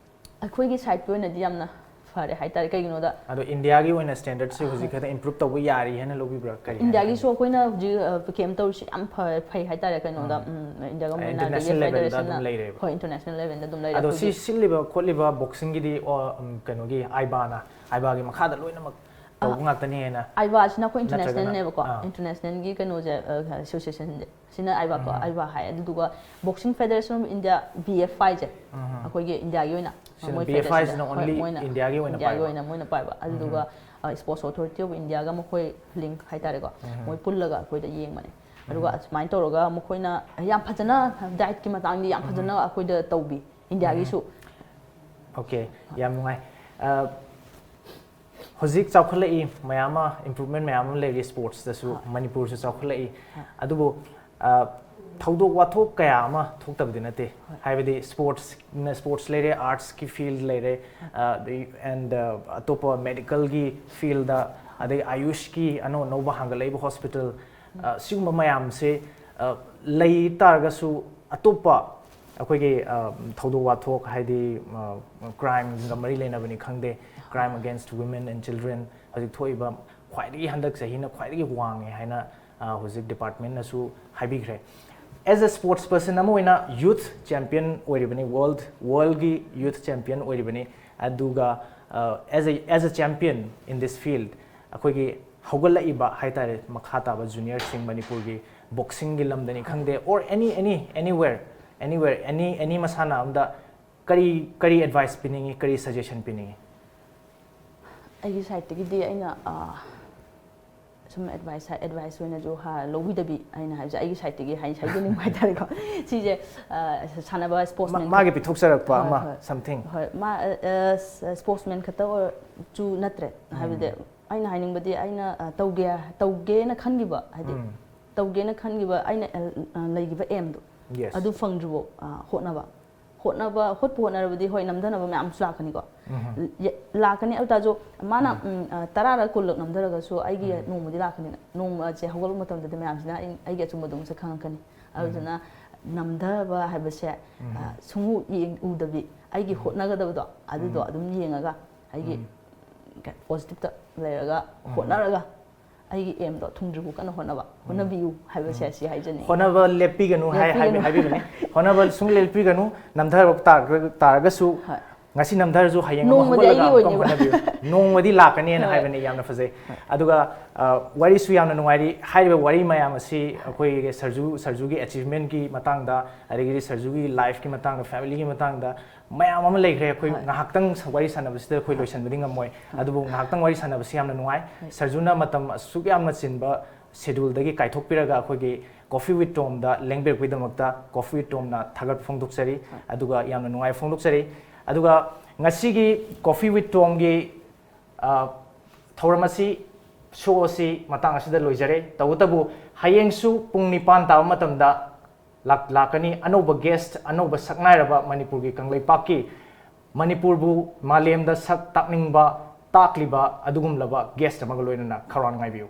ꯑꯩꯈꯣꯏꯒꯤ ꯁꯥꯏꯠꯀꯤ ꯑꯣꯏꯅꯗꯤ ꯌꯥꯝꯅ ꯐꯔꯦ ꯍꯥꯏꯇꯥꯔꯦ꯫ ꯀꯩꯒꯤꯅꯣꯗ ꯑꯗꯣ ꯏꯟꯗꯤꯌꯥꯒꯤ ꯑꯣꯏꯅ ꯁ꯭ꯇꯦꯟꯗꯔꯗꯁꯤ ꯍꯧꯖꯤꯛ ꯈꯛꯇ ꯏꯝꯄ꯭ꯔꯨꯞ ꯇꯧꯕ ꯌꯥꯔꯤ ꯍꯥꯏꯅ ꯂꯧꯕꯤꯕ꯭ꯔꯥ? ꯀꯔꯤ ꯍꯥꯏꯅ ꯏꯟꯗꯤꯌꯥꯒꯤꯁꯨ ꯈꯜꯂꯤ? ꯑꯩꯈꯣꯏꯅ ꯍꯧꯖꯤꯛ, ꯑ, ꯀꯦꯝ ꯇꯧꯔꯤꯁꯦ ꯌꯥꯝ ꯐ-, ꯐꯩ ꯍꯥꯏꯇꯥꯔꯦ꯫ ꯀꯩꯅꯣꯗ, ꯎꯝ, ꯏꯟꯗꯤꯌꯥ ꯒꯣꯔꯃꯦꯟꯅ, ꯑꯗꯒꯤ ꯏꯟꯇꯔꯅꯦꯁꯅꯦꯜ ꯂꯦꯚꯦꯜꯗ ꯐꯦꯗꯔꯦꯁꯟꯅ, ꯑꯗꯨꯝ ꯂꯩꯔꯦꯕ꯫ ꯍꯣꯏ, ꯏꯟꯇꯔꯅꯦꯁꯅꯦꯜ ꯂꯦꯚꯦꯜꯗ ꯑꯗꯨꯝ ꯂꯩꯔꯦ꯫ ꯑꯗꯣ ꯁꯤ ꯑꯩꯈꯣꯏꯒꯤ ꯁꯤꯜꯂꯤꯕ ꯈꯣꯠꯂꯤꯕ ꯕꯣꯛꯁꯤꯡꯒꯤꯗꯤ, ꯑꯣ, ꯎꯝ, ꯀꯩꯅꯣꯒꯤ ꯑꯥꯏꯕꯥꯅ, ꯑꯥꯏꯕꯥꯒꯤ ꯃꯈꯥꯗ ꯂꯣꯏꯅꯃꯛ ꯇꯧꯕ ꯉꯥꯛꯇꯅꯤ ꯍꯥꯏꯅ? ꯑꯥꯏꯕꯥꯁꯤꯅ ꯑꯩꯈꯣꯏ ꯅꯠꯇ꯭ꯔꯒꯅ- ꯏꯟꯇꯔꯅꯦꯁꯅꯦꯜꯅꯦꯕꯀꯣ, ꯑꯥ. ꯏꯟꯇꯔꯅꯦꯁꯅꯦꯜꯒꯤ ꯀꯩꯅꯣꯁꯦ, ꯑꯦꯁꯣꯁꯤꯌꯦꯁꯟꯁꯦ, ꯁꯤꯅ ꯑꯥꯏꯕꯥ ꯀꯣ, ꯑꯥꯏꯕꯥ ꯍꯥꯏ꯫ ꯑꯗꯨꯗꯨꯒ Boxing Federation of India, B F I ꯁꯦ, ꯑꯩꯈꯣꯏꯒꯤ ꯏꯟꯗꯤꯌꯥꯒꯤ ꯑꯣꯏꯅ ꯁꯤꯅ ꯃꯣꯏ B F I federation ꯁꯦ, ꯁꯤꯅ ꯍꯣꯏ, only ꯃꯣꯏꯅ ꯏꯟꯗꯤꯌꯥꯒꯤ ꯑꯣꯏꯅ ꯏꯟꯗꯤꯌꯥꯒꯤ ꯄꯥꯏꯕ? ꯑꯣꯏꯅ ꯃꯣꯏꯅ ꯄꯥꯏꯕ꯫ ꯑꯗꯨꯗꯨꯒ Sports Authority of Indiaꯒ ꯃꯈꯣꯏ ꯂꯤꯡꯛ ꯍꯥꯏꯇꯥꯔꯦꯀꯣ, ꯃꯣꯏ ꯄꯨꯜꯂꯒ ꯑꯩꯈꯣꯏꯗ ꯌꯦꯡꯕꯅꯦ꯫ ꯑꯗꯨꯒ ꯑꯁꯨꯃꯥꯏꯅ ꯇꯧꯔꯒ ꯃꯈꯣꯏꯅ ꯌꯥꯝ ꯐꯖꯅ, ꯗꯥꯏꯠꯀꯤ ꯃꯇꯥꯡꯗꯤ ꯌꯥꯝ ꯐꯖꯅ ꯑꯩꯈꯣꯏꯗ ꯇꯧꯕꯤ, ꯏꯟꯗꯤꯌꯥꯒꯤꯁꯨ꯫ ꯑꯣꯀꯦ, ꯌꯥꯝ ꯅꯨꯡꯉꯥꯏ꯫ ꯑ, ꯍꯧꯖꯤꯛ ꯆꯥꯎꯈꯠꯂꯛꯏ, ꯃꯌꯥꯝ ꯑꯃ, ꯏꯝꯄ꯭ꯔꯨꯚꯃꯦꯟ ꯃꯌꯥꯝ ꯑꯃ ꯂꯩꯔꯤ ꯁ꯭ꯄꯣꯔꯠꯁꯇꯁꯨ, ꯃꯅꯤꯄꯨꯔꯁꯨ ꯆꯥꯎꯈꯠꯂꯛꯏ꯫ ꯑꯗꯨꯕꯨ ꯑ, ꯊꯧꯗꯣꯛ ꯋꯥꯊꯣꯛ ꯀꯌꯥ ꯑꯃ ꯊꯣꯛꯇꯕꯗꯤ ꯅꯠꯇꯦ꯫ ꯍꯥꯏꯕꯗꯤ ꯁ꯭ꯄꯣꯔꯠꯁꯅ ꯁ꯭ꯄꯣꯔꯠꯁ ꯂꯩꯔꯦ, ꯑꯥꯔꯠꯁꯀꯤ ꯐꯤꯜꯗ ꯂꯩꯔꯦ, ꯑꯗꯩ ꯑꯦꯟ ꯑꯇꯣꯞꯄ ꯃꯦꯗꯤꯀꯦꯜꯒꯤ ꯐꯤꯜꯗ, ꯑꯗꯩ ꯑꯥꯌꯨꯁꯀꯤ ꯑꯅꯧ ꯑꯅꯧꯕ ꯍꯥꯡꯒꯠꯂꯛꯏꯕ ꯍꯣꯁꯄꯤꯇꯥꯜ, ꯑ, ꯁꯤꯒꯨꯝꯕ ꯃꯌꯥꯝꯁꯦ, ꯑ, ꯂꯩ ꯇꯥꯔꯒꯁꯨ ꯑꯇꯣꯞꯄ ꯑꯩꯈꯣꯏꯒꯤ, ꯑ, ꯊꯧꯗꯣꯛ ꯋꯥꯊꯣꯛ, ꯍꯥꯏꯗꯤ, ꯑ, ꯀ꯭ꯔꯥꯏꯝꯒ ꯃꯔꯤ ꯂꯩꯅꯕꯅꯤ ꯈꯪꯗꯦ, Crime Against Women and Children ꯍꯧꯖꯤꯛ ꯊꯣꯛꯏꯕ ꯈ꯭ꯋꯥꯏꯗꯒꯤ, ꯍꯟꯗꯛ ꯆꯍꯤꯅ ꯈ꯭ꯋꯥꯏꯗꯒꯤ ꯋꯥꯡꯉꯦ ꯍꯥꯏꯅ, ꯑ, ꯍꯧꯖꯤꯛ ꯗꯤꯄꯥꯔꯠꯃꯦꯟꯅꯁꯨ ꯍꯥꯏꯕꯤꯈ꯭ꯔꯦ꯫ As a sports person ꯑꯃ ꯑꯣꯏꯅ ꯌꯨꯊ ꯆꯦꯝꯄꯤꯌꯟ ꯑꯣꯏꯔꯤꯕꯅꯤ, ꯋꯥꯔꯜꯗ, ꯋꯥꯔꯜꯗꯒꯤ ꯌꯨꯊ ꯆꯦꯝꯄꯤꯌꯟ ꯑꯣꯏꯔꯤꯕꯅꯤ꯫ ꯑꯗꯨꯒ, ꯑ, as a, as a champion in this field, ꯑꯩꯈꯣꯏꯒꯤ ꯍꯧꯒꯠꯂꯛꯏꯕ ꯍꯥꯏꯇꯥꯔꯦ, ꯃꯈꯥ ꯇꯥꯕ ꯖꯨꯅꯤꯌꯔꯁꯤꯡ ꯃꯅꯤꯄꯨꯔꯒꯤ ꯕꯣꯛꯁꯤꯡꯒꯤ ꯂꯝꯗꯅꯤ ꯈꯪꯗꯦ, or any, any, anywhere, anywhere, any, any ꯃꯁꯥꯟꯅ ꯑꯝꯗ ꯀꯔꯤ, ꯀꯔꯤ ꯑꯦꯗꯚꯥꯏꯁ ꯄꯤꯅꯤꯡꯉꯤ, ꯀꯔꯤ ꯁꯖꯦꯁꯟ ꯄꯤꯅꯤꯡꯉꯤ? ꯑꯩꯒꯤ ꯁꯥꯏꯠꯇꯒꯤꯗꯤ ꯑꯩꯅ, ꯑ, ꯁꯨꯝ ꯑꯦꯗꯚꯥꯏꯁ, ꯑꯦꯗꯚꯥꯏꯁ ꯑꯣꯏꯅꯁꯨ ꯍꯥ-, ꯂꯧꯕꯤꯗꯕꯤ, ꯑꯩꯅ ꯍꯥꯏꯕꯁꯦ, ꯑꯩꯒꯤ ꯁꯥꯏꯠꯇꯒꯤ ꯍꯥꯏ-, ꯍꯥꯏꯖꯅꯤꯡꯕ ꯍꯥꯏꯇꯥꯔꯦꯀꯣ꯫ ꯁꯤꯁꯦ, ꯑ, ꯁꯥꯟꯅꯕ, ꯁ꯭ꯄꯣꯔꯠꯁꯃꯦꯟ ꯃꯥꯒꯤ ꯄꯤꯊꯣꯛꯆꯔꯛꯄ ꯍꯣꯏ, ꯑꯃ, ꯍꯣꯏ꯫ ꯁꯝꯊꯤꯡ꯫ ꯍꯣꯏ, ꯃꯥ, ꯑ, ꯑ, ꯁ-, ꯁ꯭ꯄꯣꯔꯠꯁꯃꯦꯟ ꯈꯛꯇ ꯑꯣꯏꯔꯁꯨ ꯅꯠꯇ꯭ꯔꯦ꯫ ꯍꯥꯏꯕꯗꯤ ꯑꯩꯅ ꯍꯥꯏꯅꯤꯡꯕꯗꯤ, ꯑꯩꯅ, ꯑ, ꯇꯧꯒꯦ, ꯇꯧꯒꯦꯅ ꯈꯟꯈꯤꯕ, ꯍꯥꯏꯗꯤ ꯇꯧꯒꯦꯅ ꯈꯟꯈꯤꯕ ꯑꯩꯅ, ꯑ, ꯑ, ꯂꯩꯈꯤꯕ ꯑꯦꯝꯗꯣ, Yes. ꯑꯗꯨ ꯐꯪꯗ꯭ꯔꯤꯐꯥꯎ, ꯑ, ꯍꯣꯠꯅꯕ꯫ ꯍꯣꯠꯅꯕ, ꯍꯣꯠꯄꯨ ꯍꯣꯠꯅꯔꯕꯗꯤ, ꯍꯣꯏ, ꯅꯝꯊꯅꯕ ꯃꯌꯥꯝꯁꯨ ꯂꯥꯛꯀꯅꯤꯀꯣ꯫ ꯌꯦ-, ꯂꯥꯛꯀꯅꯤ꯫ ꯑꯗꯨ ꯇꯥꯔꯁꯨ ꯃꯥꯅ, ꯎꯝ, ꯑ, ꯇꯔꯥꯔꯛ, ꯀꯨꯟꯂꯛ ꯅꯝꯊꯔꯒꯁꯨ ꯑꯩꯒꯤ ꯅꯣꯡꯃꯗꯤ ꯂꯥꯛꯀꯅꯤꯅ꯫ ꯅꯣꯡꯃꯁꯦ ꯍꯧꯒꯠꯂꯛꯄ ꯃꯇꯝꯗꯗꯤ ꯃꯌꯥꯝꯁꯤꯅ ꯑꯩ, ꯑꯩꯒꯤ ꯑꯆꯨꯝꯕꯗꯣ ꯃꯁꯛ ꯈꯪꯉꯛꯀꯅꯤ꯫ ꯑꯗꯨꯗꯨꯅ ꯅꯝꯊꯕ ꯍꯥꯏꯕꯁꯦ, ꯑ, ꯁꯨꯡꯎ ꯌꯦꯡ-, ꯎꯗꯕꯤ ꯑꯩꯒꯤ ꯍꯣꯠꯅꯒꯗꯕꯗꯣ ꯑꯗꯨꯗꯣ ꯑꯗꯨꯝ ꯌꯦꯡꯉꯒ ꯑꯩꯒꯤ ꯄꯣꯖꯤꯇꯤꯞꯇ ꯂꯩꯔꯒ ꯍꯣꯠꯅꯔꯒ ꯑꯩꯒꯤ ꯑꯦꯝꯗꯣ ꯊꯨꯡꯗ꯭ꯔꯤꯕꯨ ꯀꯟꯅ ꯍꯣꯠꯅꯕ, ꯍꯣꯠꯅꯕꯤꯌꯨ ꯍꯥꯏꯕꯁꯦ ꯁꯤ ꯍꯥꯏꯖꯅꯤꯡꯉꯤ꯫ ꯍꯣꯠꯅꯕ ꯂꯦꯞꯄꯤꯒꯅꯨ ꯍꯥꯏ-, ꯍꯥꯏꯕꯤ-, ꯂꯦꯞꯄꯤꯒꯅꯨ꯫ ꯍꯥꯏꯕꯤꯕꯅꯤ꯫ ꯍꯣꯠꯅꯕ ꯁꯨꯡ ꯂꯦꯞꯄꯤꯒꯅꯨ, ꯅꯝꯊꯔꯛꯄ ꯇꯥꯔꯒ-, ꯇꯥꯔꯒꯁꯨ ꯍꯣꯏ꯫ ꯉꯁꯤ ꯅꯝꯊꯔꯁꯨ ꯍꯌꯦꯡ ꯑꯃ ꯅꯣꯡꯃꯗꯤ ꯍꯧꯒꯠꯂꯒ ꯑꯩꯒꯤ ꯑꯃꯨꯛꯀ ꯑꯣꯏꯅꯦꯕ꯫ ꯍꯣꯠꯅꯕꯤꯌꯨ꯫ ꯅꯣꯡꯃꯗꯤ ꯂꯥꯛꯀꯅꯤꯅ ꯍꯣꯏ꯫ ꯍꯥꯏꯕꯅꯤ꯫ ꯌꯥꯝꯅ ꯐꯖꯩ꯫ ꯑꯗꯨꯒ ꯑ, ꯋꯥꯔꯤꯁꯨ ꯌꯥꯝꯅ ꯅꯨꯡꯉꯥꯏꯔꯤ꯫ ꯍꯥꯏꯔꯤꯕ ꯋꯥꯔꯤ ꯃꯌꯥꯝ ꯑꯁꯤ ꯑꯩꯈꯣꯏꯒꯤ ꯁꯔꯖꯨ ꯁꯔꯖꯨꯒꯤ ꯑꯦꯆꯤꯚꯃꯦꯟꯒꯤ ꯃꯇꯥꯡꯗ, ꯑꯗꯒꯤꯗꯤ ꯁꯔꯖꯨꯒꯤ ꯂꯥꯏꯐꯀꯤ ꯃꯇꯥꯡꯗ, ꯐꯦꯃꯤꯂꯤꯒꯤ ꯃꯇꯥꯡꯗ ꯃꯌꯥꯝ ꯑꯃ ꯂꯩꯈ꯭ꯔꯦ꯫ ꯑꯩꯈꯣꯏ ꯍꯣꯏ꯫ ꯉꯥꯏꯍꯥꯛꯇꯪ ꯋꯥꯔꯤ ꯁꯥꯟꯅꯕꯁꯤꯗ ꯑꯩꯈꯣꯏ ꯂꯣꯏꯁꯤꯟꯕꯗꯤ ꯉꯝꯃꯣꯏ꯫ ꯑꯗꯨꯕꯨ ꯉꯥꯏꯍꯥꯛꯇꯪ ꯋꯥꯔꯤ ꯁꯥꯟꯅꯕꯁꯤ ꯌꯥꯝꯅ ꯅꯨꯡꯉꯥꯏ꯫ ꯁꯔꯖꯨꯅ ꯃꯇꯝ ꯑꯁꯨꯛ ꯌꯥꯝꯅ ꯆꯤꯟꯕ ꯁꯦꯗ꯭ꯌꯨꯜꯗꯒꯤ ꯀꯥꯏꯊꯣꯛꯄꯤꯔꯒ ꯑꯩꯈꯣꯏꯒꯤ Coffee with Tomꯗ ꯂꯦꯡꯕꯤꯔꯛꯄꯒꯤꯗꯃꯛꯇ Coffee with Tomꯅ ꯊꯥꯒꯠꯄ ꯐꯣꯡꯗꯣꯛꯆꯔꯤ꯫ ꯑꯗꯨꯒ ꯌꯥꯝꯅ ꯅꯨꯡꯉꯥꯏꯕ ꯐꯣꯡꯗꯣꯛꯆꯔꯤ꯫ ꯑꯗꯨꯒ ꯉꯁꯤꯒꯤ Coffee with Tomꯒꯤ ꯑ, ꯊꯧꯔꯝ ꯑꯁꯤ, ꯁꯣ ꯑꯁꯤ ꯃꯇꯥꯡ ꯑꯁꯤꯗ ꯂꯣꯏꯖꯔꯦ꯫ ꯇꯧꯕꯇꯕꯨ ꯍꯌꯦꯡꯁꯨ ꯄꯨꯡ ꯅꯤꯄꯥꯟ ꯇꯥꯕ ꯃꯇꯝꯗ ꯂꯥꯛ-, ꯂꯥꯛꯀꯅꯤ ꯑꯅꯧꯕ ꯒꯦꯁ꯭ꯠ, ꯑꯅꯧꯕ ꯁꯛꯅꯥꯏꯔꯕ ꯃꯅꯤꯄꯨꯔꯒꯤ ꯀꯪꯂꯩꯄꯥꯛꯀꯤ, ꯃꯅꯤꯄꯨꯔꯕꯨ ꯃꯥꯂꯦꯝꯗ ꯁꯛ ꯇꯥꯛꯅꯤꯡꯕ, ꯇꯥꯛꯂꯤꯕ ꯑꯗꯨꯒꯨꯝꯂꯕ ꯒꯦꯁ꯭ꯠ ꯑꯃꯒ ꯂꯣꯏꯅꯅ꯫ ꯈꯧꯔꯥꯡꯅ ꯉꯥꯏꯕꯤꯌꯨ꯫